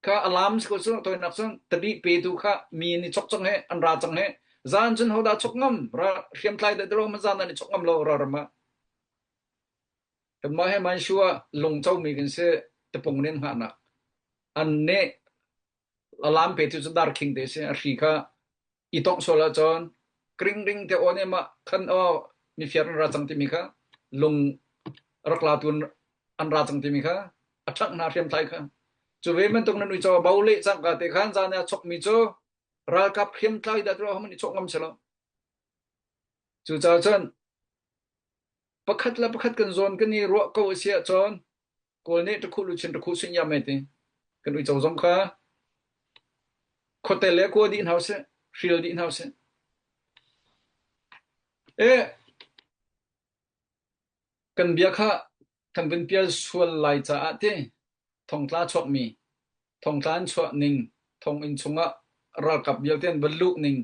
S7: kha alarm si ko cu toinak cun tadi petu kha mi an i chok cang he an ra cang he zan cun hodah chok ngam ra hriamtlai da dro man zan an i chok ngam lo ra ram ah kanmah he man shu ah lungco mi kan si tapung nen hngahnak an ne alarm petu cu darkhing te si a hri kha i tongh sual ahcun kring ring te aw nih mah khan aw mifiar an ra cang timi kha lung rak latu an ra cang timi kha a ṭhangh hna hriamtlai kha cu ve bantuk nan uico bo leh cangka te khan zan ah chokmi cu ralkap hriamtlai dah tura homan i chok ngam si lo cucaah cun pakhat le pakhat kan zawn kan i ruah ko a si ahcun Kawl nih ṭakhu luchin ṭakhu suin yam ai ti. Kan uico zong kha khuate le kua dih hna usih, hrial dih hna usih. E kan bia kha kan vun pial sual lai caah ti thongtla chuakmi thongtla an chuah ning thonginn chungah ralkap vialte an va luh ning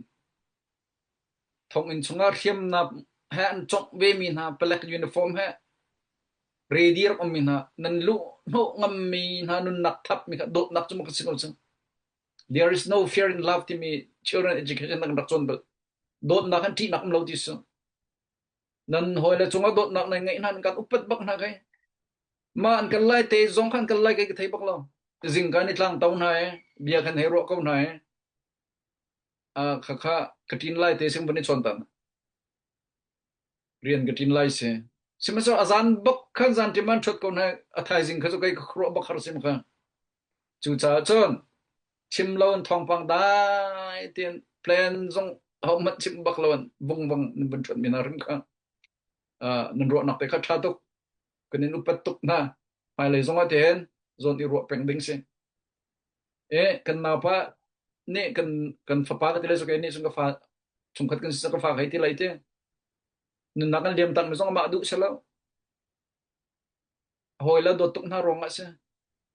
S7: Thonginn chungah hriamnam he an cawngh vemi hna palek uniform he ready rak ummi hna nan luh hnawh ngammi hna nunnak thapmi kha dawtnak cu maw ka si ko cang. There is no fear in love timi children education na kan rak cawn bal. Dawtnak an ṭihnak um lo ti si. Nan hawile cungah dawtnak nan ngeih hna nan kan upat bak hna kai. Ma an kan lai te zong khan kan lai kai ka thei bak lo. Zingka ni tlang to hna e, bia kan hei ruah ko hna e. Khakha ka ṭin lai te sing van i chawn tan. Rian ka ṭin lai si. Sihmanhsehlaw a zan bak khan zan ṭim an ṭhuat ko hna a thaizing kha cu kei ka khuaruah bak har sim kha. Cucaah cun chim lo in thawngpang dai tiin plan zong hohmanh chim bak lo in vungvang nan vun ṭhuat mi hna hrim kha nan ruahnak te kha ṭha tuk. Kan in upat tuk hna. Hmailei zong ah tihin zawn i ruah peng ding si. Eh, kan naupa nih kan kan fapa ka ti lai nih cun ka fa chungkhat kan si ka fa hei ti lai ti. Nunnak kan liam tak mi zong amah duh si lo. Hawi le dawt tuk hna ruang ah si.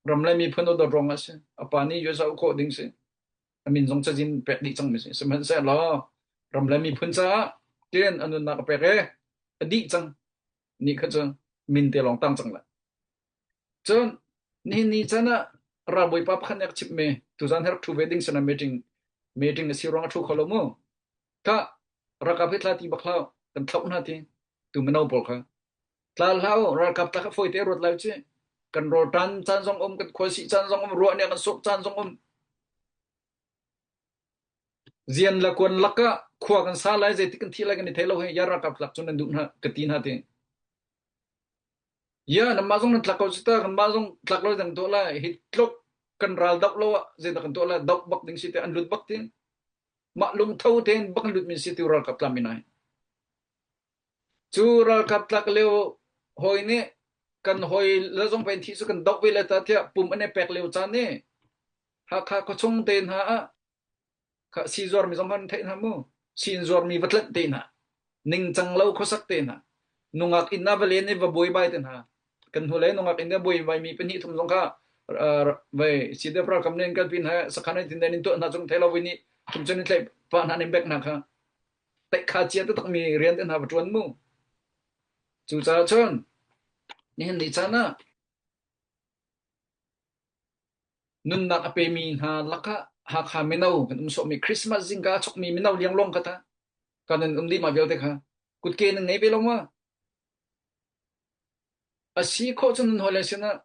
S7: Ram le miphun dawt ruang ah si. A pa nih USA uk khawh ding si. A min zong cazin pek dih cang mi si. Sihmanhsehlaw ram le miphun caah tin a nunnak a pek e a dih cang. Ni kha cu min te lawng tang cang la. Cun nihin ni caan ah ralbawipa pakhat nih a ka chimhmi tuzaan hi rak ṭhu ve ding sinah meeting meeting a si ruang a ṭhu kho lo mu. Khah ralkap hi tla ti bak hlah kan thlauh hna ti tu mino pawl kha. Tla hlah u ralkap tla kha fawi te ruat lai u Kan rawlṭan caan zong um, kan khualsih caan zong um, ruah nih a kan suk caan zong um. Zian le kuan lakah khua kan sa lai zeitik kan thi lai kan i thei lo hi ya ralkap tlak cu nan duh hna ka ti hna ti. Ya, nanmah zong nan tlak ko cu ta, kanmah zong tlak lo dang tuah lai. Hi tluk kan ral doh lo ah zeidah kan tuah lai? Doh bak ding si te an lut bak ti. Mah lungtho tein bak an lut mi si tu ralkap tlam in ai. Cu ralkap tlak lio hawi nih kan hawi le zong pen thi cu kan doh ve le ta tiah pum an i pek lio caan ni Hakha khuachung te hna ah Kha sii zuarmi zong kan theih hna mu. Siin zuarmi va tlanh te hna. Ningcang lo khuasak te hna. Nungak inn ah va len i va buaibai te hna. Kan hnulei nungak inn ah buaibai mi pahnih thum zong kha vai CDF ralkap nih an kalpi hna sakhan an tin in tuah hna chung thei lo voi nih thum cun in tlaih pa hna nin bek hna kha tlaih kha chia taktak mi rian te hna va ṭuan mu. Cucaah cun nihin ni caan ah Nunnak a pemi hna lakah Hakha mino kan um sawhmi Christmas zingka a chokmi mino liangluang kha ta kan in um dih mah vialte kha kutke nan ngei ve lo ma? A si khawh cun nan hawile sinah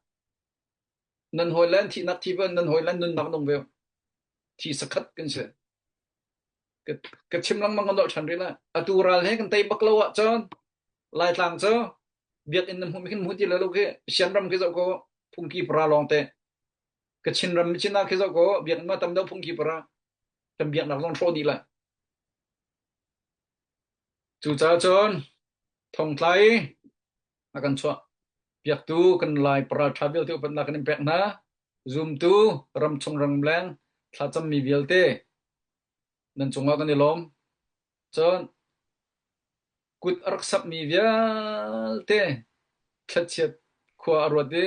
S7: nan hawile an thihnak thi ve nan hawile an nunnak nung ve thi sakhat kan si. Ka, ka chim lengmang kan dolh ṭhan rih lai. Atu ral he kan tei bak lo ahcun Laitlang cu biakinn na hmuh khin hmu ti lo lo khi Sianram khi zoh ko phungki para lawng te. Ka Chinram Chin ah khi zoh ko biakinn ma tam deuh phungki para kan biaknak zong hrawh dih lai. Cucaah cun thongtlai a kan chuah. Piaktu kan Lai paral ṭha vialte upatnak kan in pek hna. Zumtu ramchung ramleng thlacammi vialte nan cungah kan i lawm. Cun kut a rak sapmi vialte thlachiat khua a ruat i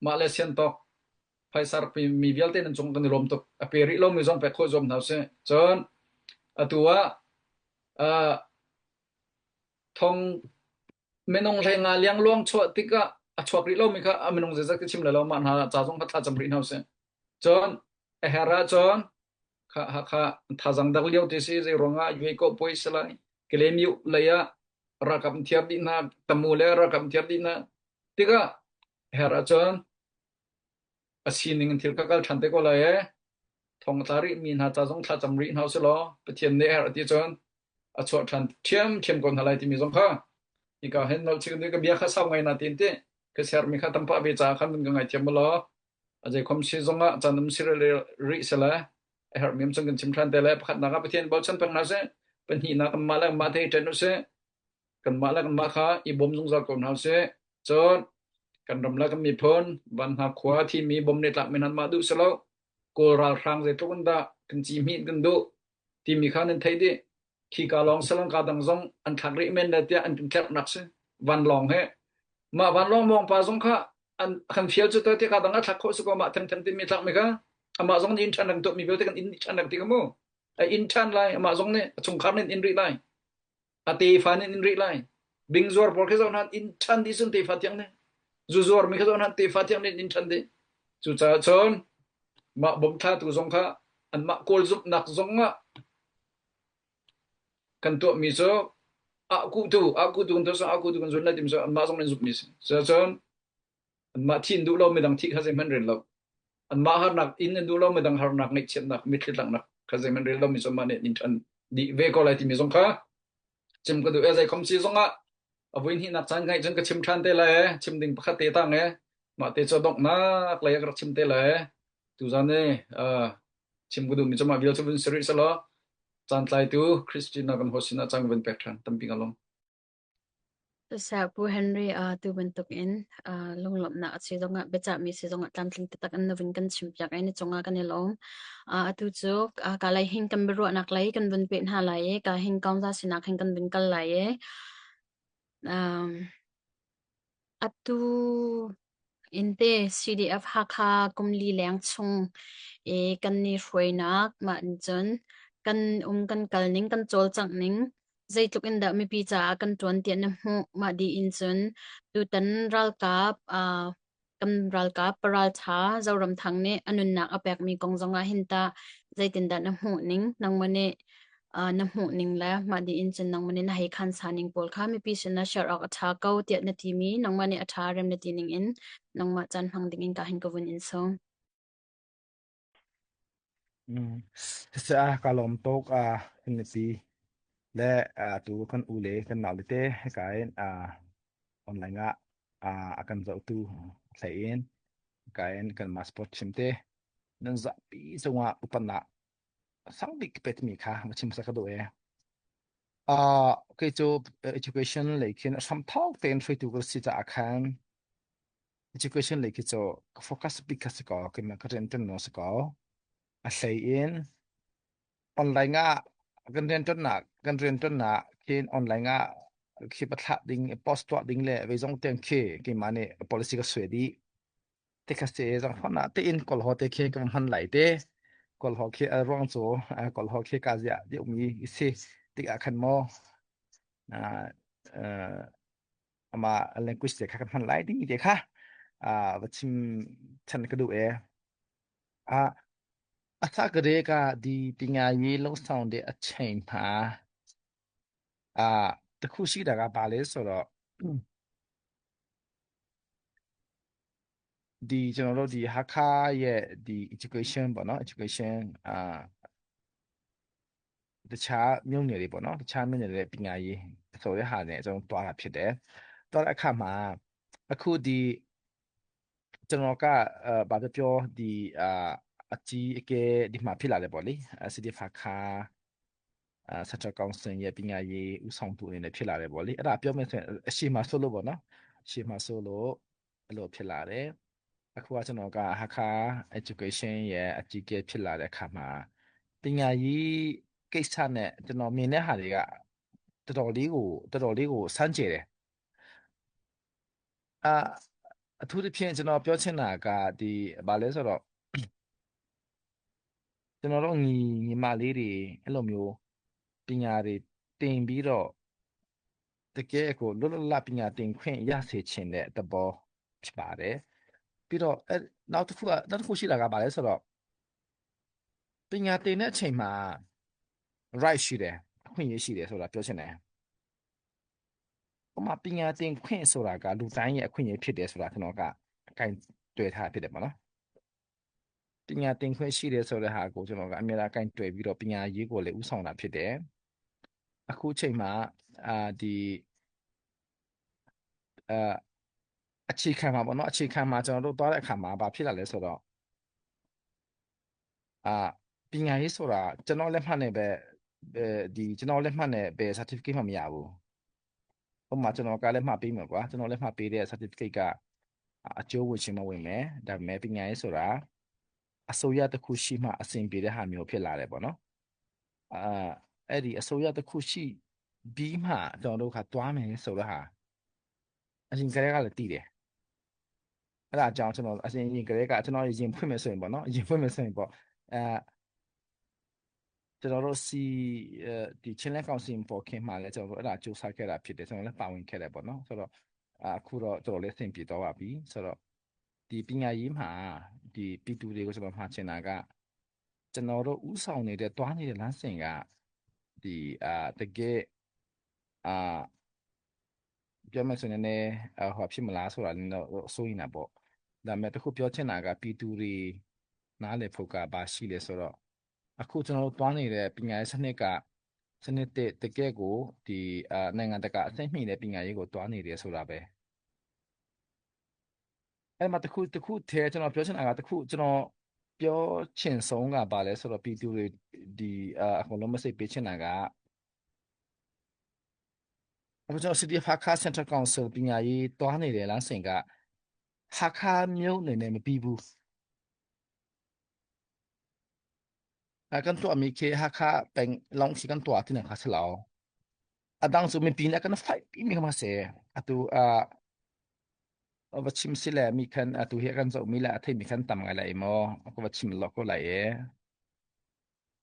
S7: mah le siantawk phaisa rak mi vialte nan cung kan i lawm tuk. A pe rih lomi zong pek khawh zuam hna usih. Cun atu ah uh, thong minung hlei nga liangluang chuah tikah a chuak rih lomi kha a minung zeizat ka chim lai lo mah hna ca zong kha thlacam rih hna usih. Cun a her ahcun kha kha thazang dak lio te si zei ruangah yuai ko poi si lai Kalaymyo lei ah ralkap an thiar dih hna tamu le ralkap an thiar dih hna tikah her ahcun a sining in thil kha kal ṭhan te ko lai e thong a tla rih mi hna ca zong thlacam rih hna usih law Pathian nih a herh ti cun a chuah ṭhan ṭhiamṭhiam ko hna lai timi zong kha hika hin nolh chik ka bia kha sau ngai na tin ti ka sermi kha tampa ve ca khan ka ngaithiam law a zeikhom si zongah caan um si rih sele a herhmi um cun kan chim ṭhan te le pakhatnak ah Pathian bochan peng hna sih pahnihnak kanmah le kanmah te i ṭen usih kanmah le kanmah kha i bawm zungzal ko hna usih cun kan ram le kan miphun van hna khua thimi bom ne tlak men han mah duh silo kawl ralhrang zeitluk in dah kan ci hmih kan duh timi kha nan theih dih khika lawng salangka dang zong an thlak rih men le tiah an kan tlerhnak si vanlawng he mah vanlawng mawng pa zong kha an kan fial cu te ka dang a thlak khawh si ko mah thengtheng timi thlak mi kha amah zong nih in ṭhan rang tuah mi vialte kan in ṭhan rang ti ka mu a in ṭhan lai amah zong nih a chungkhar nih in rih lai a tefa nih in rih lai bing zuar pawl khi zoh hna in ṭhan dih sun tefa tiang nih zu zuar mi khi zoh hna tefa tiang nih in ṭhan dih cucaah cun mah bom thlatu zong kha anmah kawl zumhnak zong ah Kan tuahmi cu ahkuhtu ahkuhtu kan tuah ahkuhtu kan zun lai timi cu anmah zong nih an zumhmi a si. Cucaah anmah thi an duh lo midang thi kha zeihmanh rel lo. Anmah harnak in an duh lo midang harnak ngaihchiatnak mitthli tlaknak kha zeihmanh rel lomi cu anmah nih an in ṭhan dih ve ko lai timi zong kha chim ka duh. Zeikhom si zongah a voi hnihnak caan ngaih cun ka chim ṭhan te lai chim ding pakhat te tang e mah te cu donghnak lei ah ka rak chim te lai tuzan i chim ka duhmi cu mah vial cu vun si rih selaw caan tlaitu Christina kan host sinah caan ka vun pek ṭhan tampi ka lawm.
S2: Siseh Pu Henry uh, tu bantuk in uh, lunglawmhnak a si zongah biacahmi si zongah tlamtling taktak in na vun kan chimpiak i na cungah kan i lawm. Uh, atu cu uh, ka lei hin kan biaruahnak lei kan vun peh hna lai i ka hin kaungza sinak hin kan vun kal lai i um, Atu innte CDF Hakha kumli leng chung i kan i hruainak mah in cun kan um kan kal ning kan cawlcangh ning zeitluk in dah mipi caah kan ṭuan tiah na hmuh mah dih in cun tutan ralkap uh, kan ralkap paralṭha Zoramthang nih a nunnak a pekmi kong zongah hin tah zeitindah na hmuh ning nangmah nih uh, na hmuh ning le mah dih in cun nangmah nih na hei khan sa ning pawl kha mipi sin ah share awk a ṭha ko tiah na timi nangmah nih a ṭha rem na ti ning in nangmah caan hmang ding in ka hin ka vun in sawm.
S3: Mm. Cucaah ka lawm tuk a kan mipi le atu kan u le kan nau le te hika in online ah a kan zohtu hlei in hika in kan passport chim te nan zapi cungah upannak sang bik petmi kha va chim sa ka duh e. Uh, kei cu education lei khin a hram thawk tein hruaitu ka si caah khan education lei khi cu ka focus bik kha si ko keimah ka rian ṭuan no si ko a hlei in online ah kan rian ṭuannak kan rian ṭuannak khin online ah khi pathlah ding post tuah ding le veizong tiang khi keimah nih policy ka suai dih te kha se zang hon ah tein kawlhaw te khi ka hman lai te kawlhaw khi a ruang cu kawlhaw khi ka ziah deuh mi si tik ah khan maw ama language te kha kan hman lai ding te kha va chim chan ka duh e a a sa ka re ka di tingai lo sound de a chain ha a တခုရှိတာကဘာလဲဆိုတော့ ဒီကျွန်တော်တို့ဒီဟာခါရဲ့ဒီ education ပေါ့နော် education အာတခြားမြို့နယ်တွေပေါ့နော်တခြားမြို့နယ်တွေပညာရေးဆိုတဲ့ဟာနဲ့ကျွန်တော်တွားတာဖြစ်တယ်တွားတဲ့အခါမှာအခုဒီကျွန်တော်ကအဲဘာပြောပြောဒီအာအကြီးအကဲဒီမှာဖြစ်လာတယ်ပေါ့လေ City of Hakha အာ Central Council ရဲ့ပညာရေးဦးဆောင်သူအနေနဲ့ဖြစ်လာတယ်ပေါ့လေအဲ့ဒါပြောမယ်ဆိုရင်အရှိမဆိုလို့ပေါ့နော် ရှေ့မှာဆိုလို့အဲ့လိုဖြစ်လာတယ်အခုကကျွန်တော်က Hakha Education ရဲ့အကြီးအကဲဖြစ်လာတဲ့အခါမှာပညာရေးကိစ္စနဲ့ကျွန်တော်မြင်တဲ့ဟာတွေကတော်တော်လေးကိုတော်တော်လေးကိုစမ်းကြယ်တယ်အာအထူးသဖြင့်ကျွန်တော်ပြောချင်တာကဒီဘာလဲဆိုတော့ကျွန်တော်တို့ညီညီမလေးတွေအဲ့လိုမျိုးပညာတွေတင်ပြီးတော့တကယ်ကိုလွတ်လပ်လပ်ပညာသင်ခွင့်ရစေချင်တဲ့သဘောဖြစ်ပါတယ်ပြီးတော့အဲနောက်တစ်ခုကနောက်တစ်ခုရှိတာကဘာလဲဆိုတော့ပညာသင်တဲ့အချိန်မှာ right ရှိတယ်အခွင့်အရေးရှိတယ်ဆိုတာပြောချင်တယ်ဥပမာပညာသင်ခွင့်ဆိုတာကလူတိုင်းရဲ့အခွင့်အရေးဖြစ်တယ်ဆိုတာကျွန်တော်ကအကင်တွေ့ထားဖြစ်တယ်ပေါ့နော်ပညာသင်ခွင့်ရှိတယ်ဆိုတဲ့ဟာကိုကျွန်တော်ကအများအားအကင်တွေ့ပြီးတော့ပညာရေးကိုလည်းဥဆောင်တာဖြစ်တယ်အခုချိန်မှာအာဒီအာအခြေခံမှာပေါ့နော်အခြေခံမှာကျွန်တော်တို့သွားတဲ့အခါမှာဘာဖြစ်လာလဲဆိုတော့အာပညာရေးဆိုတာကျွန်တော်လက်မှတ်နဲ့ပဲဒီကျွန်တော်လက်မှတ်နဲ့ဘယ် certificate မှမရဘူးဥပမာကျွန်တော်ကလက်မှတ်ပေးမှာကွာကျွန်တော်လက်မှတ်ပေးတဲ့ certificate ကအကျိုးဝင်ချင်းမဝင်မယ်ဒါပေမဲ့ပညာရေးဆိုတာအစိုးရတစ်ခုရှိမှအဆင်ပြေတဲ့ဟာမျိုးဖြစ်လာတယ်ပေါ့နော်အာအဲ့ဒီအစိုးရတစ်ခုရှိပြီးမှကျွန်တော်တို့ကသွားမယ်ဆိုတော့ဟာအရင်ကတည်းကလည်းတည်တယ်အဲ့ဒါအကြောင်းကျွန်တော်အရင်ကတည်းကကျွန်တော်ရင်ဖွင့်မယ်ဆိုရင်ပေါ့နော်ရင်ဖွင့်မယ်ဆိုရင်ပေါ့အဲကျွန်တော်တို့စီအဲဒီချင်းလက်ကောင်စီပေါ်ခင်မှာလည်းကျွန်တော်တို့အဲ့ဒါစူးစမ်းခဲ့တာဖြစ်တယ်ကျွန်တော်လည်းပါဝင်ခဲ့တယ်ပေါ့နော်ဆိုတော့အခုတော့တော်တော်လေးအဆင်ပြေတော့ပါပြီဆိုတော့ဒီပညာရေးမှာဒီပြည်သူတွေကိုကျွန်တော်မှာချင်တာကကျွန်တော်တို့ဥဆောင်နေတဲ့တွားနေတဲ့လမ်းစဉ်ကဒီအာတကယ်အာပြောမယ်ဆိုရင်လည်းဟိုဖြစ်မလားဆိုတာလည်းတော့စိုးရင်တာပေါ့ဒါပေမဲ့တခုပြောချင်တာကပြည်သူတွေနားလည်ဖို့ကဘာရှိလဲဆိုတော့အခုကျွန်တော်တို့တွားနေတဲ့ပညာရေးစနစ်ကစနစ်တတကယ်ကိုဒီအာနိုင်ငံတကာအဆင့်မြင့်တဲ့ပညာရေးကိုတွားနေတယ်ဆိုတာပဲအဲ့မှာတခုတခုထဲကျွန်တော်ပြောချင်တာကတခုကျွန်တော်ပြောချင်ဆုံးကဘာလဲဆိုတော့ပြည်သူတွေဒီအာအကုန်လုံးမစိတ်ပေးချင်တာကအခုကျွန်တော် City of Hakha Central Council ပညာရေးတွားနေတယ်လားစင်ကဟာခါမြို့နယ်နဲ့မပြီးဘူးအကန်ตัวมีเคဟာခါပင်လောင်စီကန်ตัวที่ไหนคะสลาวอดังสุมีปีนะกันไฟปีมีมาเสอตูอ่าว่าชิมสิแหละมีคันอตูเฮกันจะมีละที่มีคันตำอะไรมอก็ว่าชิมล็อกก็ไหลเอ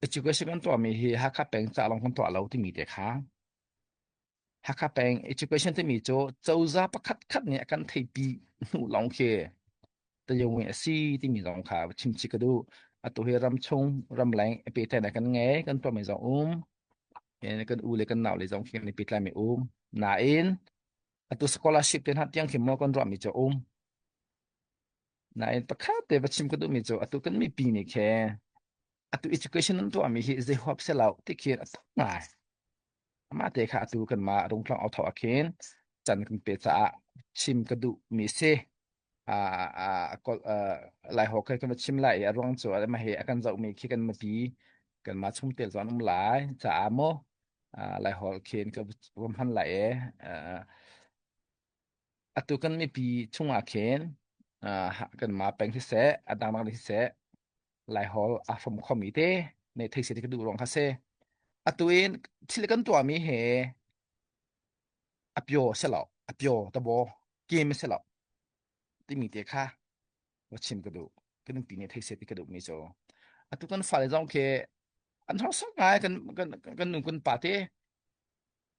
S3: education กันตัวมีเฮฮักคาเป็นจะลองคนตัวเราที่มีเด็กค่ะฮักคาเป็น education ที่มีโจโจซาประคัดคัดเนี่ยกันเทปีหนูลองเคแต่ยังเวซีที่มีลองค่ะชิมชิกดูอตัวเฮรำชงรำแรงเปแต่ไหนกันไงกันตัวมีจงอุ้มกันอูเลยกันหนาวเลยจงเขียนในปีไลมีอุ้มนาอินอตัว scholarship เป็นหัดยังเข็มมอกันรอมีจะอุ้มนาอินประคัดแต่ว่าชิมก็ดูมีโจอตัวกันมีปีนี่แค่ atu education nan tuahmi hi zei huap si lo ti khin a tam ngai. Amah te kha atu kanmah Rungtlang au thawk ah khin can kan pe caah chim ka duh mi si. Lai haw kan va chim lai i a ruang cu mah hi a kan zohmi khi kan mipi kanmah chungtel cu an um lai caah mu Lai holh khin ka va hman lai i Atu kan mipi chungah khin kanmah peng siseh, a dangdang ding siseh, Laiholh aa hrawm khomi te nih thei seh ti ka duh ruang kha si. Atu in thil kan tuahmi he a pio si lo, a pio tabo kem si lo timi te kha va chim ka duh. Kan pi nih thei seh ti ka duhmi cu. Atu kan fale zong khi an harsa ngai kan kan kan nu kan pa te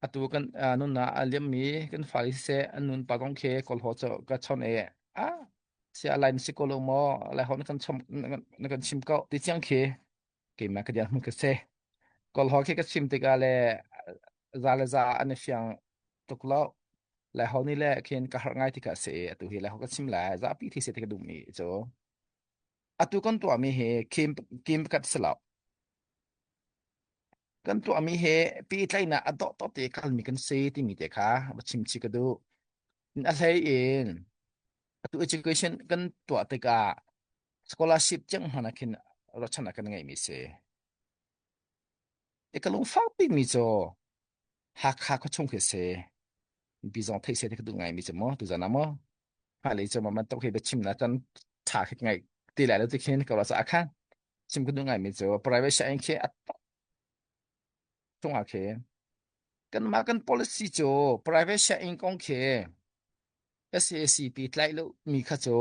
S3: Atu kan nunnak a liammi kan fale siseh an nun pa kong khi kawlhaw cu ka chawnh i ah sia lai na si ko lo maw lai ho na kan chom na kan chim ko ti chiang khi keimah ka dirhmun ka si. Kawlhaw khi ka chim tikah le za le za an i fiang tuk lo. Lai ho nih le khin ka harh ngai tikah si atu hi lai ho ka chim lai zapi thi se ti ka duhmi cu atu kan tuahmi hi kim kim kat si lo. Kan tuahmi he pehtlaihnak a dawhdawh te kalmi kan si timi te kha va chim chih ka duh. A hlei in atu education kan tuah tikah scholarship tiang hmanh ah khin ruahchannak kan ngeihmi si. I ka lungfak bikmi cu Hakha khuachung khi si. Mipi zong theih seh ti ka duh ngai mi cu mu tuzan ah mu. Hmailei cu man tuk hi biachim na tan tha khi ngai ti lai lo ti khin ka ruah caah khan chim ka duh ngai mi cu private sianginn khi a cungah khi kanmah kan policy cu private sianginn kong khi SACP tlaih lo mi kha cu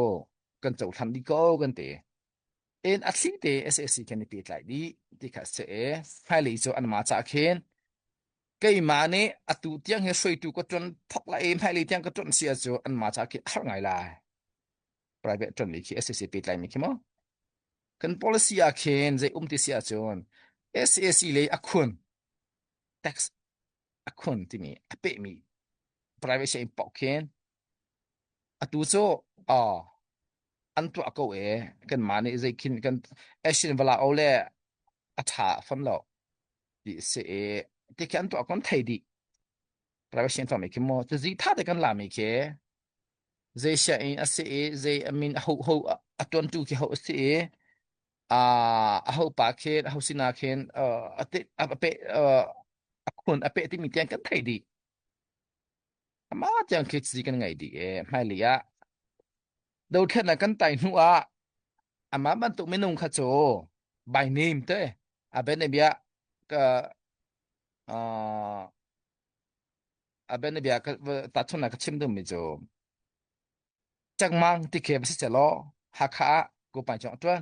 S3: kan cohlan dih ko kan ti. In a thli te SAC kan i pehtlaih dih ti kha a si i hmailei cu anmah ca khin keimah nih atu tiang hi hruaitu ka ṭuan thok lai i hmailei tiang ka ṭuan si ahcun anmah ca khi a har ngai lai. Private ṭuanmi khi SAC pehtlaimi khi maw? Kan policy ah khin zei um ti si ahcun SAC lei a khun tax a khun timi a pehmi private sianginn paoh khin atu cu aw an tuah ko e kanmah nih zei khin kan action vala o le a ṭha fam lo ti si i ti khi an tuah kon thei dih private sianginn tuahmi khi mu cuzi tha te kan lami khi zei sianginn a si i zei a min a ho ho a tuantu khi ho a si i a a ho pa khin a ho sinah khin a te a pe a khun a pe timi tiang kan thei dih ama tiang khi cuzi kan ngei dih e hmailei ah dothlennak kan tai hnu ah amah bantuk minung kha cu by name te a ben bia ka a ben bia ka ta chun ka chim dum mi cu changmang ti khe si chelo Hakha ah ko pai chong tuan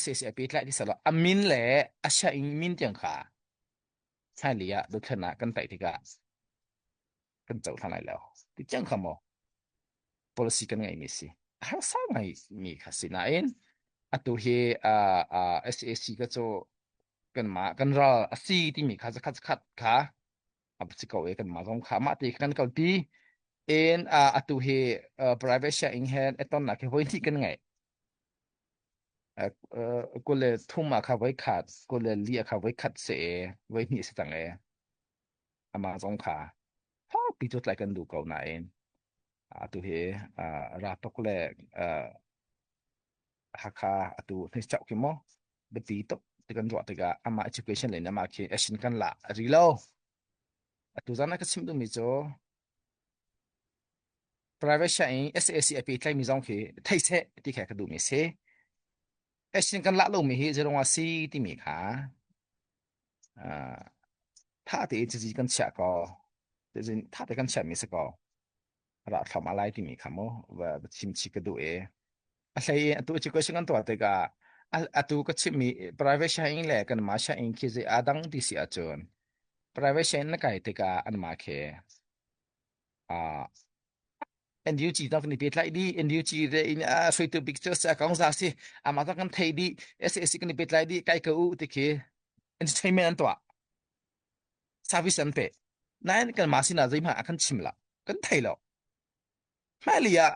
S3: SACIP tlai ti salo amin le a sha in min tiang kha sai lia dothlennak kan tai tikah kan cohlan lai lo ti tiang kha maw policy kan ngeihmi si a harsa ngai mi kha si nain atu hi uh, uh, SAC ka cu kanmah kan ral a si timi kha zakhat zakhat kha a si ko e kanmah zong kha mah ti kan kalpi in uh, atu hi uh, private sharing hen eton nak hi voi hnih kan ngei uh, kule thum ah kha voi khat kule li ah kha voi khat se voi hnih si cang e amah zong kha fakpi cu tlaih kan duh ko nain atu hi Ratok le Hakha atu hnichauh khi maw biapi tuk ti kan ruah tikah amah education le amah khi action kan la a ri lo. Atu zan ah ka chim duhmi cu private sianginn SAC a pehtlaimi zong khi thei seh ti kha ka duhmi si. Action kan lah lomi hi zeirung ah si timi kha Tha tein cazi kan chiah ko. Tha te kan chiahmi si ko. Ra thlam a lai timi kha mu va chim chih ka duh i. A hlei in atu education kan tuah tikah atu ka chimmi private sianginn le kanmah sianginn khi zei aa dang ti si ahcun private sianginn na kai tikah anmah khi NUG tang kan i pehtlaih dih NUG re in a hruaitu bik cu a kong za si amah tang kan thei dih SAC kan i pehtlai dih kai ko u ti khi entertainment an tuah service an pe nain kan mah sinah zeihmanh a kan chim la kan thei lo hmailei ah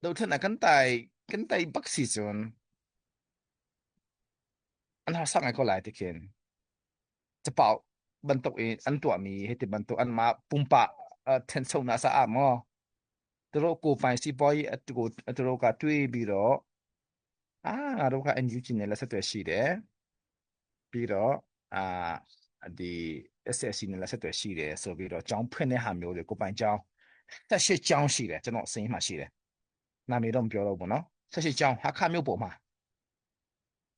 S3: dothlen ah kan tai kan tai bak si cun an harsa ngai ko lai ti khin capau bantuk in an tuahmi hiti bantuk anmah pumpak ṭhenchonak caah maw သူတို့ကိုယ်ပိုင်စီးပွားရေးအတူသူတို့ကတွေးပြီးတော့အာငါတို့က NUG နဲ့လက်ဆက်သွယ်ရှိတယ်ပြီးတော့အာဒီ SSC နဲ့လက်ဆက်သွယ်ရှိတယ်ဆိုပြီးတော့ကျောင်းဖွင့်တဲ့ဟာမျိုးတွေကိုပိုင်ကျောင်း18ကျောင်းရှိတယ်ကျွန်တော်အစင်းမှာရှိတယ်နာမည်တော့မပြောတော့ဘူးနော်18ကျောင်းဟာခမျိုးပေါ်မှာ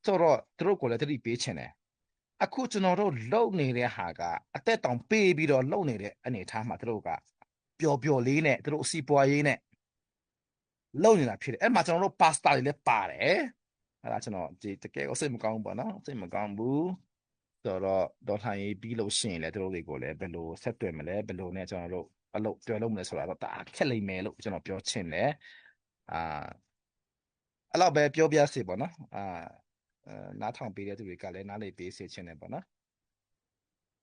S3: ဆိုတော့သူတို့ကိုလည်းသတိပေးချင်တယ်အခုကျွန်တော်တို့လုံနေတဲ့ဟာကအသက်တောင်ပေးပြီးတော့လုံနေတဲ့အနေအထားမှာသူတို့ကပျော်ပျော်လေးနဲ့သူတို့အစီပွားရေးနဲ့လုံနေတာဖြစ်တယ်အဲ့မှာကျွန်တော်တို့ပါစတာတွေလည်းပါတယ်အဲ့ဒါကျွန်တော်ဒီတကယ်ကိုစိတ်မကောင်းဘူးပေါ့နော်စိတ်မကောင်းဘူးဆိုတော့ဒေါ်ထိုင်ရေးပြီးလို့ရှိရင်လည်းသူတို့တွေကိုလည်းဘယ်လိုဆက်သွယ်မလဲဘယ်လိုနဲ့ကျွန်တော်တို့အလုပ်တွဲလုပ်မလဲဆိုတာတော့တအားခက်လိမ့်မယ်လို့ကျွန်တော်ပြောချင်တယ်အာ အဲ့လောက်ပဲပြောပြစေပေါ့နော်အာနားထောင်ပေးတဲ့သူတွေကလည်းနားလည်ပေးစေချင်တယ်ပေါ့နော်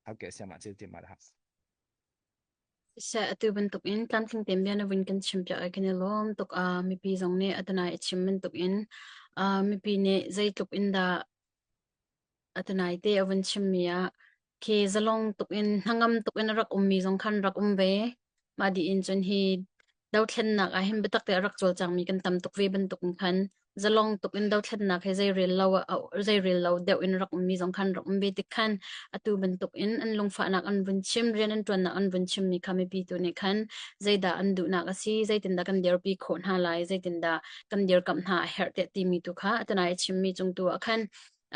S3: ဟုတ်ကဲ့ဆရာမကျေးဇူးတင်ပါတယ်ဟုတ်
S2: Siseh atu bantuk in tlamtling tein bia na vun kan chim piak i kan i lawm tuk. Uh, mipi zong nih a tunai a chim bantuk in uh, mipi nih zeitluk in dah a tunai te a vun chimmi ah khi zalong tuk in hnangam tuk in a rak ummi zong khan rak um ve. Mah dih in cun hi dothlennak ah hin biatak te a rak cawlcangmi kan tam tuk ve bantuk in khan. Zalong tuk in dothlennak he zeirel lo zeirel lo deuh in rak ummi zong khan rak um ve tik khan atu bantuk in an lungfahnak an vun chim, rian an ṭuannak an vun chimmi kha mipi tu nih khan zeidah an duhnak a si, zeitindah kan dirpi khawh hna lai, zeitindah kan dirkamh hna a herh tiah timi tu kha atanai a chimmi cung tu ah khan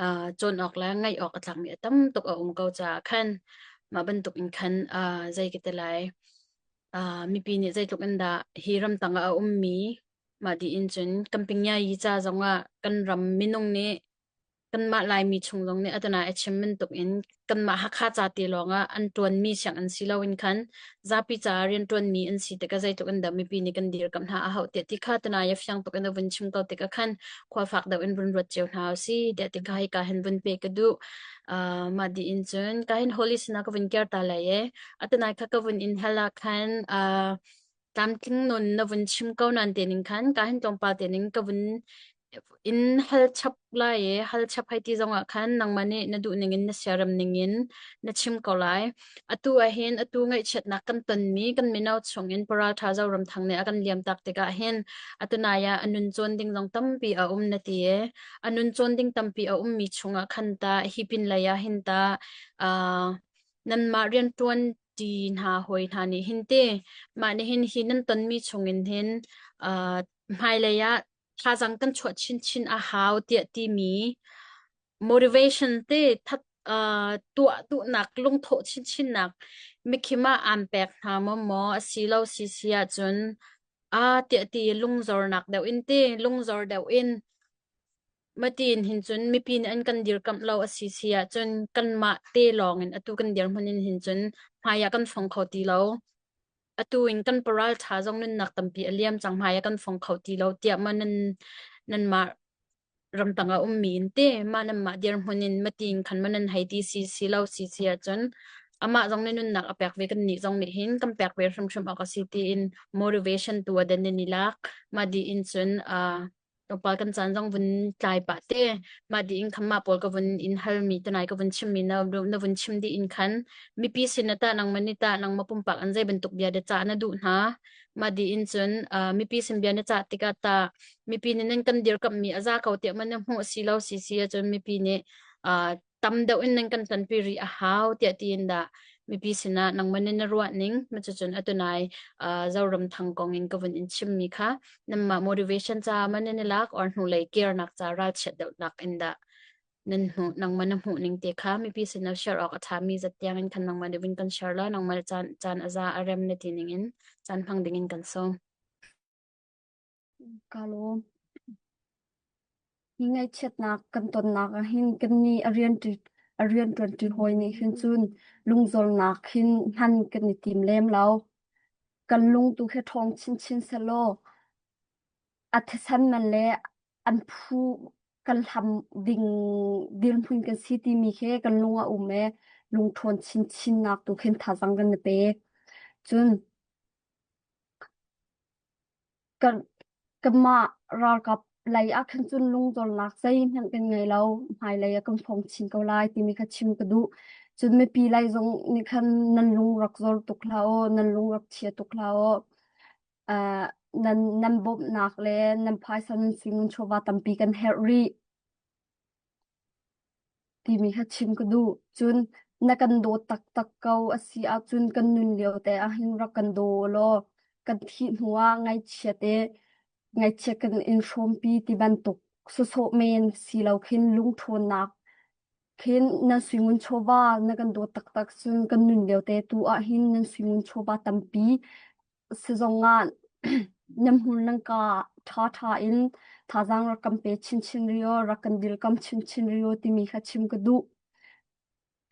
S2: uh, cawn awk le ngaih awk a tlakmi a tam tuk a um ko caah khan mah bantuk in khan uh, zei ka ti lai uh, mipi nih zeitluk in dah hi ramtang ah a ummi mah dih in cun kan pingyayi ca zongah kan ram minung nih kanmah Laimi chung zong nih atana a chim bantuk in kanmah Hakha ca te lawngah an ṭuanmi sianginn si loin khan zapi caah rianṭuanmi an si tikah zeitluk in dah mipi nih kan dirkamh hna a hauh tiah ti kha tanai a fiang tuk in a vun chim ko tikah khan khua fak deuh in vun ruat cio hna usih tiah ti kha hika hin vun pe ka duh. Uh, mah dih in cun ka hin holy sinah ka vun kiar ta lai e. Atanai kha ka vun in hal ah khan uh, Tlamtling nawn na vun chim ko nain te ning khan ka hin tlawmpal te ning ka vun in hal chap lai i hal chap hei ti zongah khan nangmah nih na duh ning in na siarem ning in na chim ko lai. Atu ahhin atu ngaihchiatnak kan tonmi kan mino chungin paral ṭha Zoramthang nih a kan liamtak tikah hin atunai ah a nun cawn ding zong tampi a um na ti i a nun cawn ding tampi a ummi chungah khan tah hi pin lei ah hin tah uh, nanmah rianṭuan ṭi hna hawi hna nih hin te mah nih hin hi nan tonmi chungin hin uh, hmailei ah thazaang kan chuah chinchin a hau tiah timi motivation te that uh, tuah duhnak lungthawh chinchinnak mikhim ah aan pek hna maw maw asi lo si si ahcun a tiah ti lungzornak deuh in te lungzor deuh in Matiin hin cun mipi nih an kan dirkamh lo a si si ahcun kanmah te lawng in atu kan dirhmun in hin cun hmai ah kan fong kho ti lo. Atu in kan paral ṭha zong nunnak tampi a liam cang hmai ah kan fong kho ti lo tiah ma nan nanmah ramtang a ummi in te mah nanmah dirhmun in matiin khan ma nan hei ti si si lo si si ahcun amah zong nih nunnak a pek ve kannih zong nih hin kan pek ve hrimhrim awk a si tiin motivation tu a den in i lak mah dih in cun uh, Tlawmpal kan caan zong vun tlai pah te. Mah dih in khan mah pawl ka vun in halmi tunai ka vun chimmi na, na vun chim dih in khan mipi sin na tah nangmah nih tah nangmah pumpak an zei bantuk bia dah cah na duh hna. Mah dih in cun uh, mipi sin bia na cah tikah tah mipi nih nan kan dirkamhmi a za ko tiah man na hmuh si lo si si ahcun mipi nih uh, tam deuh in nan kan ṭanpi rih a hau tiah tiin dah mipi sinah nangmah nih na ruah ning cucun atunai uh, Zoram thang kong in ka vun in chimmi kha nanmah motivation ca man nan i lak or hnulei kirnak ca ralchiat deuhnak in dah nan hmuh nangmah na hmuh ning te kha mipi sinah share awk a ṭhami zat tiang in khan nangmah nih vun kan share la nangmah caan caan a za a rem na ti ning in caan hmang ding in kan sawm.
S4: Ka lawm. Hi ngaihchiatnak kan tonnak ahhin kannih a rian a rianṭuanṭi hawi nih hin cun lungzornak hin hman kan i tim lem lo. Kan lung tu khi ṭhawng chinchin sehlaw a thisen man le an phu kan hlam ding dirhmun kan si timi khi kan lung a um i lungṭhawn chinchinnak tu khin thazaang kan i pe. Cun Kanmah ralkap lei ah khan cun lungdawlnak zeihmanh kan ngei lo. Hmailei ah kan fong chin ko lai timi kha chim ka duh. Cun mipi lei zong nih khan nan lung rak zor tuk hlah aw, nan lung rak chia tuk hlah aw. Uh, nan, nan bawmhnak le nan phaisa nan sui chawva tampi kan herh rih. Timi kha chim ka duh. Cun na kan dawt taktak ko a si ahcun kan nun lio te ahhin rak kan daw law kan thih hnu ah ngaihchiat i ngaihchiat kan in hrawmpi ti bantuk sawsawh men si lo khin lungṭhawnnak khin nan suingun chawva na kan dawt taktak cun kan nun lio te tu ahhin nan suingun chawva tampi Sizung ah nan hmur nan kaa ṭhaṭha in thazaang rak kan pe chinchin rih aw, rak kan dirkamh chinchin rih aw timi kha chim ka duh.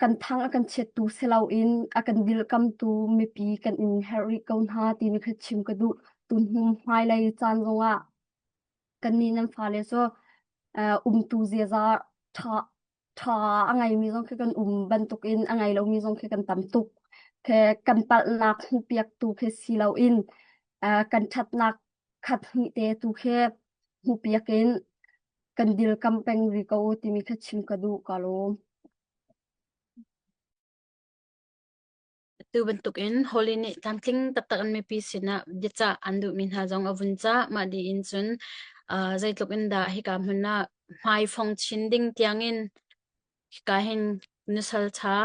S4: Kan thang a kan chiattu si loin a kan dirkamtu mipi kan in herh rih ko hna timi kha chim ka duh. Tuhnu hmailei caan zongah kannih nan fale cu uh, umtu ziaza ṭha ṭha a ngeimi zong khi kan um bantukin a ngei lomi zong khi kan tam tuk. Khi kan palhnak hmuhpiaktu khi si loin uh, kan ṭhatnak khat hnih te tu khi hmuhpiak in kan dirkam peng rih ko u timi kha chim ka duh ka lawm.
S2: Atu bantukin Holly nih tlamtling taktak in mipi sinah biacah an duhmi hna zong a vun cah. Mah dih in cun Uh, zeitluk in dah hika hmun ah hmaifong chin ding tiangin hika hin nusal ṭha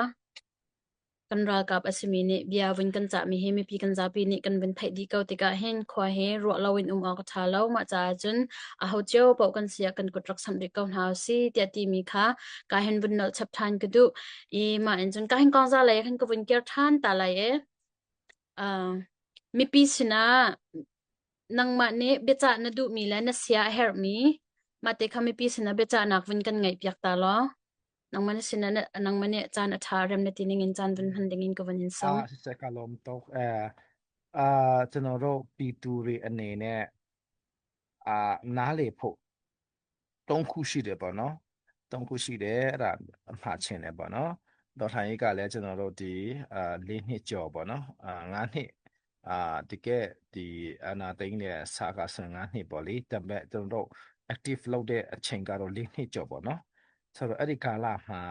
S2: kan ralkap a simi nih bia vun kan cahmi hi mipi kan zapi nih kan vun theih dih ko tikah hin khua hi ruah loin um awk a ṭha lo. Mah caah cun aho cio paoh kan si ah kan kut rak samh rih ko hna usih tiah timi kha ka hin vun nolh chap ṭhan ka duh. I mah in cun ka hin kongza lei ah khan ka vun kir ṭhan ta lai e. Uh, mipi sinah nangmah nih biacah na duhmi le na sia a herhmi mah te kha mipi sinah biacahnak vun kan ngaihpiak ta law. Nangmah na sinah na, nangmah nih caan a ṭha rem na ti ning in caan vun hman ding in ka vun in sawm.
S3: အာစကလုံးတော့အဲအာကျွန်တော်တို့ပီတူတွေအနေနဲ့အာနားလေဖို့ ၃ခုရှိတယ်ပေါ့နော်၃ခုရှိတယ်အဲ့ဒါအမှားချင်တယ်ပေါ့နော်ဒေါ်ထိုင်ကြီးကလည်းကျွန်တော်တို့ဒီအာ၄နှစ်ကျော်ပေါ့နော်အာ၅နှစ်အာတကယ်ဒီအနာသိန်းတဲ့စာကဆို၅နှစ်ပေါ့လေဒါပေမဲ့ကျွန်တော်တို့ active လုပ်တဲ့အချိန်ကတော့၄နှစ်ကျော်ပေါ့နော်ဆိုတော့အဲ့ဒီကာလမှာ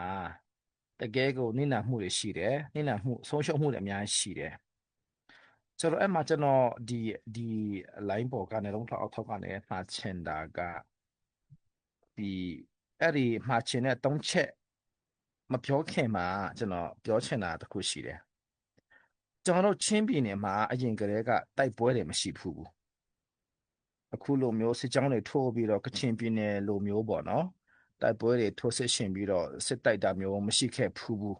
S3: တကယ်ကိုနစ်နာမှုတွေရှိတယ်နစ်နာမှုဆုံးရှုံးမှုတွေအများကြီးရှိတယ်ဆိုတော့အဲ့မှာကျွန်တော်ဒီဒီ line ပေါ်ကနေလုံးထောက်အောက်ထောက်ကနေမှာချင်တာက ဒီအဲ့ဒီမှာချင်တဲ့၃ချက်မပြောခင်မှာကျွန်တော်ပြောချင်တာတစ်ခုရှိတယ်ကျွန်တော်တို့ချင်းပြည်နယ်မှာအရင်ကတည်းကတိုက်ပွဲတွေမရှိဘူးအခုလိုမျိုးစစ်ကြောင်းတွေထိုးပြီးတော့ကချင်ပြည်နယ်လိုမျိုးပေါ့နော်တိုက်ပွဲတွေထိုးစစ်ရှင်ပြီးတော့စစ်တိုက်တာမျိုးမရှိခဲ့ဖူးဘူး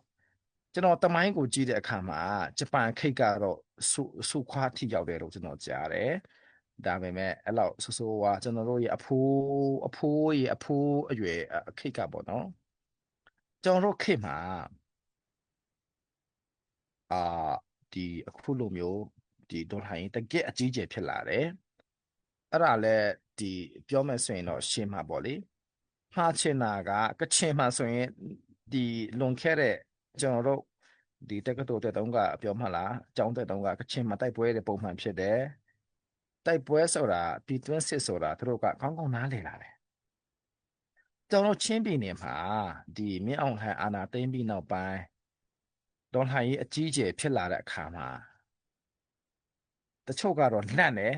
S3: ကျွန်တော်တမိုင်းကိုကြည့်တဲ့အခါမှာဂျပန်ခိတ်ကတော့စုစုခွားထိရောက်တယ်လို့ကျွန်တော်ကြားတယ် ဒါပေမဲ့အဲ့လောက်ဆိုဆိုဝါကျွန်တော်တို့ရဲ့အဖိုးအဖိုးရဲ့အဖိုးအရွယ်ခိတ်ကပေါ့နော်ကျွန်တော်တို့ခေတ်မှာအာဒီအခုလိုမျိုးဒီဒေါ်လာရင်တကက်အကြီးကျယ်ဖြစ်လာတယ်အဲ့ဒါလည်းဒီပြောမယ်ဆိုရင်တော့ရှင်းမှာပေါ့လေမှားချင်တာကကချင်မှာဆိုရင်ဒီလွန်ခဲ့တဲ့ကျွန်တော်တို့ဒီတက္ကသိုလ်တက်တုန်းကပြောမှလားအကျောင်းတက်တုန်းကကချင်မှာတိုက်ပွဲတွေပုံမှန်ဖြစ်တယ် တိုက်ပွဲဆိုတာပြည်တွင်းစစ်ဆိုတာသူတို့ကကောင်းကောင်းနားလည်လာတယ်ကျွန်တော်ချင်းပြည်နယ်မှာဒီမြင့်အောင်လှိုင်အာနာသိမ့်ပြီးနောက်ပိုင်းဒေါ်လှန်ရေးအကြီးအကျယ်ဖြစ်လာတဲ့အခါမှာတချို့ကတော့လန့်တယ်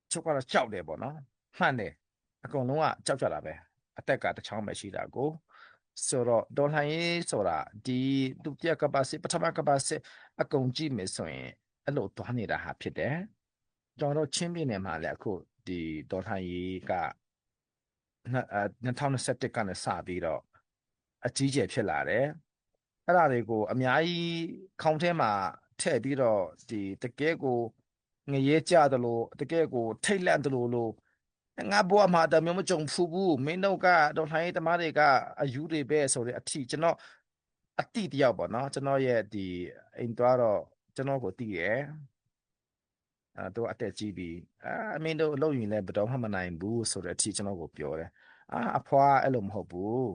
S3: တချို့ကတော့ကြောက်တယ်ပေါ့နော်မှန်တယ်အကုန်လုံးကကြောက်ကြတာပဲအသက်ကတစ်ချောင်းပဲရှိတာကိုဆိုတော့ဒေါ်လှန်ရေးဆိုတာဒီဒုတိယကမ္ဘာစစ်ပထမကမ္ဘာစစ်အကုန်ကြည့်မယ်ဆိုရင်အဲ့လိုသွားနေတာဟာဖြစ်တယ်ကျွန်တော်တို့ချင်းပြည်နယ်မှာလည်းအခုဒီဒေါ်လှန်ရေးက2021ကနေစပြီးတော့အကြီးကျယ်ဖြစ်လာတယ်အဲ့ဒါတွေကိုအများကြီးခေါင်းထဲမှာထည့်ပြီးတော့ဒီတကယ်ကိုငရဲကြတယ်လို့တကယ်ကိုထိတ်လန့်တယ်လို့လို့ငါဘဝမှာတမျိုးမကြုံဖူးဘူးမင်းတို့ကဒေါ်လှန်ရေးသမားတွေကအယူတွေပဲဆိုတဲ့အထီကျွန်တော်အတိတယောက်ပေါ့နော်ကျွန်တော်ရဲ့ဒီအိမ်သွားတော့ကျွန်တော်ကိုတည်တယ် အဲတော့အတက်ကြီးပြီအာမင်းတို့အလုပ်ရင်လည်းဘယ်တော့မှမနိုင်ဘူးဆိုတဲ့အထိကျွန်တော်ကိုပြောတယ်အာအဖွားအဲ့လိုမဟုတ်ဘူး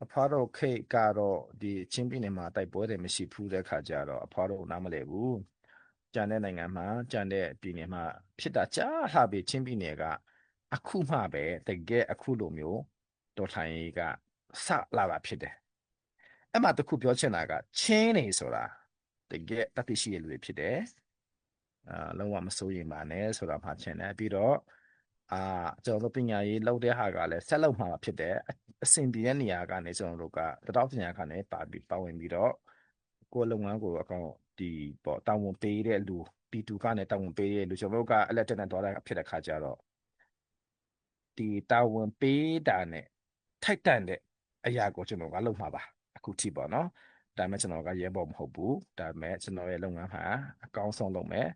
S3: အဖွားတို့ခေတ်ကတော့ဒီချင်းပြည်နယ်မှာတိုက်ပွဲတွေမရှိဘူးတဲ့ခါကျတော့အဖွားတို့နားမလည်ဘူးကြံတဲ့နိုင်ငံမှာကြံတဲ့ပြည်နယ်မှာဖြစ်တာကြားလှပြီချင်းပြည်နယ်ကအခုမှပဲတကယ်အခုလိုမျိုးတော်ထိုင်ကစလာတာဖြစ်တယ်အဲ့မှာတခုပြောချင်တာကချင်းနေဆိုတာတကယ်တတိရှိတဲ့လူတွေဖြစ်တယ် အာလုံးဝမစိုးရိမ်ပါနဲ့ဆိုတာမှချင်တယ်ပြီးတော့အာကျွန်တော်တို့ပညာရေးလုပ်တဲ့ဟာကလည်းဆက်လုပ်မှာဖြစ်တယ်အဆင်ပြေတဲ့နေရာကနေကျွန်တော်တို့ကတတောက်ပညာကနေပါပြီးပါဝင်ပြီးတော့ကိုယ်လုပ်ငန်းကိုအကောင်ဒီပေါ့တာဝန်ပေးတဲ့လူပီတူကနေတာဝန်ပေးတဲ့လူကျွန်တော်တို့ကအလက်တက်နဲ့သွားတာဖြစ်တဲ့ခါကျတော့ဒီတာဝန်ပေးတာနဲ့ထိုက်တန်တဲ့အရာကိုကျွန်တော်ကလုပ်မှာပါအခုထိပေါ့နော်ဒါပေမဲ့ကျွန်တော်ကရဲဘော်မဟုတ်ဘူးဒါပေမဲ့ကျွန်တော်ရဲ့လုပ်ငန်းမှာအကောင်းဆုံးလုပ်မယ်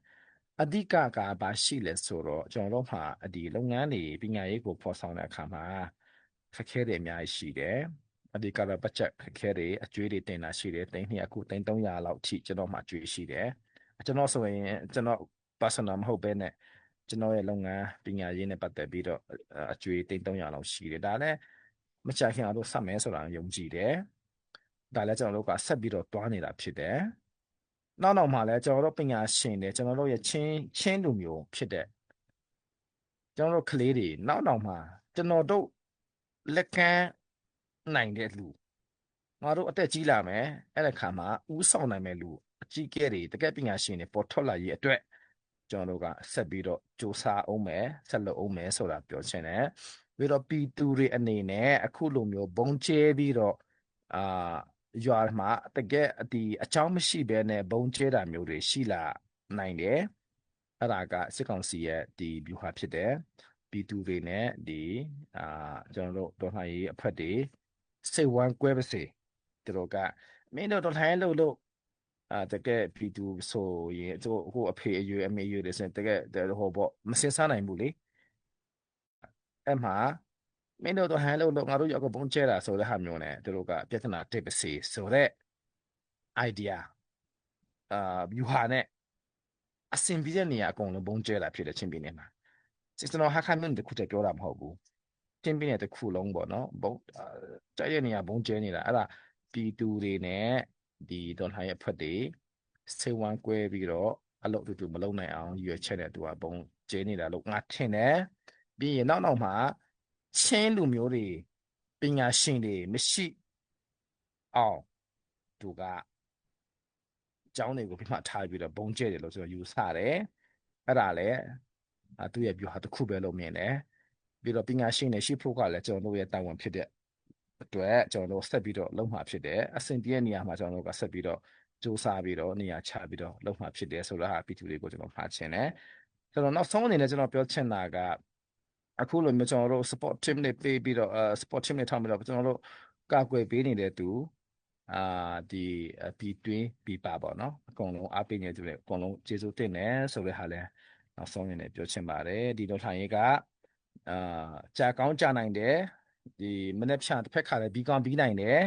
S3: အဓိကကဘာရှိလဲဆိုတော့ကျွန်တော်တို့မှာဒီလုပ်ငန်းတွေပညာရေးကိုဖော်ဆောင်တဲ့အခါမှာခက်ခဲတွေအများကြီးရှိတယ်အဓိကတော့ပတ်ချက်ခက်ခဲတွေအကျွေးတွေတင်တာရှိတယ်တင်နှစ်အခုတင်300လောက်ထိကျွန်တော်မှအကျွေးရှိတယ်ကျွန်တော်ဆိုရင်ကျွန်တော် personal မဟုတ်ဘဲနဲ့ကျွန်တော်ရဲ့လုပ်ငန်းပညာရေးနဲ့ပတ်သက်ပြီးတော့အကျွေးတင်300လောက်ရှိတယ်ဒါလည်းမချခင်အောင်လို့ဆက်မယ်ဆိုတာယုံကြည်တယ်ဒါလည်းကျွန်တော်တို့ကဆက်ပြီးတော့တွားနေတာဖြစ်တယ်နောက်နောက်မှာလည်းကျွန်တော်တို့ပညာရှင်တွေကျွန်တော်တို့ရဲ့ချင်းချင်းလူမျိုးဖြစ်တဲ့ကျွန်တော်တို့ကလေးတွေနောက်နောက်မှာကျွန်တော်တို့လက်ကမ်းနိုင်တဲ့လူငါတို့အသက်ကြီးလာမယ်အဲ့ဒါခါမှာဥဆောင်နိုင်မဲ့လူအကြီးအကဲတွေတကယ်ပညာရှင်တွေပေါ်ထွက်လာရေးအတွက် ကျွန်တော်တို့ကဆက်ပြီးတော့စူးစမ်းအောင်မယ်ဆက်လုပ်အောင်မယ်ဆိုတာပြောချင်တယ်ပြီးတော့ပြည်သူတွေအနေနဲ့အခုလိုမျိုးဘုံကျဲပြီးတော့အာရွာမှာတကယ်ဒီအကြောင်းမရှိဘဲနဲ့ဘုံကျဲတာမျိုးတွေရှိလာနိုင်တယ်အဲ့ဒါကစစ်ကောင်စီရဲ့ဒီဗျူဟာဖြစ်တယ်ပြည်သူတွေနဲ့ဒီအာကျွန်တော်တို့တော်လှန်ရေးအဖွဲ့တွေစိတ်ဝမ်းကွဲပါစေသူတို့ကမင်းတို့တော်လှန်ရေးလုပ်လို့ အာတကယ်ပြည်သူဆိုရင်သူဟိုအဖေအရွယ်အမေအရွယ်တွေဆိုရင်တကယ်ဟိုပေါ့မစင်စားနိုင်ဘူးလေအဲ့မှာမင်းတို့တော့ဟန်လို့လို့ငါတို့ရောက်ကိုပုံကျဲတာဆိုတဲ့ဟာမျိုးနဲ့သူတို့ကပြဿနာတက်ပါစေဆိုတဲ့ idea အာဗျူဟာနဲ့အစင်ပြေတဲ့နေရာအကုန်လုံးပုံကျဲတာဖြစ်တယ်ချင်းပြည်နယ်မှာကျွန်တော်ဟာခါမျိုးတခုတည်းပြောတာမဟုတ်ဘူးချင်းပြည်နယ်တစ်ခုလုံးပေါ့နော်ဘုံကြိုက်တဲ့နေရာဘုံကျဲနေတာအဲ့ဒါပြည်သူတွေနဲ့ ဒီဒေါ်လာရဲ့အဖွဲ့တွေစိတ်ဝမ်းကွဲပြီးတော့အလုပ်တူတူမလုပ်နိုင်အောင်ရွယ်ချက်တဲ့သူကဘုံကျဲနေတာလို့ငါထင်တယ်ပြီးရင်နောက်နောက်မှာချင်းလူမျိုးတွေပညာရှင်တွေမရှိအောင်သူကအကြောင်းတွေကိုပြမှထားပြီးတော့ဘုံကျဲတယ်လို့ကျွန်တော်ယူဆတယ်အဲ့ဒါလည်းသူ့ရဲ့ဗျူဟာတစ်ခုပဲလို့မြင်တယ်ပြီးတော့ပညာရှင်တွေရှိဖို့ကလည်းကျွန်တော်တို့ရဲ့တာဝန်ဖြစ်တဲ့ အတွက်ကျွန်တော်တို့ဆက်ပြီးတော့လုပ်မှာဖြစ်တယ်အဆင်ပြေတဲ့နေရာမှာကျွန်တော်တို့ကဆက်ပြီးတော့စူးစမ်းပြီးတော့နေရာချပြီးတော့လုပ်မှာဖြစ်တယ်ဆိုတော့ဟာပြည်သူတွေကိုကျွန်တော်မှာချင်တယ်ကျွန်တော်နောက်ဆုံးအနေနဲ့ကျွန်တော်ပြောချင်တာကအခုလိုမျိုးကျွန်တော်တို့ support team တွေပေးပြီးတော့အဲ support team တွေထောက်ပြီးတော့ကျွန်တော်တို့ကာကွယ်ပေးနေတဲ့သူအာဒီပြည်တွင်းပြည်ပပေါ့နော်အကုန်လုံးအားပေးနေသူတွေအကုန်လုံးကျေးဇူးတင်တယ်ဆိုတဲ့ဟာလဲနောက်ဆုံးအနေနဲ့ပြောချင်ပါတယ်ဒီလိုထိုင်ရေးကအာကြာကောင်းကြာနိုင်တယ် ဒီမနေ့ဖြန်တစ်ဖက်ခါလည်းပြီးကောင်းပြီးနိုင်တယ်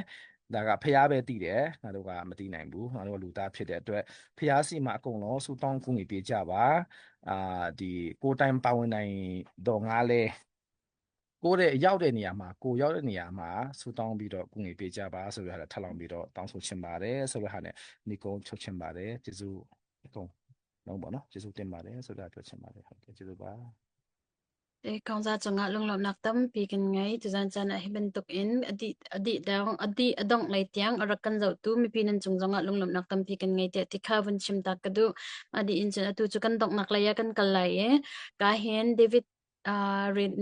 S3: ဒါကဖျားပဲတည်တယ်ငါတို့ကမတည်နိုင်ဘူးငါတို့ကလူသားဖြစ်တဲ့အတွက်ဖျားစီမှာအကုန်လုံးဆူတောင်းကူညီပေးကြပါအာဒီကိုတိုင်ပါဝင်နိုင်တော့ငါလဲကိုတဲ့ရောက်တဲ့နေရာမှာကိုရောက်တဲ့နေရာမှာဆူတောင်းပြီးတော့ကူညီပေးကြပါဆိုရတာထပ်လောင်းပြီးတော့တောင်းဆိုချင်ပါတယ်ဆိုရဟာနဲ့ညီကုန်းချုပ်ချင်ပါတယ်ကျေးဇူးအကုန်လုံးပေါ့နော်ကျေးဇူးတင်ပါတယ်ဆိုတာပြောချင်ပါတယ်ဟုတ်ကဲ့ကျေးဇူးပါ
S2: Te kaung za cungah lunglawmhnak tampi kan ngei. Tuzan caan ah hi bantuk in a dih dong a dih a dongh lei tiang a rak kan zohtu mipi nan cung zongah lunglawmhnak tampi kan ngei tiah ti kha vun chim ta ka duh. Mah dih in cun atu cu kan donghnak lei ah kan kal lai i ka hin David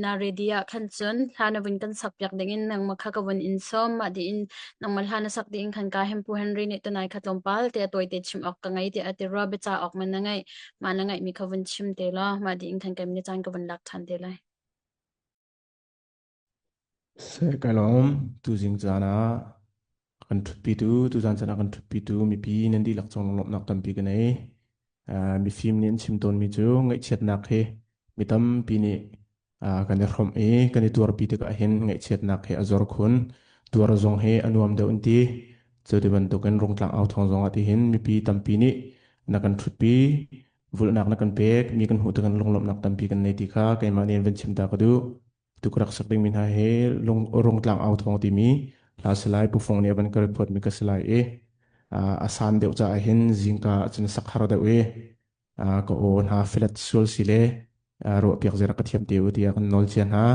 S2: na ready ah khan cun hla na vun kan sak piak ding in nangmah kha ka vun in sawm. Mah dih in nangmah hla na sak dih in khan ka hem Pu Henry nih tunai kha tlawmpal te a tawite chim awk ka ngei tiah a ti rua biaca awk man na ngeih. Mah na ngaihmi kha vun chim te law mah dih in khan keimah nih caan ka vun lak ṭhan te lai.
S5: Seh kai lawm tuzing caan ah kan ṭhutpitu tuzan caan ah kan ṭhutpitu mipi nan dihlak cung lunglawmhnak tampi ka nei. Mifim nih an chim tawnmi cu ngaihchiatnak hi mi tampi nih kan i hrawmh i kan i tuarpi tikah hin ngaihchiatnak hi a zor khun. Tuar zong hi a nuam deuh an ti. Cu ti bantukin Rungtlang au thawng zong ah tihin mipi tampi nih na kan ṭhutpi, vulhnak na kan pek, mi kan hmuh tikah lunglawmhnak tampi kan nei ti kha keimah nih van chim ta ka duh. Tu ka rak sak dingmi hna hi lung Rungtlang au thawng timi hla si lai Pu Fung nih a van ka report mi ka si lai i a san deuh caah hin zingka ahcun sak har deuh i ka aw hna filet sual si le ruahpiak zia rak ka thiam te u tiah kan nawl cia hna.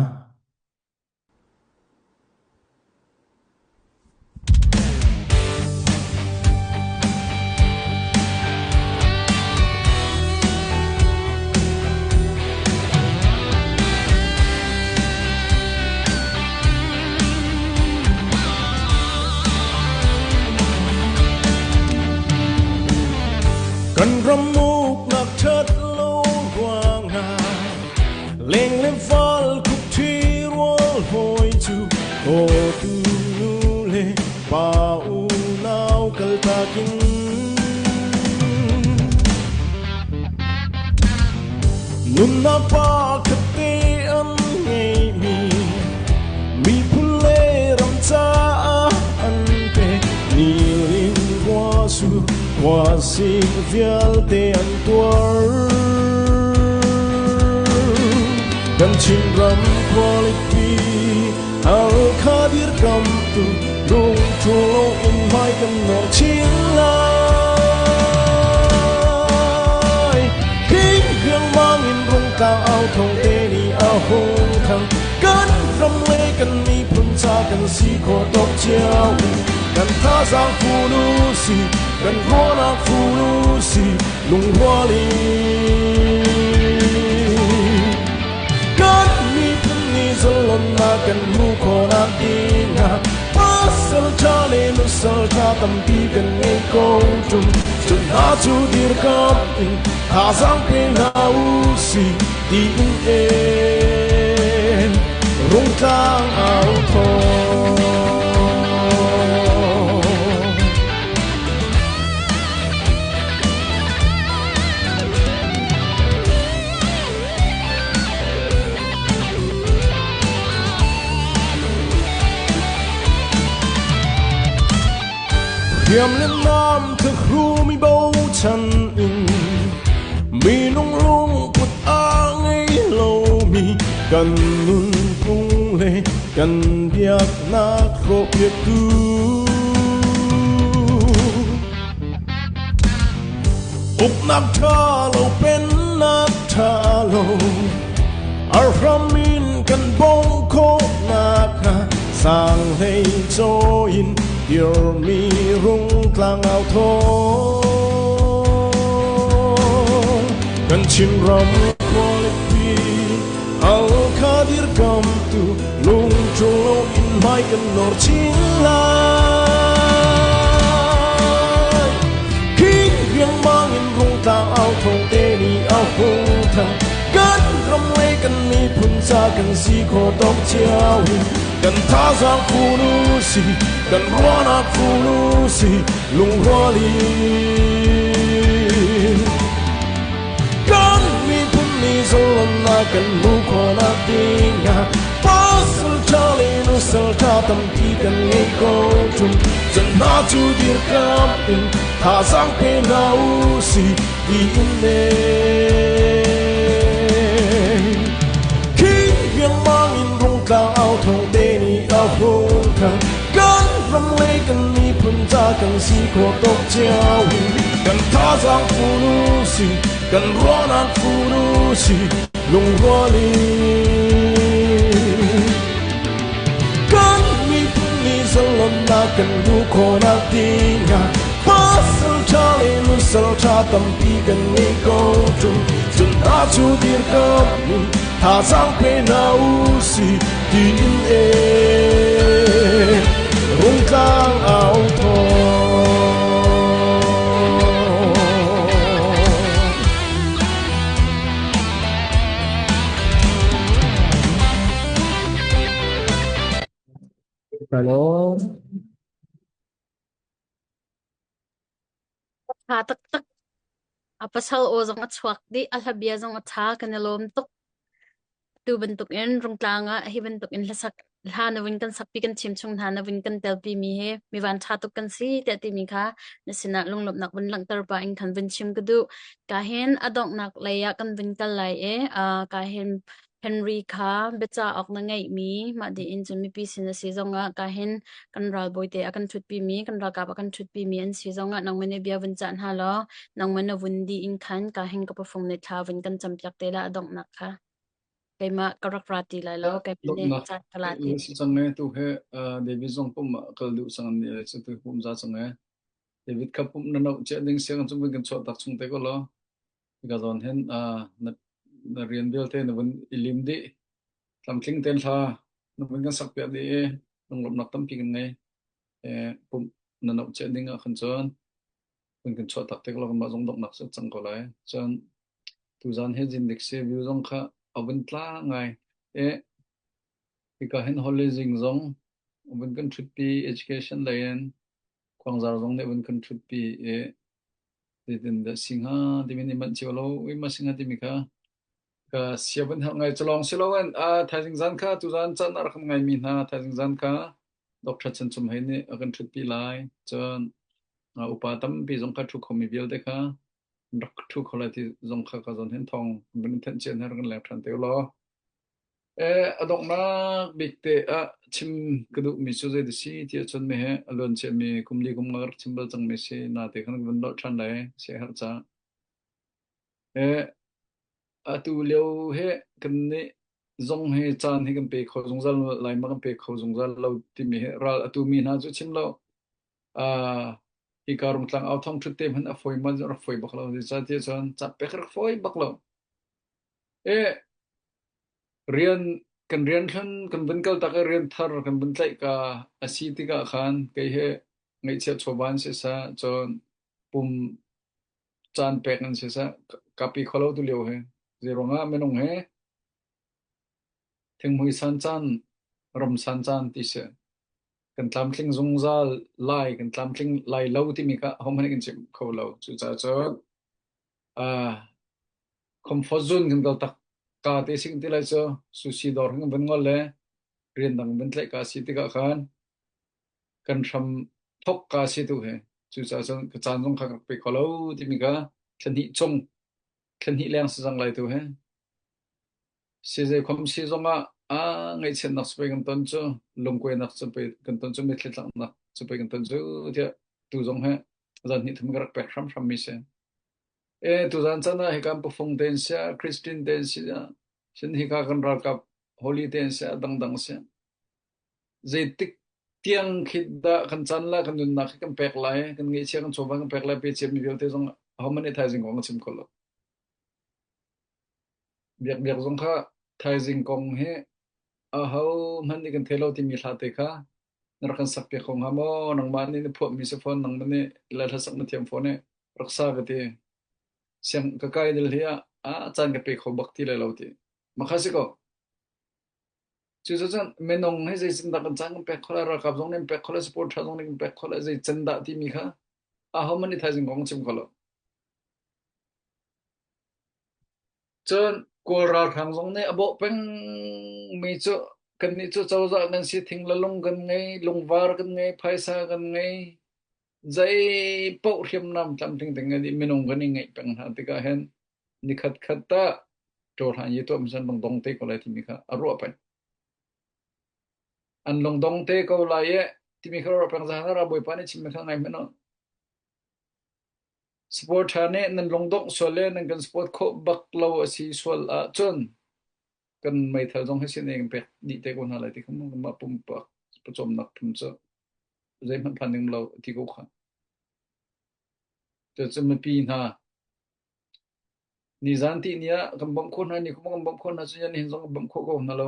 S6: Kan ramuk nak ṭhat lo ruangah leng le val khupṭhi rual hawi cu dawtu nu le pa unau kaltak in nunnak pakhat te an ngeihmi miphun le ram caah an pek nilin khua khuasik vialte an tuar kan Chinram khualipi Halkha dirkamtu lungṭhu in hmai kan nawr chin lai King riangmang in Rungtlang au thawng te nih a hung thang kan ram le kan miphun ca kan si khawh tawk cio kan thazaang fun u si kan ruahnak fun u si lungrual in. Zalonnak kan hmuh khawhnak dingah pasal ṭha le nusal ṭha tampi kan ngei ko ṭung. Cu hna cu dirkamh in thazaang pe hna u sih tiin en Rungtlang au thawng. Hriam le nam tlukhrumi bochan in minung lungput a ngei lomi kan nunphung le kan biaknak hrawhpiaktu. Uknak ṭha lo pennak ṭha lo a hram in kan bawmh khawhnak hnga zaanghlei cawi in dirmi rungtlang au thawng. Kan Chinram khualipi Halkha dirkamtu lungṭul lo in hmai kan nawr chin lai. Khi riangmang in rungtlang au thawng te nih a hung thang. Kan ram le kan miphun ca kan si khawh tawk cio in kan thazaang fun u si, kan ruahnak fun u si, lungrual in. Kan miphun nih zalonnak kan hmuh khawhnak dingah pasal ṭha le nusal ṭha tampi kan ngei ko ṭung. Cun hna cu dirkamh in thazaang pe hna u sih tiin ne. Khi riangmang in rungtlang au thawng te nih a hung thang. Kan ram le kan miphun ca kan si khawh tawk cio in kan thazaang fun u sih, kan ruahnak fun u sih, lungrual in. Kan miphun nih zalonnak kan hmuh khawhnak dingah pasal ṭha le nusal ṭha tampi kan ngei ko ṭung. Cun hna cu dirkamh in thazaang pe hna u sih tiin e rungtlang au thawng.
S8: Hello.
S2: Ṭha taktak. A pasal aw zong a chuak dih, a hlabia zong a ṭha, kan i lawm tuk. Tu bantukin Rungtlang ah hi bantukin hlasak hla na vun kan sakpi kan chim chung hna na vun kan telpi mi hi mi van ṭha tuk kan si tiah timi kha na sinah lunglawmhnak vun langhter pah in khan vun chim ka duh. Ka hin a donghnak lei ah kan vun kal lai i uh, ka hin Henry kha biacah awk na ngeihmi mah dih in cun mipi sin a si zongah kahin kan ralbawi te a kan ṭhutpimi kan ralkap a kan ṭhutpimi an si zongah nangmah nih bia vun cah hna law nangmah na vun dih in khan kahin ka pafung nih thla vun kan campiak te la a donghnak kha keimah ka rak ra ti lai lo keimah nih
S7: Donghnak
S2: caan ka la ti.
S7: si cang e tu he David zong pum ah kal duh cang ni le cu tu pum za cang e David kha pum na no chiah ding siang cu vun kan chuah tak chung te ko law Hika zawn hin na, na rian vialte na vun i lim dih. Tlamtling tein hla na vun kan sakpiak dih i lunglawmhnak tampi kan ngei. Eh, pumh na noh ciah ding ah khan cun vun kan chuah tak te ko kanmah zong donghnak cu cang ko lai. Cun tuzan he zindik si view zong kha a vun tla ngai. Eh, hika hin Holy Zing zong vun kan ṭhutpi education lei in Khuangzar zong nih vun kan ṭhutpi i Zeitindah si hnga timi nih manh cio lo ui ma si hnga timi kha ka sia vun herh ngai culawng si loin a thaizing zan kha tuzan can a rak kan ngaimi hna thaizing zan kha Dr. Chan Chum Hei nih a kan ṭhutpi lai cun upa tampi zong kha ṭhu khomi vialte kha rak ṭhu kho lai ti zong kha ka zawn hin thawng vun in thenh cia hna rak kan leng ṭhan te u law A donghnak bik te ah chim ka duhmi cu zei si ti ahcun mehe a luan ciami kum li kum nga ka rak chim bal cangmi si nate khan ka vun dolh ṭhan lai si a herh caah. Atu lio hi kannih zong hi caan hi kan pe kho zungzal lai ma kan pe kho zungzal lo timi hi ral atu mi hna cu chim lo. Uh, hika rungtlang au thong ṭhut te hmanh a fawi ma rak fawi bak lo. Zeicahtiah cun ca pek rak fawi bak lo. Rian. Kan rian hlun kan vun kal tak i rian thar kan vun tlaih ka a si tikah khan kei hi ngaihchiat chawva in siseh, cun pum caan pek in siseh, ka pi kho lo tu lio hi. Zeiruangah minung hi thinghmui san caan, ram san caan ti si. Kan tlamtling zungzal lai, kan tlamtling lai lo timi kha ahohmanh nih kan chim kho lo. Cucaah cun uh, comfort zone kan kal tak ka te sing ti lai cu sushi dawr kan vun ngol le rian dang vun tlaih ka si tikah khan kan hram thok ka si tu he cucaah cun ka caan zong kha ka rak pe kho lo timi kha thla hnih chung thla hnih leng si cang lai tu he si zei khom si zong ah a ngaihchiatnak cu pei kan ton cu lungkuainak cu pei kan ton cu mitthli tlaknak cu pei kan ton cu tiah tu zong he zan hnih thum ka rak pek hramhram mi si. E tuzan chan ah hika pufung te in sia Christian te in sia sin hika kan ralkap holy te in sia dangdang sia zeitik tiang khi dah kan chan la kan nunnak hi kan pek lai kan ngeihchia kan chawva kan pek lai pe cia mi vialte zong ahohmanh nih thaizing kong a chim kho lo biak biak zong kha thaizing kong hi aho hmanh nih kan thei lo timi hla te kha na rak kan sak piak kho hnga maw nangmah nih na phuahmi si fawn nangmah nih le hlasak na thiam fawn i rak sa ka ti siang ka kai dil hi ah ah caan ka pe kho bak ti lai lo ti makha si ko cu cun minung hi zeitin dah kan caan kan pek kho lai ralkap zong nih pek kho lai support tha zong nih kan pek kho lai zei can dah timi kha aho man nih thaizing kong chim kho lo Cun Kawl ralhrang zong nih a bawh pengmi cu kannih cu cozah kan si, thing le lung kan ngei, lungvar kan ngei, phaisa kan ngei, zei paoh hriamnam tlamtling te ngei dih minung kan i ngeih peng hna tikah hin nikhat khat tah ṭawhhlan i tuah hmasa lungdong te ko lai timi kha a ruah peng. An lungdong te ko lai i timi kha ruah peng zahan ah Bawipa nih chimmi kha ngai hmanh u. Sport ṭha nih nan lungdongh sual le nan kan sport khawh bak lo a si sual ahcun kan meithal zong hi sine kan pek dih te ko hna lai ti kha mu kanmah pumpak pawcawmnak phun cu zeihmanh phan ding lo ti ko kha. Cucu mipi hna nizan ti ni ah kan bawmh khawh hna ni kum kan bawmh khawh hna cun ya nihin zong kan bawmh khawh ko hna lo.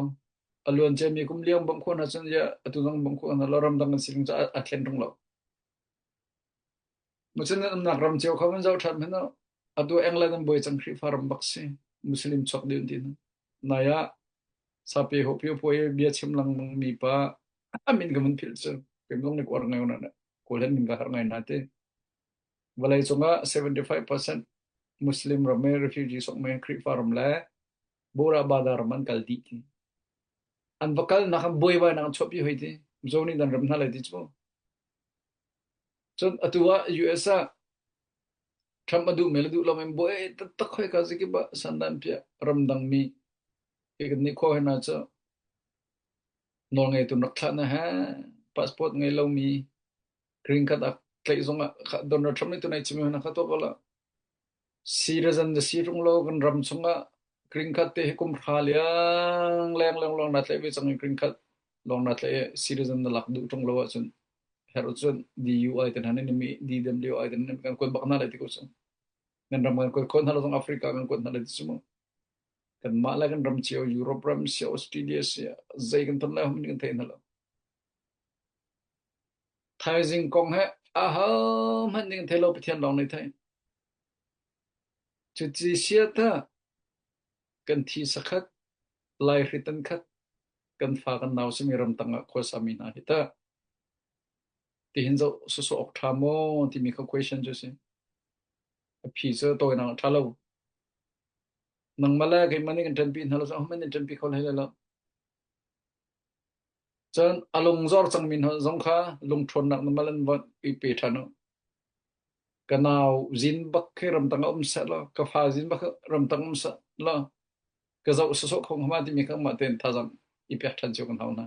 S7: A luan ciami kum lio bawmh khawh hna cun ya atu zong bawmh khawh hna lo ramdang kan sining cu a thlen tung lo. Muslim umnak ram cio kha van zoh ṭhan hmanh u. Atu England an buai cang Khrihfa ram bak si. Muslim chuak dih an ti hna. Nai ah sape ho pio puai bia chim lengmang mi pa a min ka van philh cu. Keim zong nih ka uar ngai na kawl hen min ka harh ngai na ti. Vawlei cungah 75% Muslim ram me refugee sok me Khrihfa ram le Bora Bada ram an kal dih ti. An va kal nak an buaibai nak an chuahpi hoi ti. Mizo nih nan ram hna lai ti cu. Cun atu ah US ah Trump a duh men le duh lo men buai taktak hoi ka zikip ah sandan piah ramdang mi hi kan nih khua hna cu nawlngeitu rak thlah na he passport ngei lomi green card a tlaih zong ah Donald Trump nih tunai chim hna kha tuah ko la Citizen na si ṭung lo kan ram chungah green card te hi kum hra liang leng leng lawng naa tlaih ve cang i green card lawng naa tlaih i citizen na lak duh ṭung lo ahcun herh cun DUI te hna nih mi DWI te hna kan kuat bak hna lai ti ko cu. Kan ram kan kuat khawh hna lo zong Africa kan kuat hna lai ti cu mu. Kanmah le kan ram cio Europe ram si Australia si zei kan ton lai hom kan thei hna lo. Thaizing kong he ahohmanh nih kan thei lo Pathian lawng nih thei. Cuti siat ah kan thi sakhat, laihri tan khat, kan fa kan nau simi ramtang ah khuasa mi hna hi tah tihin zoh sawsawh awk ṭha maw timi kha question cu si. A phi cu tawinak a ṭha lo. Nangmah le keimah nih kan ṭanpi hna lo, ahohmanh nih an ṭanpi kho hlei lai lo. Cun a lungzor cangmi hna zong kha lungṭhawnnak na mal an von i pe ṭhan u. Ka nau zin bak khi ramtang ah um seh law, ka fa zin bak ramtang um seh law, ka zoh sawsawh kho hnga ma timi kha mah tein thazaang i pek ṭhan cio kan hau hna.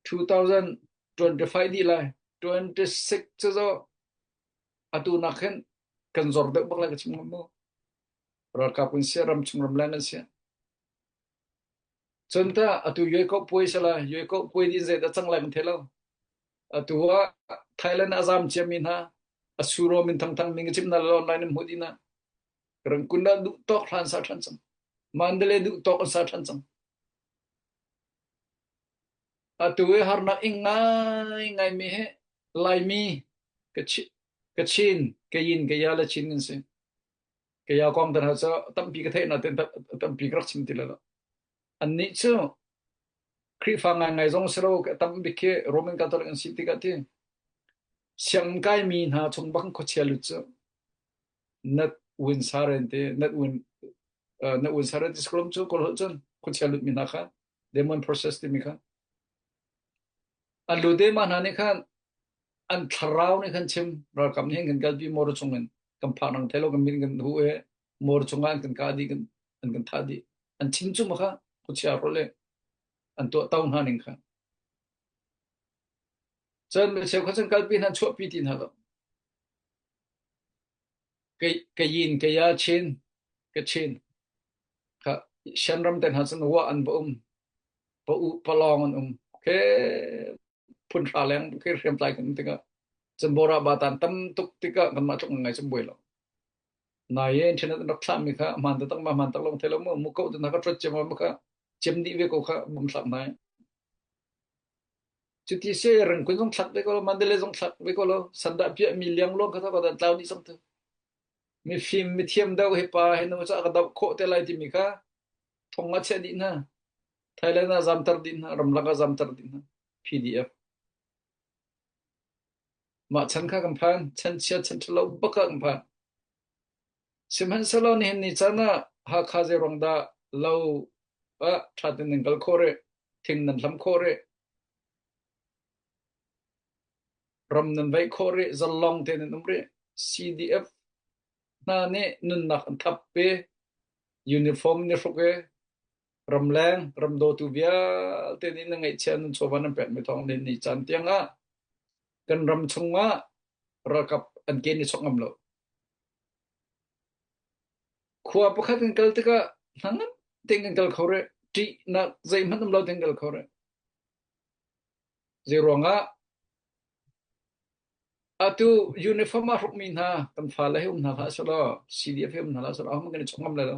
S7: 2025 dih lai, 26 cu zo atu nak hin kan zor deuh bak lai ka chim ngam mu. Ralkap kan si, ramchung ramleng kan si. Cun tah atu yue ko puai sala yue ko puai din zei dah cang lai kan thei lo. Atu ah Thailand a zam ciami hna a suro min thangthang min chim na online in hmu dih na. Rangkun ah duh tawk hlan sa ṭhan cang. Mandalay duh tawk an sa ṭhan cang. Atu i harnak ing ngaingaimi hi Laimi, Kachin, Kayin, Kaya le Chin kan si. Kaya kong te hna cu tampi ka theih nain tampi ka rak chim ti lai lo. Annih cu Khrihfa ngaingai zong si lo, tam bik khi Roman Catholic an si tikah ti sianginn kaimi hna chung bak khuachia lut cu nat win saren te nat win na win saren ti skolom cu kawl holh cun khuachia lut mi hna kha demon process timi kha an lu te ma hna nih khan an thlarau nih khan chim ralkap nih hin kan kalpi motor chung in kan phak nang thelo kan min kan hu e motor chung ah an kan kah dih kan an kan thah dih an chim cu ma kha khuachia role an tuah to hna ning kha cun mi cheu kha cun kalpi hna chuahpi ti hna lo Kayin kaya chin Kachin kha Shan ram te hna cun wa an va um pa u palong an um ke phun hra leng ke hriamtlai kan um tikah cun bora ba tan tam tuk tikah kanmah tluk ngai cun buai lo. Nai internet an rak thlahmi kha hmaan taktak ma hmaan tak long thei lo mu mu ko te hna ka ṭuat cem ma kha cem dih ve ko kha bum thlak nai. Cuti se rengkun zong thlak ve ko lo Mandalay zong thlak ve ko lo sandah piah mi liang luang kha ka tlau dih sang tu. Mifim mithiam deuh hi pa hi nu ca ka doh khawh te lai timi kha thong ah chiah dih hna. Thailand ah zamter dih hna, ramlak ah zamter dih hna. PDF. Mah chan kha kan phan, chan chia chan ṭhalo bak ah kan phan. Sihmanhsehlaw nihin ni caan ah Hakha zeiruang dah lo ah ṭha tein nan kal khawh rih, thing nan hlam khawh rih, ram nan vaih khawh rih, zalong tein nan um rih. CDF hna nih nunnak an thap i uniform ni hruk i ramleng ramdawtu vialte nih na ngeihchiah nan chawva nan pekmi thawng nih ni caan tiang ah kan ram chungah ralkap an ke ni chok ngam lo. Khua pakhat kan kal tikah hnangam tein kan kal kho rih. Ṭihnak zeihmanh um lo tein kal kho rih. Zei ruangah atu uniform aa hrukmi hna kan fale he um hna hlah selaw CDF he um hna hlah selaw ahohmanh kan i chok ngam lai lo.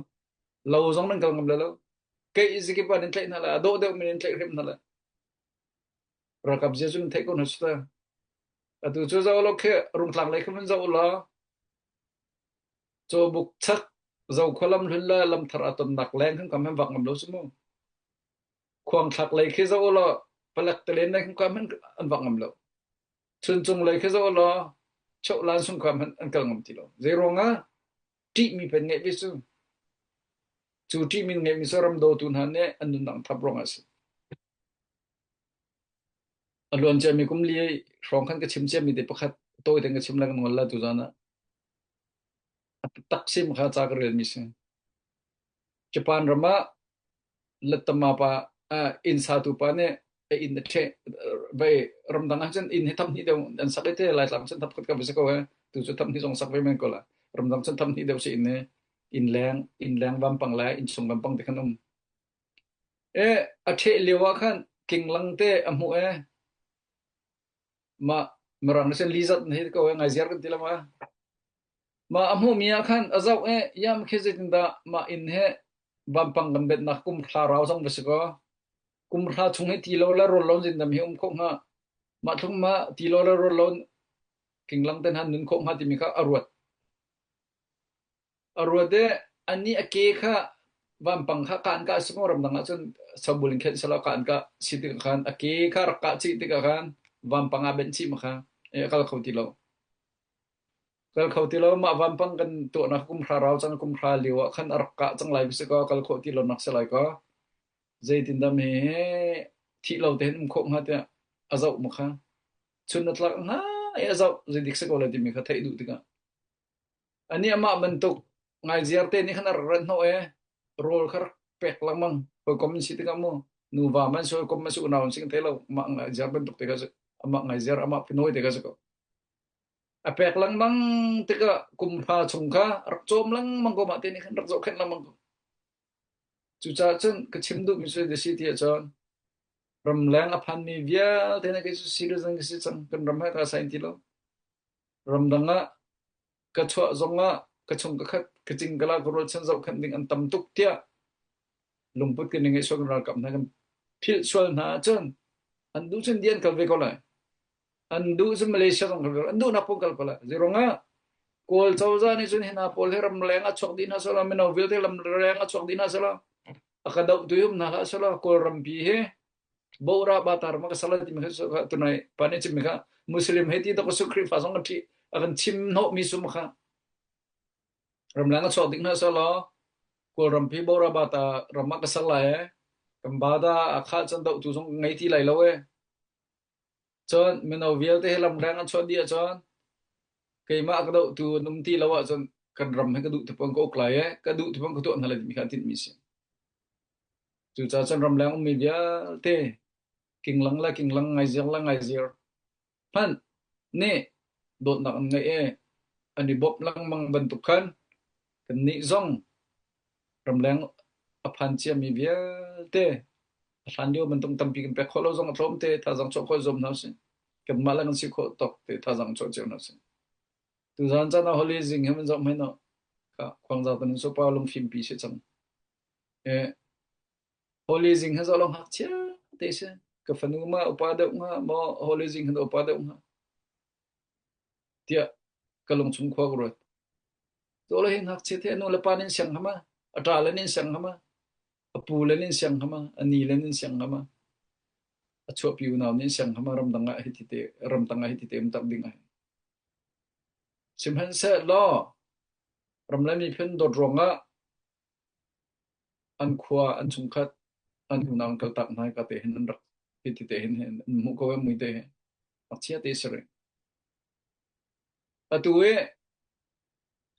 S7: Lo zong nan kal ngam lai lo. Keih zikip ah nan tlaih hna lai, a dawh deuh min in tlaih hrim hna lai. Ralkap zia cu nan theih ko hna su ta. Atu cu zoh law khi Rungtlang lei kha vun zoh law Cawbuk chak Zokhua lam hlun le lamthar aa tonnak leng khan kam han vak ngam lo su mu. Khuangthlak lei khi zoh law palek talen lei khan kam an vak ngam lo. Chuncung lei khi zoh law Chohlan sung kham an kal ngam ti lo. Zei ruangah ṭihmi pen ngeih ve cu. Cu ṭihmi ngeihmi cu ram dawtu hna nih an nunnak thap ruangah a si. A luan ciami kum li hrawng khan ka chim ciami te pakhat tawi tein ka chim lai kan ngol lai tuzaan ah. A tak sim kha ca ka relmi si. Japan ram ah Lattama pa inn satu pa nih a inn a ṭheh vai ramdang ah cun inn hi tham hnih deuh an sak i te Laitlang cun thap khat ka va si ko he tu cu tham hnih zong sak ve men ko la ramdang cun tham hnih deuh si inn hi inn leng inn leng vampang le inn chung vampang te khan um e a ṭheh lio ah khan kinglang te a hmuh e mah mirang nih cun lizard na hi ko e ngaiziar kan ti lo ma Mah a hmuhmi ah khan a zoh i yam khi zeitindah mah inn hi vampang kan benhnak kum hra rau zong va si kaw kum hra chung hi ti lo le rawl lo zindam hi um khawh hnga mah thlung ma ti lo le rawl lo kinglang ten han nun khawh hnga timi kha a ruat a ruat i ani a ke kha vampang kha kaan ka si ramdang ah cun sabul in khenh selaw kaan ka si tikah khan a ke kha rak kah chih tikah khan vampang ah benh chih ma kha a kal kho ti lo Kal kho ti lo mah vampang kan tuahnak kum hra rau cang kum hra lio ah khan a rak kah cang lai si kaw kal khawh ti lo nak si lai kaw zeitindah mi thih lo tein um khawh hnga tiah a zoh mu kha chun na tlak hnga i a zoh zeidik si ko lai timi kha theih duh tikah ani amah bantuk ngaiziar te nih khan a rak rat hnawh e rawl kha rak pek lengmang hawikom in si tikah mu nuva man si hawikom man si unau an si kan thei lo amah ngaiziar bantuk te kha si amah ngaiziar amah pinoy te kha si ko A pek lengmang tikah kum hra chung kha rak cawm lengmang ko mah te nih khan rak zohkhenh lengmang ko. Cucaah cun ka chim duhmi cu na si ti ahcun ramleng a phanmi vialte na kei cu citizen ka si cang kan ram he kaa sain ti lo. Ramdang ah ka chuah zong ah ka chung ka khat ka cing ka la ka rualchan zohkhenh ding an tam tuk tiah lungput kan i ngeih sual kan ralkap hna kan philh sual hna ahcun. An duh cun India an kal ve ko lai. An duh cun Malaysia zong kal ve ko. An duhnak paoh kal ko lai. Zeiruangah Kawl cozah nih cun hi hna pawl hi ramleng a chuak dih hna selaw mino vialte lamleng a chuak dih hna selaw a ka doh tu hi um hna hlah selaw Kawlram pi hi Bora batar ma ka sala ti mi kha tunai pa nih chim mi kha Muslim he ti to ka su Khrihfa zong kan thi a kan chim hnawh mi sum kha ramleng a chuak ding hna selaw Kawlram pi Bora bata ram ah ka sal lai e kan bada a kha chan doh tu zong ngei ti lai lo e cun mino vialte hi lamreng an chuah dih ahcun keimah ka doh tu an um ti lo ahcun kan ram hi ka duh tupang ka uk lai e ka duh tupang ka tuah hna lai timi kha an tinhmi si. Cucaah cun ramleng ummi vialte kinglang le kinglang ngaizir le ngaizir hmanh nih dawtnak an ngeih i an i bawmh lengmang bantuk khan kannih zong ramleng a phan ciami vialte a hlan lio bantuk tampi kan pek khawh lo zong a tlawm te thazaang chuah khawh zuam hna usih. Kanmah le kan si khawh tawk te thazaang chuah cio hna usih. Tuzaan caan ah Holy Zing he man zoh hmanh ah khuangzau kan sopa lungfimpi si cang. Eh, Holy Zing he zoh lo ngakchia te si. Ka fanu ma upa deuh hnga maw Holy Zing he upa deuh hnga tiah ka lungchung khua ka ruat. To le hi ngakchia te nu le pa nin siang hama, a ṭa le nin siang hama, a pu le nin siang hama, a ni le nin siang hama, a chuahpi unau nin siang hama ramdang ah hiti te ramtang ah hiti te um tak ding ah. Sihmanhsehlaw ram le miphun dawt ruangah an khua, an chungkhat, an unau an kaltak hna ka te hin an rak hiti te hin an hmuh ko mui te hi ngakchia te si rih. Atu i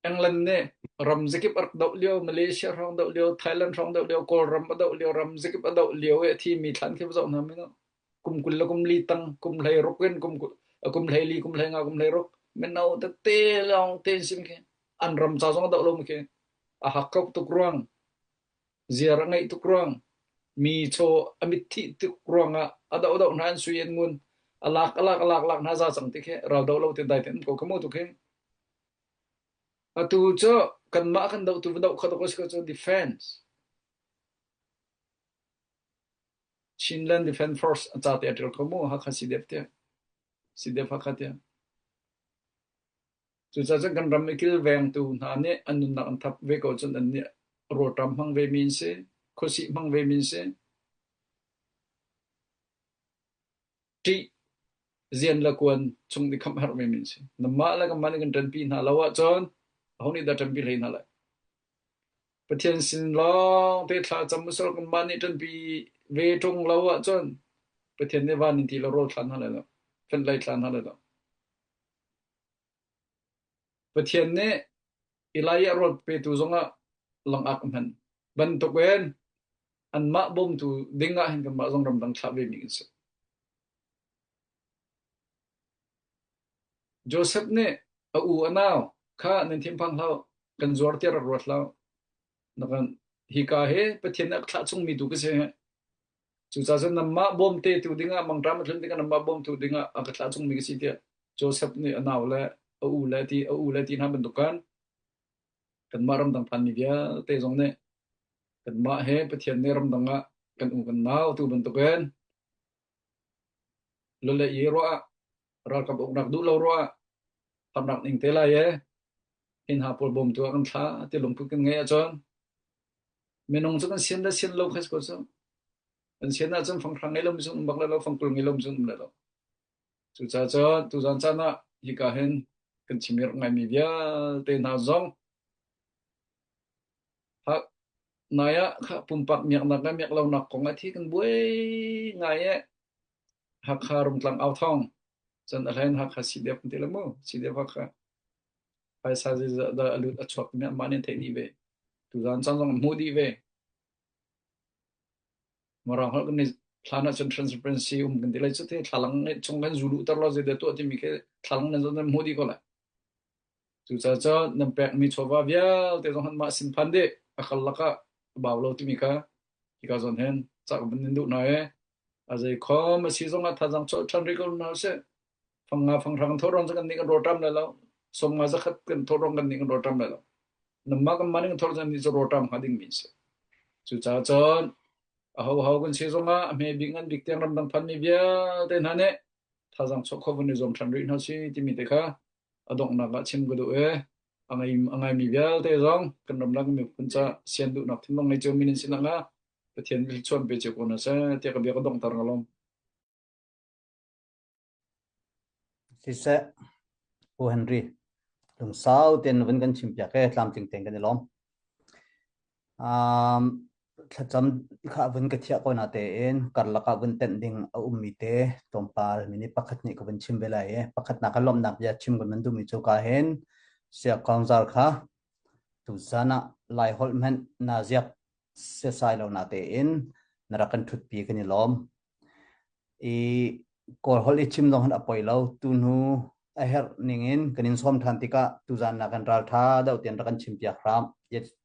S7: England nih ram zakip a rak doh lio, Malaysia hrawng doh lio, Thailand hrawng doh lio, Kawlram a doh lio, ram zakip a doh lio i a thimi thlan khi va zoh hna mino. Kum 20 le kum li tang, kum hlei ruk in kum kum hlei li, kum hlei nga, kum hlei ruk mino tete lawng te in sim khi an ram ca zong a doh lo mi khi a hakkauh tuk ruang, ziar a ngeih tuk ruang, mi chaw a mitthih tuk ruangah a dohdoh hna an sui an ngun, a lak a lak a lak lak hna za cang ti khi ral doh lo te dai te an ko khamu tu khi. Atu cu kanmah kan doh tu va doh kho tuk a si ko cu defense. Chinland Defense Force a ca te a ṭial ko mu Hakha CDF tiah. CDF Hakha tiah. Cucaah cun kan ram i kilvengtu hna nih an nunnak an thap ve ko cun annih rawlṭam hmang vemi an si, khuasih hmang vemi an si. Ṭih zian le kuan chung i khamh herh vemi an si. Nanmah le kanmah nih kan ṭanpi hna lo ahcun aho nih dah ṭanpi hlei hna lai? Pathian sin lawng te thla cam usal kanmah nih ṭanpi ve ṭung lo ahcun Pathian nih van in ti le rawl thla hna lai lo, fenhlei thla hna lai lo. Pathian nih Elijah rawl petu zongah langak a hman bantukin anmah bawmtu ding ah hin kanmah zong ramdang thlah vemi kan si. Joseph nih a u a nau kha nan thinphang hlah kan zuar tiah rak ruat hlah. Nakan hika hi Pathian nih a thlah chungmi tu ka si. Cucaah cun nanmah bawmte tu dingah mangṭam a tlun tikah nanmah bawmtu dingah a ka thlah chungmi ka si tiah Joseph nih a nau le a u le ti a u le ti hna bantuk khan kanmah ramdang phanmi vialte zong nih kanmah he Pathian nih ramdang ah kan u kan nau tu bantukin lule i ruah ah ralkap uknak duh lo ruah ah harnak ning te lai e hin ha pawl bawmtu ah kan thla ti lungput kan ngeih ahcun Minung cu kan sian le sian lo kha si ko cu. Kan sian ahcun fanghrang ngei lomi zong um bak lai lo, fangkul ngei lomi zong um lai lo. Cucaah cun tuzan caan ah hika hin kan chim i rak ngaimi vialte hna zong ha nai ah kha pumpak miaknak le miak lonak kong ah thi kan buai ngai e. Hakha Rungtlang au thawng cun a hlein Hakha CDF kan ti le mu CDF Hakha Phaisa zeizah dah a lut a chuak timi anmah nih an theih dih ve. Tuzaan caan zong an hmuh dih ve. Mirang holh kan i hlan ahcun transparency um kan ti lai cu te thlalang chung kan zu luhter lo zeidah tuah timi khi thlalang nan zong nan hmuh dih ko lai. Cucaah cun nan pekmi chawva vialte zong anmah sin phan dih a karlak ah a bau lo timi kha hika zawn hin cak van in duh hna i a zei khom a si zong ah thazaang chuah ṭhan rih ko hna usih. Fang nga fang hrang tho rong cu kan nih kan rawṭam lai lo. Som nga zakhat kan tho rong kan nih kan rawṭam lai lo. Namah kan mah nih kan tho cun nih cu rawṭam hnga ding mi si. Cucaah cun A ho ho kan si zongah a hme bik ngan bik tiang ramdang phanmi vialte hna nih thazaang chuah kho van i zuam ṭhan rih hna si timi te kha a donghnak ah chim ka duh i a ngai a ngaimi vialte zong kan ramlak miphun ca sian duhnak thinlung ngei cio mi nan si nakhnga Pathian thluachuah pe cio ko hna seh tiah ka bia ka donghter nga lawm.
S1: Siseh, Pu Henry, lungsau tein na vun kan chimpiak e tlamtling tein kan i lawm. Um, thlacam kha vun ka thiah ko na tein karlak ah vun tenh ding a ummi te tlawmpal minute pakhat nih ka vun chim ve lai i pakhatnak ka lawmhnak bia chim kan van duhmi cu ka hin sia kongzar kha tuzan ah lai holh hmanh na ziak sesai lo na tein na rak kan ṭhutpi kan i lawm. I Kawl holh i chim zong hin a poi lo. Tuhnu a herh ningin kan in sawm ṭhan tikah tuzan na kan ralṭha deuh tian rak kan chimpiak hram.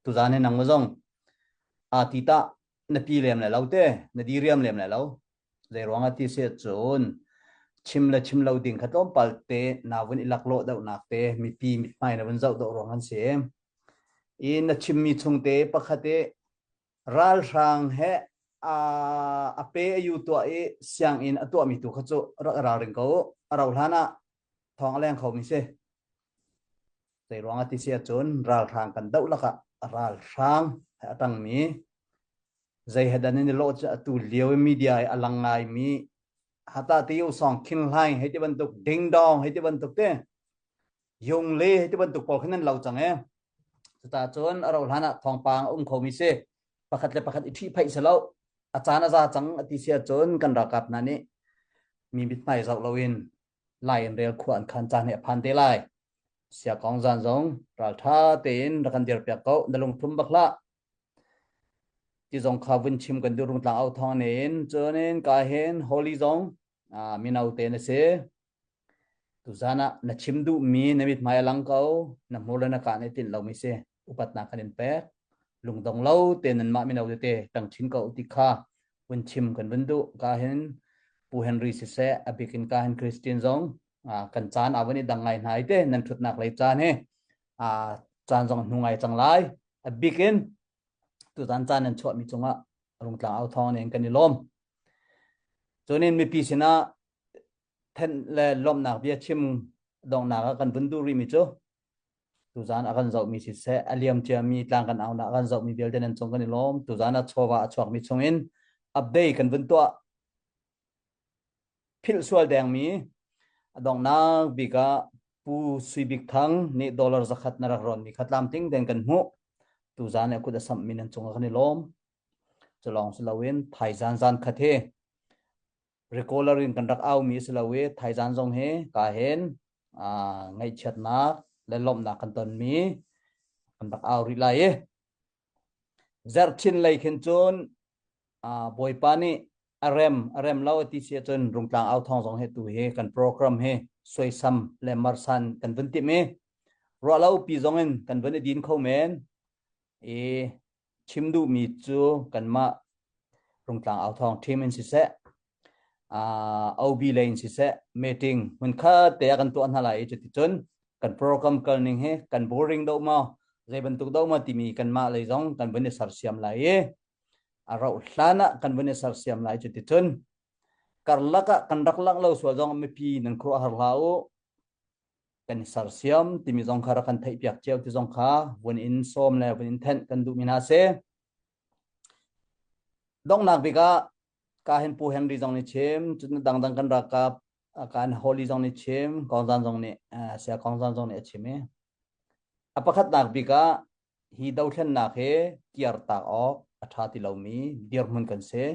S1: Tuzan hi nang zong aa ti tah na pi lem le lo te, na diriam lem le lo. Zei ruang ah ti si cun chim le chim lo ding kha tlawmpal te na vun i laklawh deuhnak te mipi mithmai na vun zoh deuh ruang an si. I na chimmi chung te pakhat i Ralhrang he a pe a yu tuah i sianginn a tuahmi tu kha cu rak i ralring ko u. A rauh hlan ah thawng a leng khomi si. Zei ruang ah ti si ahcun ralhrang kan doh lakah ralhrang he a ṭangmi zei he dan in i lawh cu atu lio i media i a lang ngaimi hata ti u song khing hlaing hei ti bantuk ding dong hei ti bantuk te yung le hei ti bantuk pawl khin an lo cang e. Cuta cun a rauh hlan ah thawngpang a um khomi si. Pakhat le pakhat i ṭhihphaih si lo. A caan a za cang a ti si ahcun kan ralkap hna nih mi mithmai zoh loin lai in rel khua an khan caan hi a phan te lai. Siakong zan zong ralṭha tein rak kan dirpiak ko. Na lungthum bak hlah. Ti zong kha vun chim kan duh rungtlang au thawng ne in cun in ka hin Holy zong mino te na si. Tuzan ah na chim duhmi na mithmai a lang ko, na hmur le na kaa nih tinh lomi si. Upatnak kan in pek. Lungdong lo tein nanmah mino tete ṭang chin ko ti kha vun chim kan vun duh. Ka hin Pu Henry siseh, a bik in ka hin Christian zong kan caan aa vun i dang ngai hna i te nan ṭhutnak lei caan hi caan zong hnu ngai cang lai. A bik in tuzan caan nan chuahmi cungah Rungtlang au thawng in kan i lawm. Cun in mipi sinah thenh le lawmhnak bia chim donghnak ah kan vun duh rihmi cu tuzan a kan zohmi siseh a liam ciami tlang kan aunak a kan zohmi vialte nan cung kan i lawm tuzan ah chawva a chuakmi chungin update kan vun tuah philh sual dengmi a donghnak bik ah Pu Sui Bik Thang nih dollar zakhat na rak rawnmi kha tlamtling tein kan hmuh tuzan le kut a samhmi nan cungah kan i lawm cu lawng si loin thaizan zan khat hi Recorder in kan rak aumi a si lo i thaizan zong hi ka hin ngaihchiatnak le lawmhnak kan tonmi kan rak au rih lai i zarhchin lei khin cun Bawipa nih a rem a rem lo a ti si ahcun Rungtlang au thawng zong hi tu hi kan program hi suaisam le marsan kan vun timh i ruah lo pi zong in kan vun i din kho men i Chim duhmi cu kanmah Rungtlang Authawng team in siseh, uh, OB lei in siseh, meeting hmunkhat te ah kan tuah hna lai i cuticun kan program kal ning hi kan boring do maw, zei bantuk do maw timi kanmah lei zong kan vun i sersiam lai i a rauh hlan ah kan vun i sersiam lai cuticun karlak ah kan rak langh lo sual zong mipi nan khuaruahhar hlah u. Kan i sersiam timi zong kha rak kan theihpiak cio ti zong kha vun in sawm le vun in thenh kan duhmi hna si. Donghnak bik ah ka hin Pu Henry zong nih chim, cun dangdang kan ralkap kan Holy zong nih chim, Kongzan zong nih Saya Kongzan zong nih a chim i a pakhatnak bik ah hi dothlennak hi kiartak awk a ṭha ti lomi dirhmun kan si.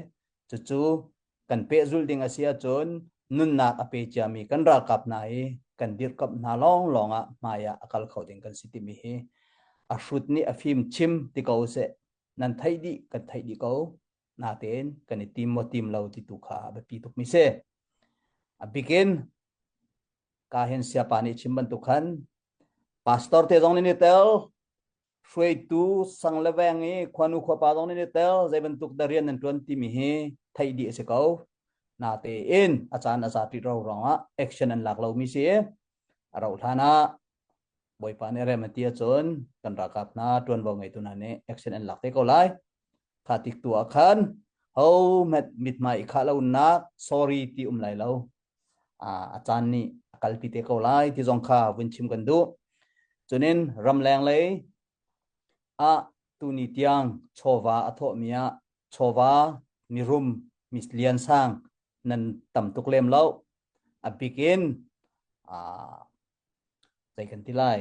S1: Cucu kan pehzulh ding a si ahcun nunnak a pe ciami kan ralkap hna hi kan dirhkamh hna lawnglawng ah hmai ah a kal kho ding kan si timi hi a hrut nih a fim chim ti ko seh nan theih dih kan theih dih ko natein kan i tim maw tim lo ti tu kha a biapi tukmi si a bikin ka hin siapa nih chim bantuk khan pastor te zong nih tel hruaitu sang le veng i khuanu khuapa zong nih tel zei bantuk da rian nan tuan timi hi theih dih a si ko natein a caan a za ti ro rong ah action an lak lomi si a rauh hlan ah bawipa nih rem a ti ahcun kan ralkap hna tuanvo ngeitu hna nih action an lak te ko lai kha tik tu ah khan. Ho hmet mithmai i khah lonak sorry ti um lai lo. A caan nih a kalpi te ko lai ti zong kha vun chim kan duh. Cunin ramleng lei ah tuni tiang chawva a thawhmi ah chawva mirum mi liansang nan tam tuk lem lo. A bik in zei kan ti lai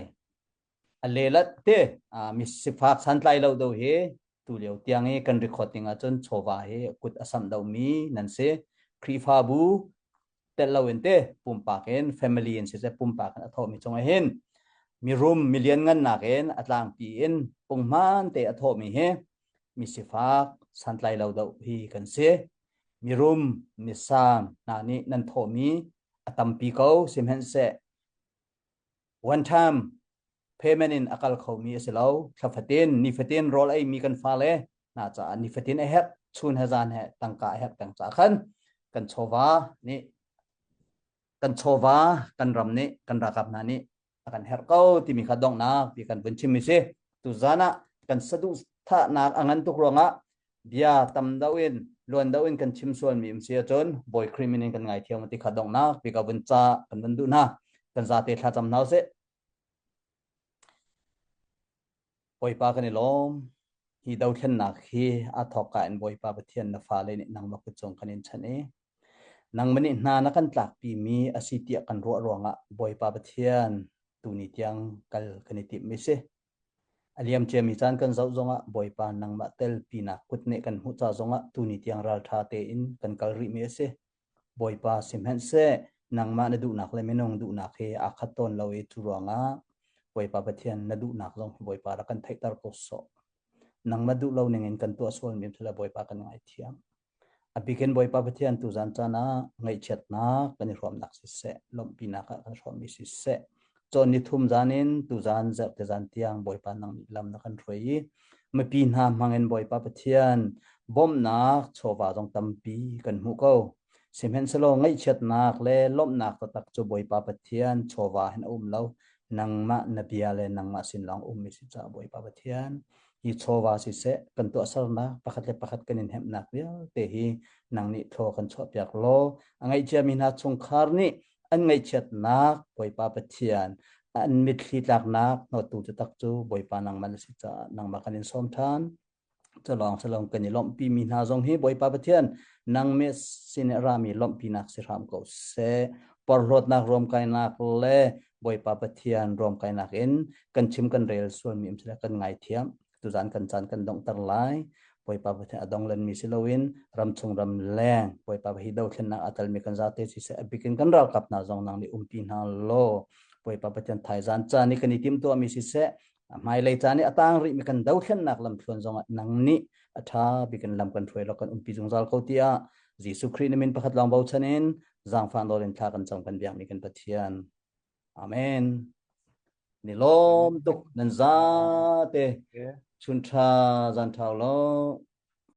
S1: a lelat te mi sifak santlai lo do hi tu lio tiang i kan record ning ahcun chawva hi kut a samh domi nan si. Khrihfabu tel lo in te pumpak in family in siseh pumpak in a thawhmi cungah hin mirum milian ngan nakin a tlangpi in punghman te a thawhmi hi mi sifak santlai lo doh hi kan si. Mirum misang hna nih nan thawhmi a tampi ko sihmanhseh one time payment in a kal khomi a si lo. Thla fatin nifatin rawl ei mi kan fale hna caah nifatin a herh chun he zan he tangka a herh peng caah khan kan chawva nih kan chawva kan ram nih kan ralkap hna nih a kan herh ko timi kha donghnak ti kan vun chim mi si. Tuzan ah kan saduhthahnak a ngan tuk ruangah bia tam deuh in luan deuh in kan chim sual mi um si ahcun Bawi Khrih min in kan ngaithiam ti kha donghnak bi ka vun ca kan vun duh hna. Kan zate thlacam hna usih. Bawipa kan i lawm. Hi dothlennak hi aa thawkka in Bawipa Pathian na fale nih nangmah kut cung kan in chanh i nangmah nih hna na kan tlakpimi a si tiah kan ruah ruangah Bawipa Pathian tuni tiang kal kan i timhmi si. A liam ciami caan kan zoh zongah Bawipa nangmah telpinak kut nih kan hmuh ca zongah tuni tiang ralṭha tein kan kal rihmi a si. Bawipa sihmanhseh nangmah na duhnak le minung duhnak hi aa khat tawn lo i cu ruangah Bawipa Pathian na duhnak zong hi Bawipa rak kan theihter ko sawh. Nangmah duh lo ningin kan tuah sualmi thil Bawipa kan ngaithiam. A bikin Bawipa Pathian tuzan caan ah ngaihchiatnak kan i hrawmnak siseh, lawmhpinak ah kan hrawmmi siseh, cawn ni thum zan in tuzan zarhte zan tiang Bawipa nang nih lam na kan hruai i mipi hna hmangin Bawipa Pathian bawmhnak chawva zong tampi kan hmuh ko. Sihmanhsehlaw ngaihchiatnak le lawmhnak taktak cu Bawipa Pathian chawva hin a um lo. Nangmah na bia le nangmah sin lawng ummi si caah Bawipa Pathian hi chawva siseh kan tuahsernak pakhat le pakhat kan in hemhnak vialte hi nang nih thlaw kan chuahpiak law a ngaihciami hna chungkhar nih an ngaihchiatnak Bawipa Pathian an mitthli tlaknak hnawttu cu tak cu Bawipa nangmah na si caah nangmah kan in sawm ṭhan. Culawng salong kan i lawmhpi mi hna zong hi Bawipa Pathian nang me sin i rami lawmhpinak si hram ko seh. Porhlawtnak ruamkainak le Bawipa Pathian ruamkainak in kan chim kan rel sualmi um sila kan ngaithiam. Tuzan kan caan kan donghter lai. Bawipa Pathian a dong lenmi si loin ramchung ram leng Bawipa hi dothlennak a telmi kan zate siseh a bikin kan ralkap hna zong nang nih umpi hna law Bawipa Pathian thaizan caan i kan i timtuahmi siseh hmailei caan i a tang rihmi kan dothlennak lamthluan zongah nang nih a ṭha bikin lam kan hruai law kan umpi zungzal ko tiah Jesuh Khrih na min pakhat lawng bochan in zaangfah nawl in thla kan cam kan biakmi kan Pathian. Amen. Ni lawm tuk nan zate chun ṭha zan ṭha law.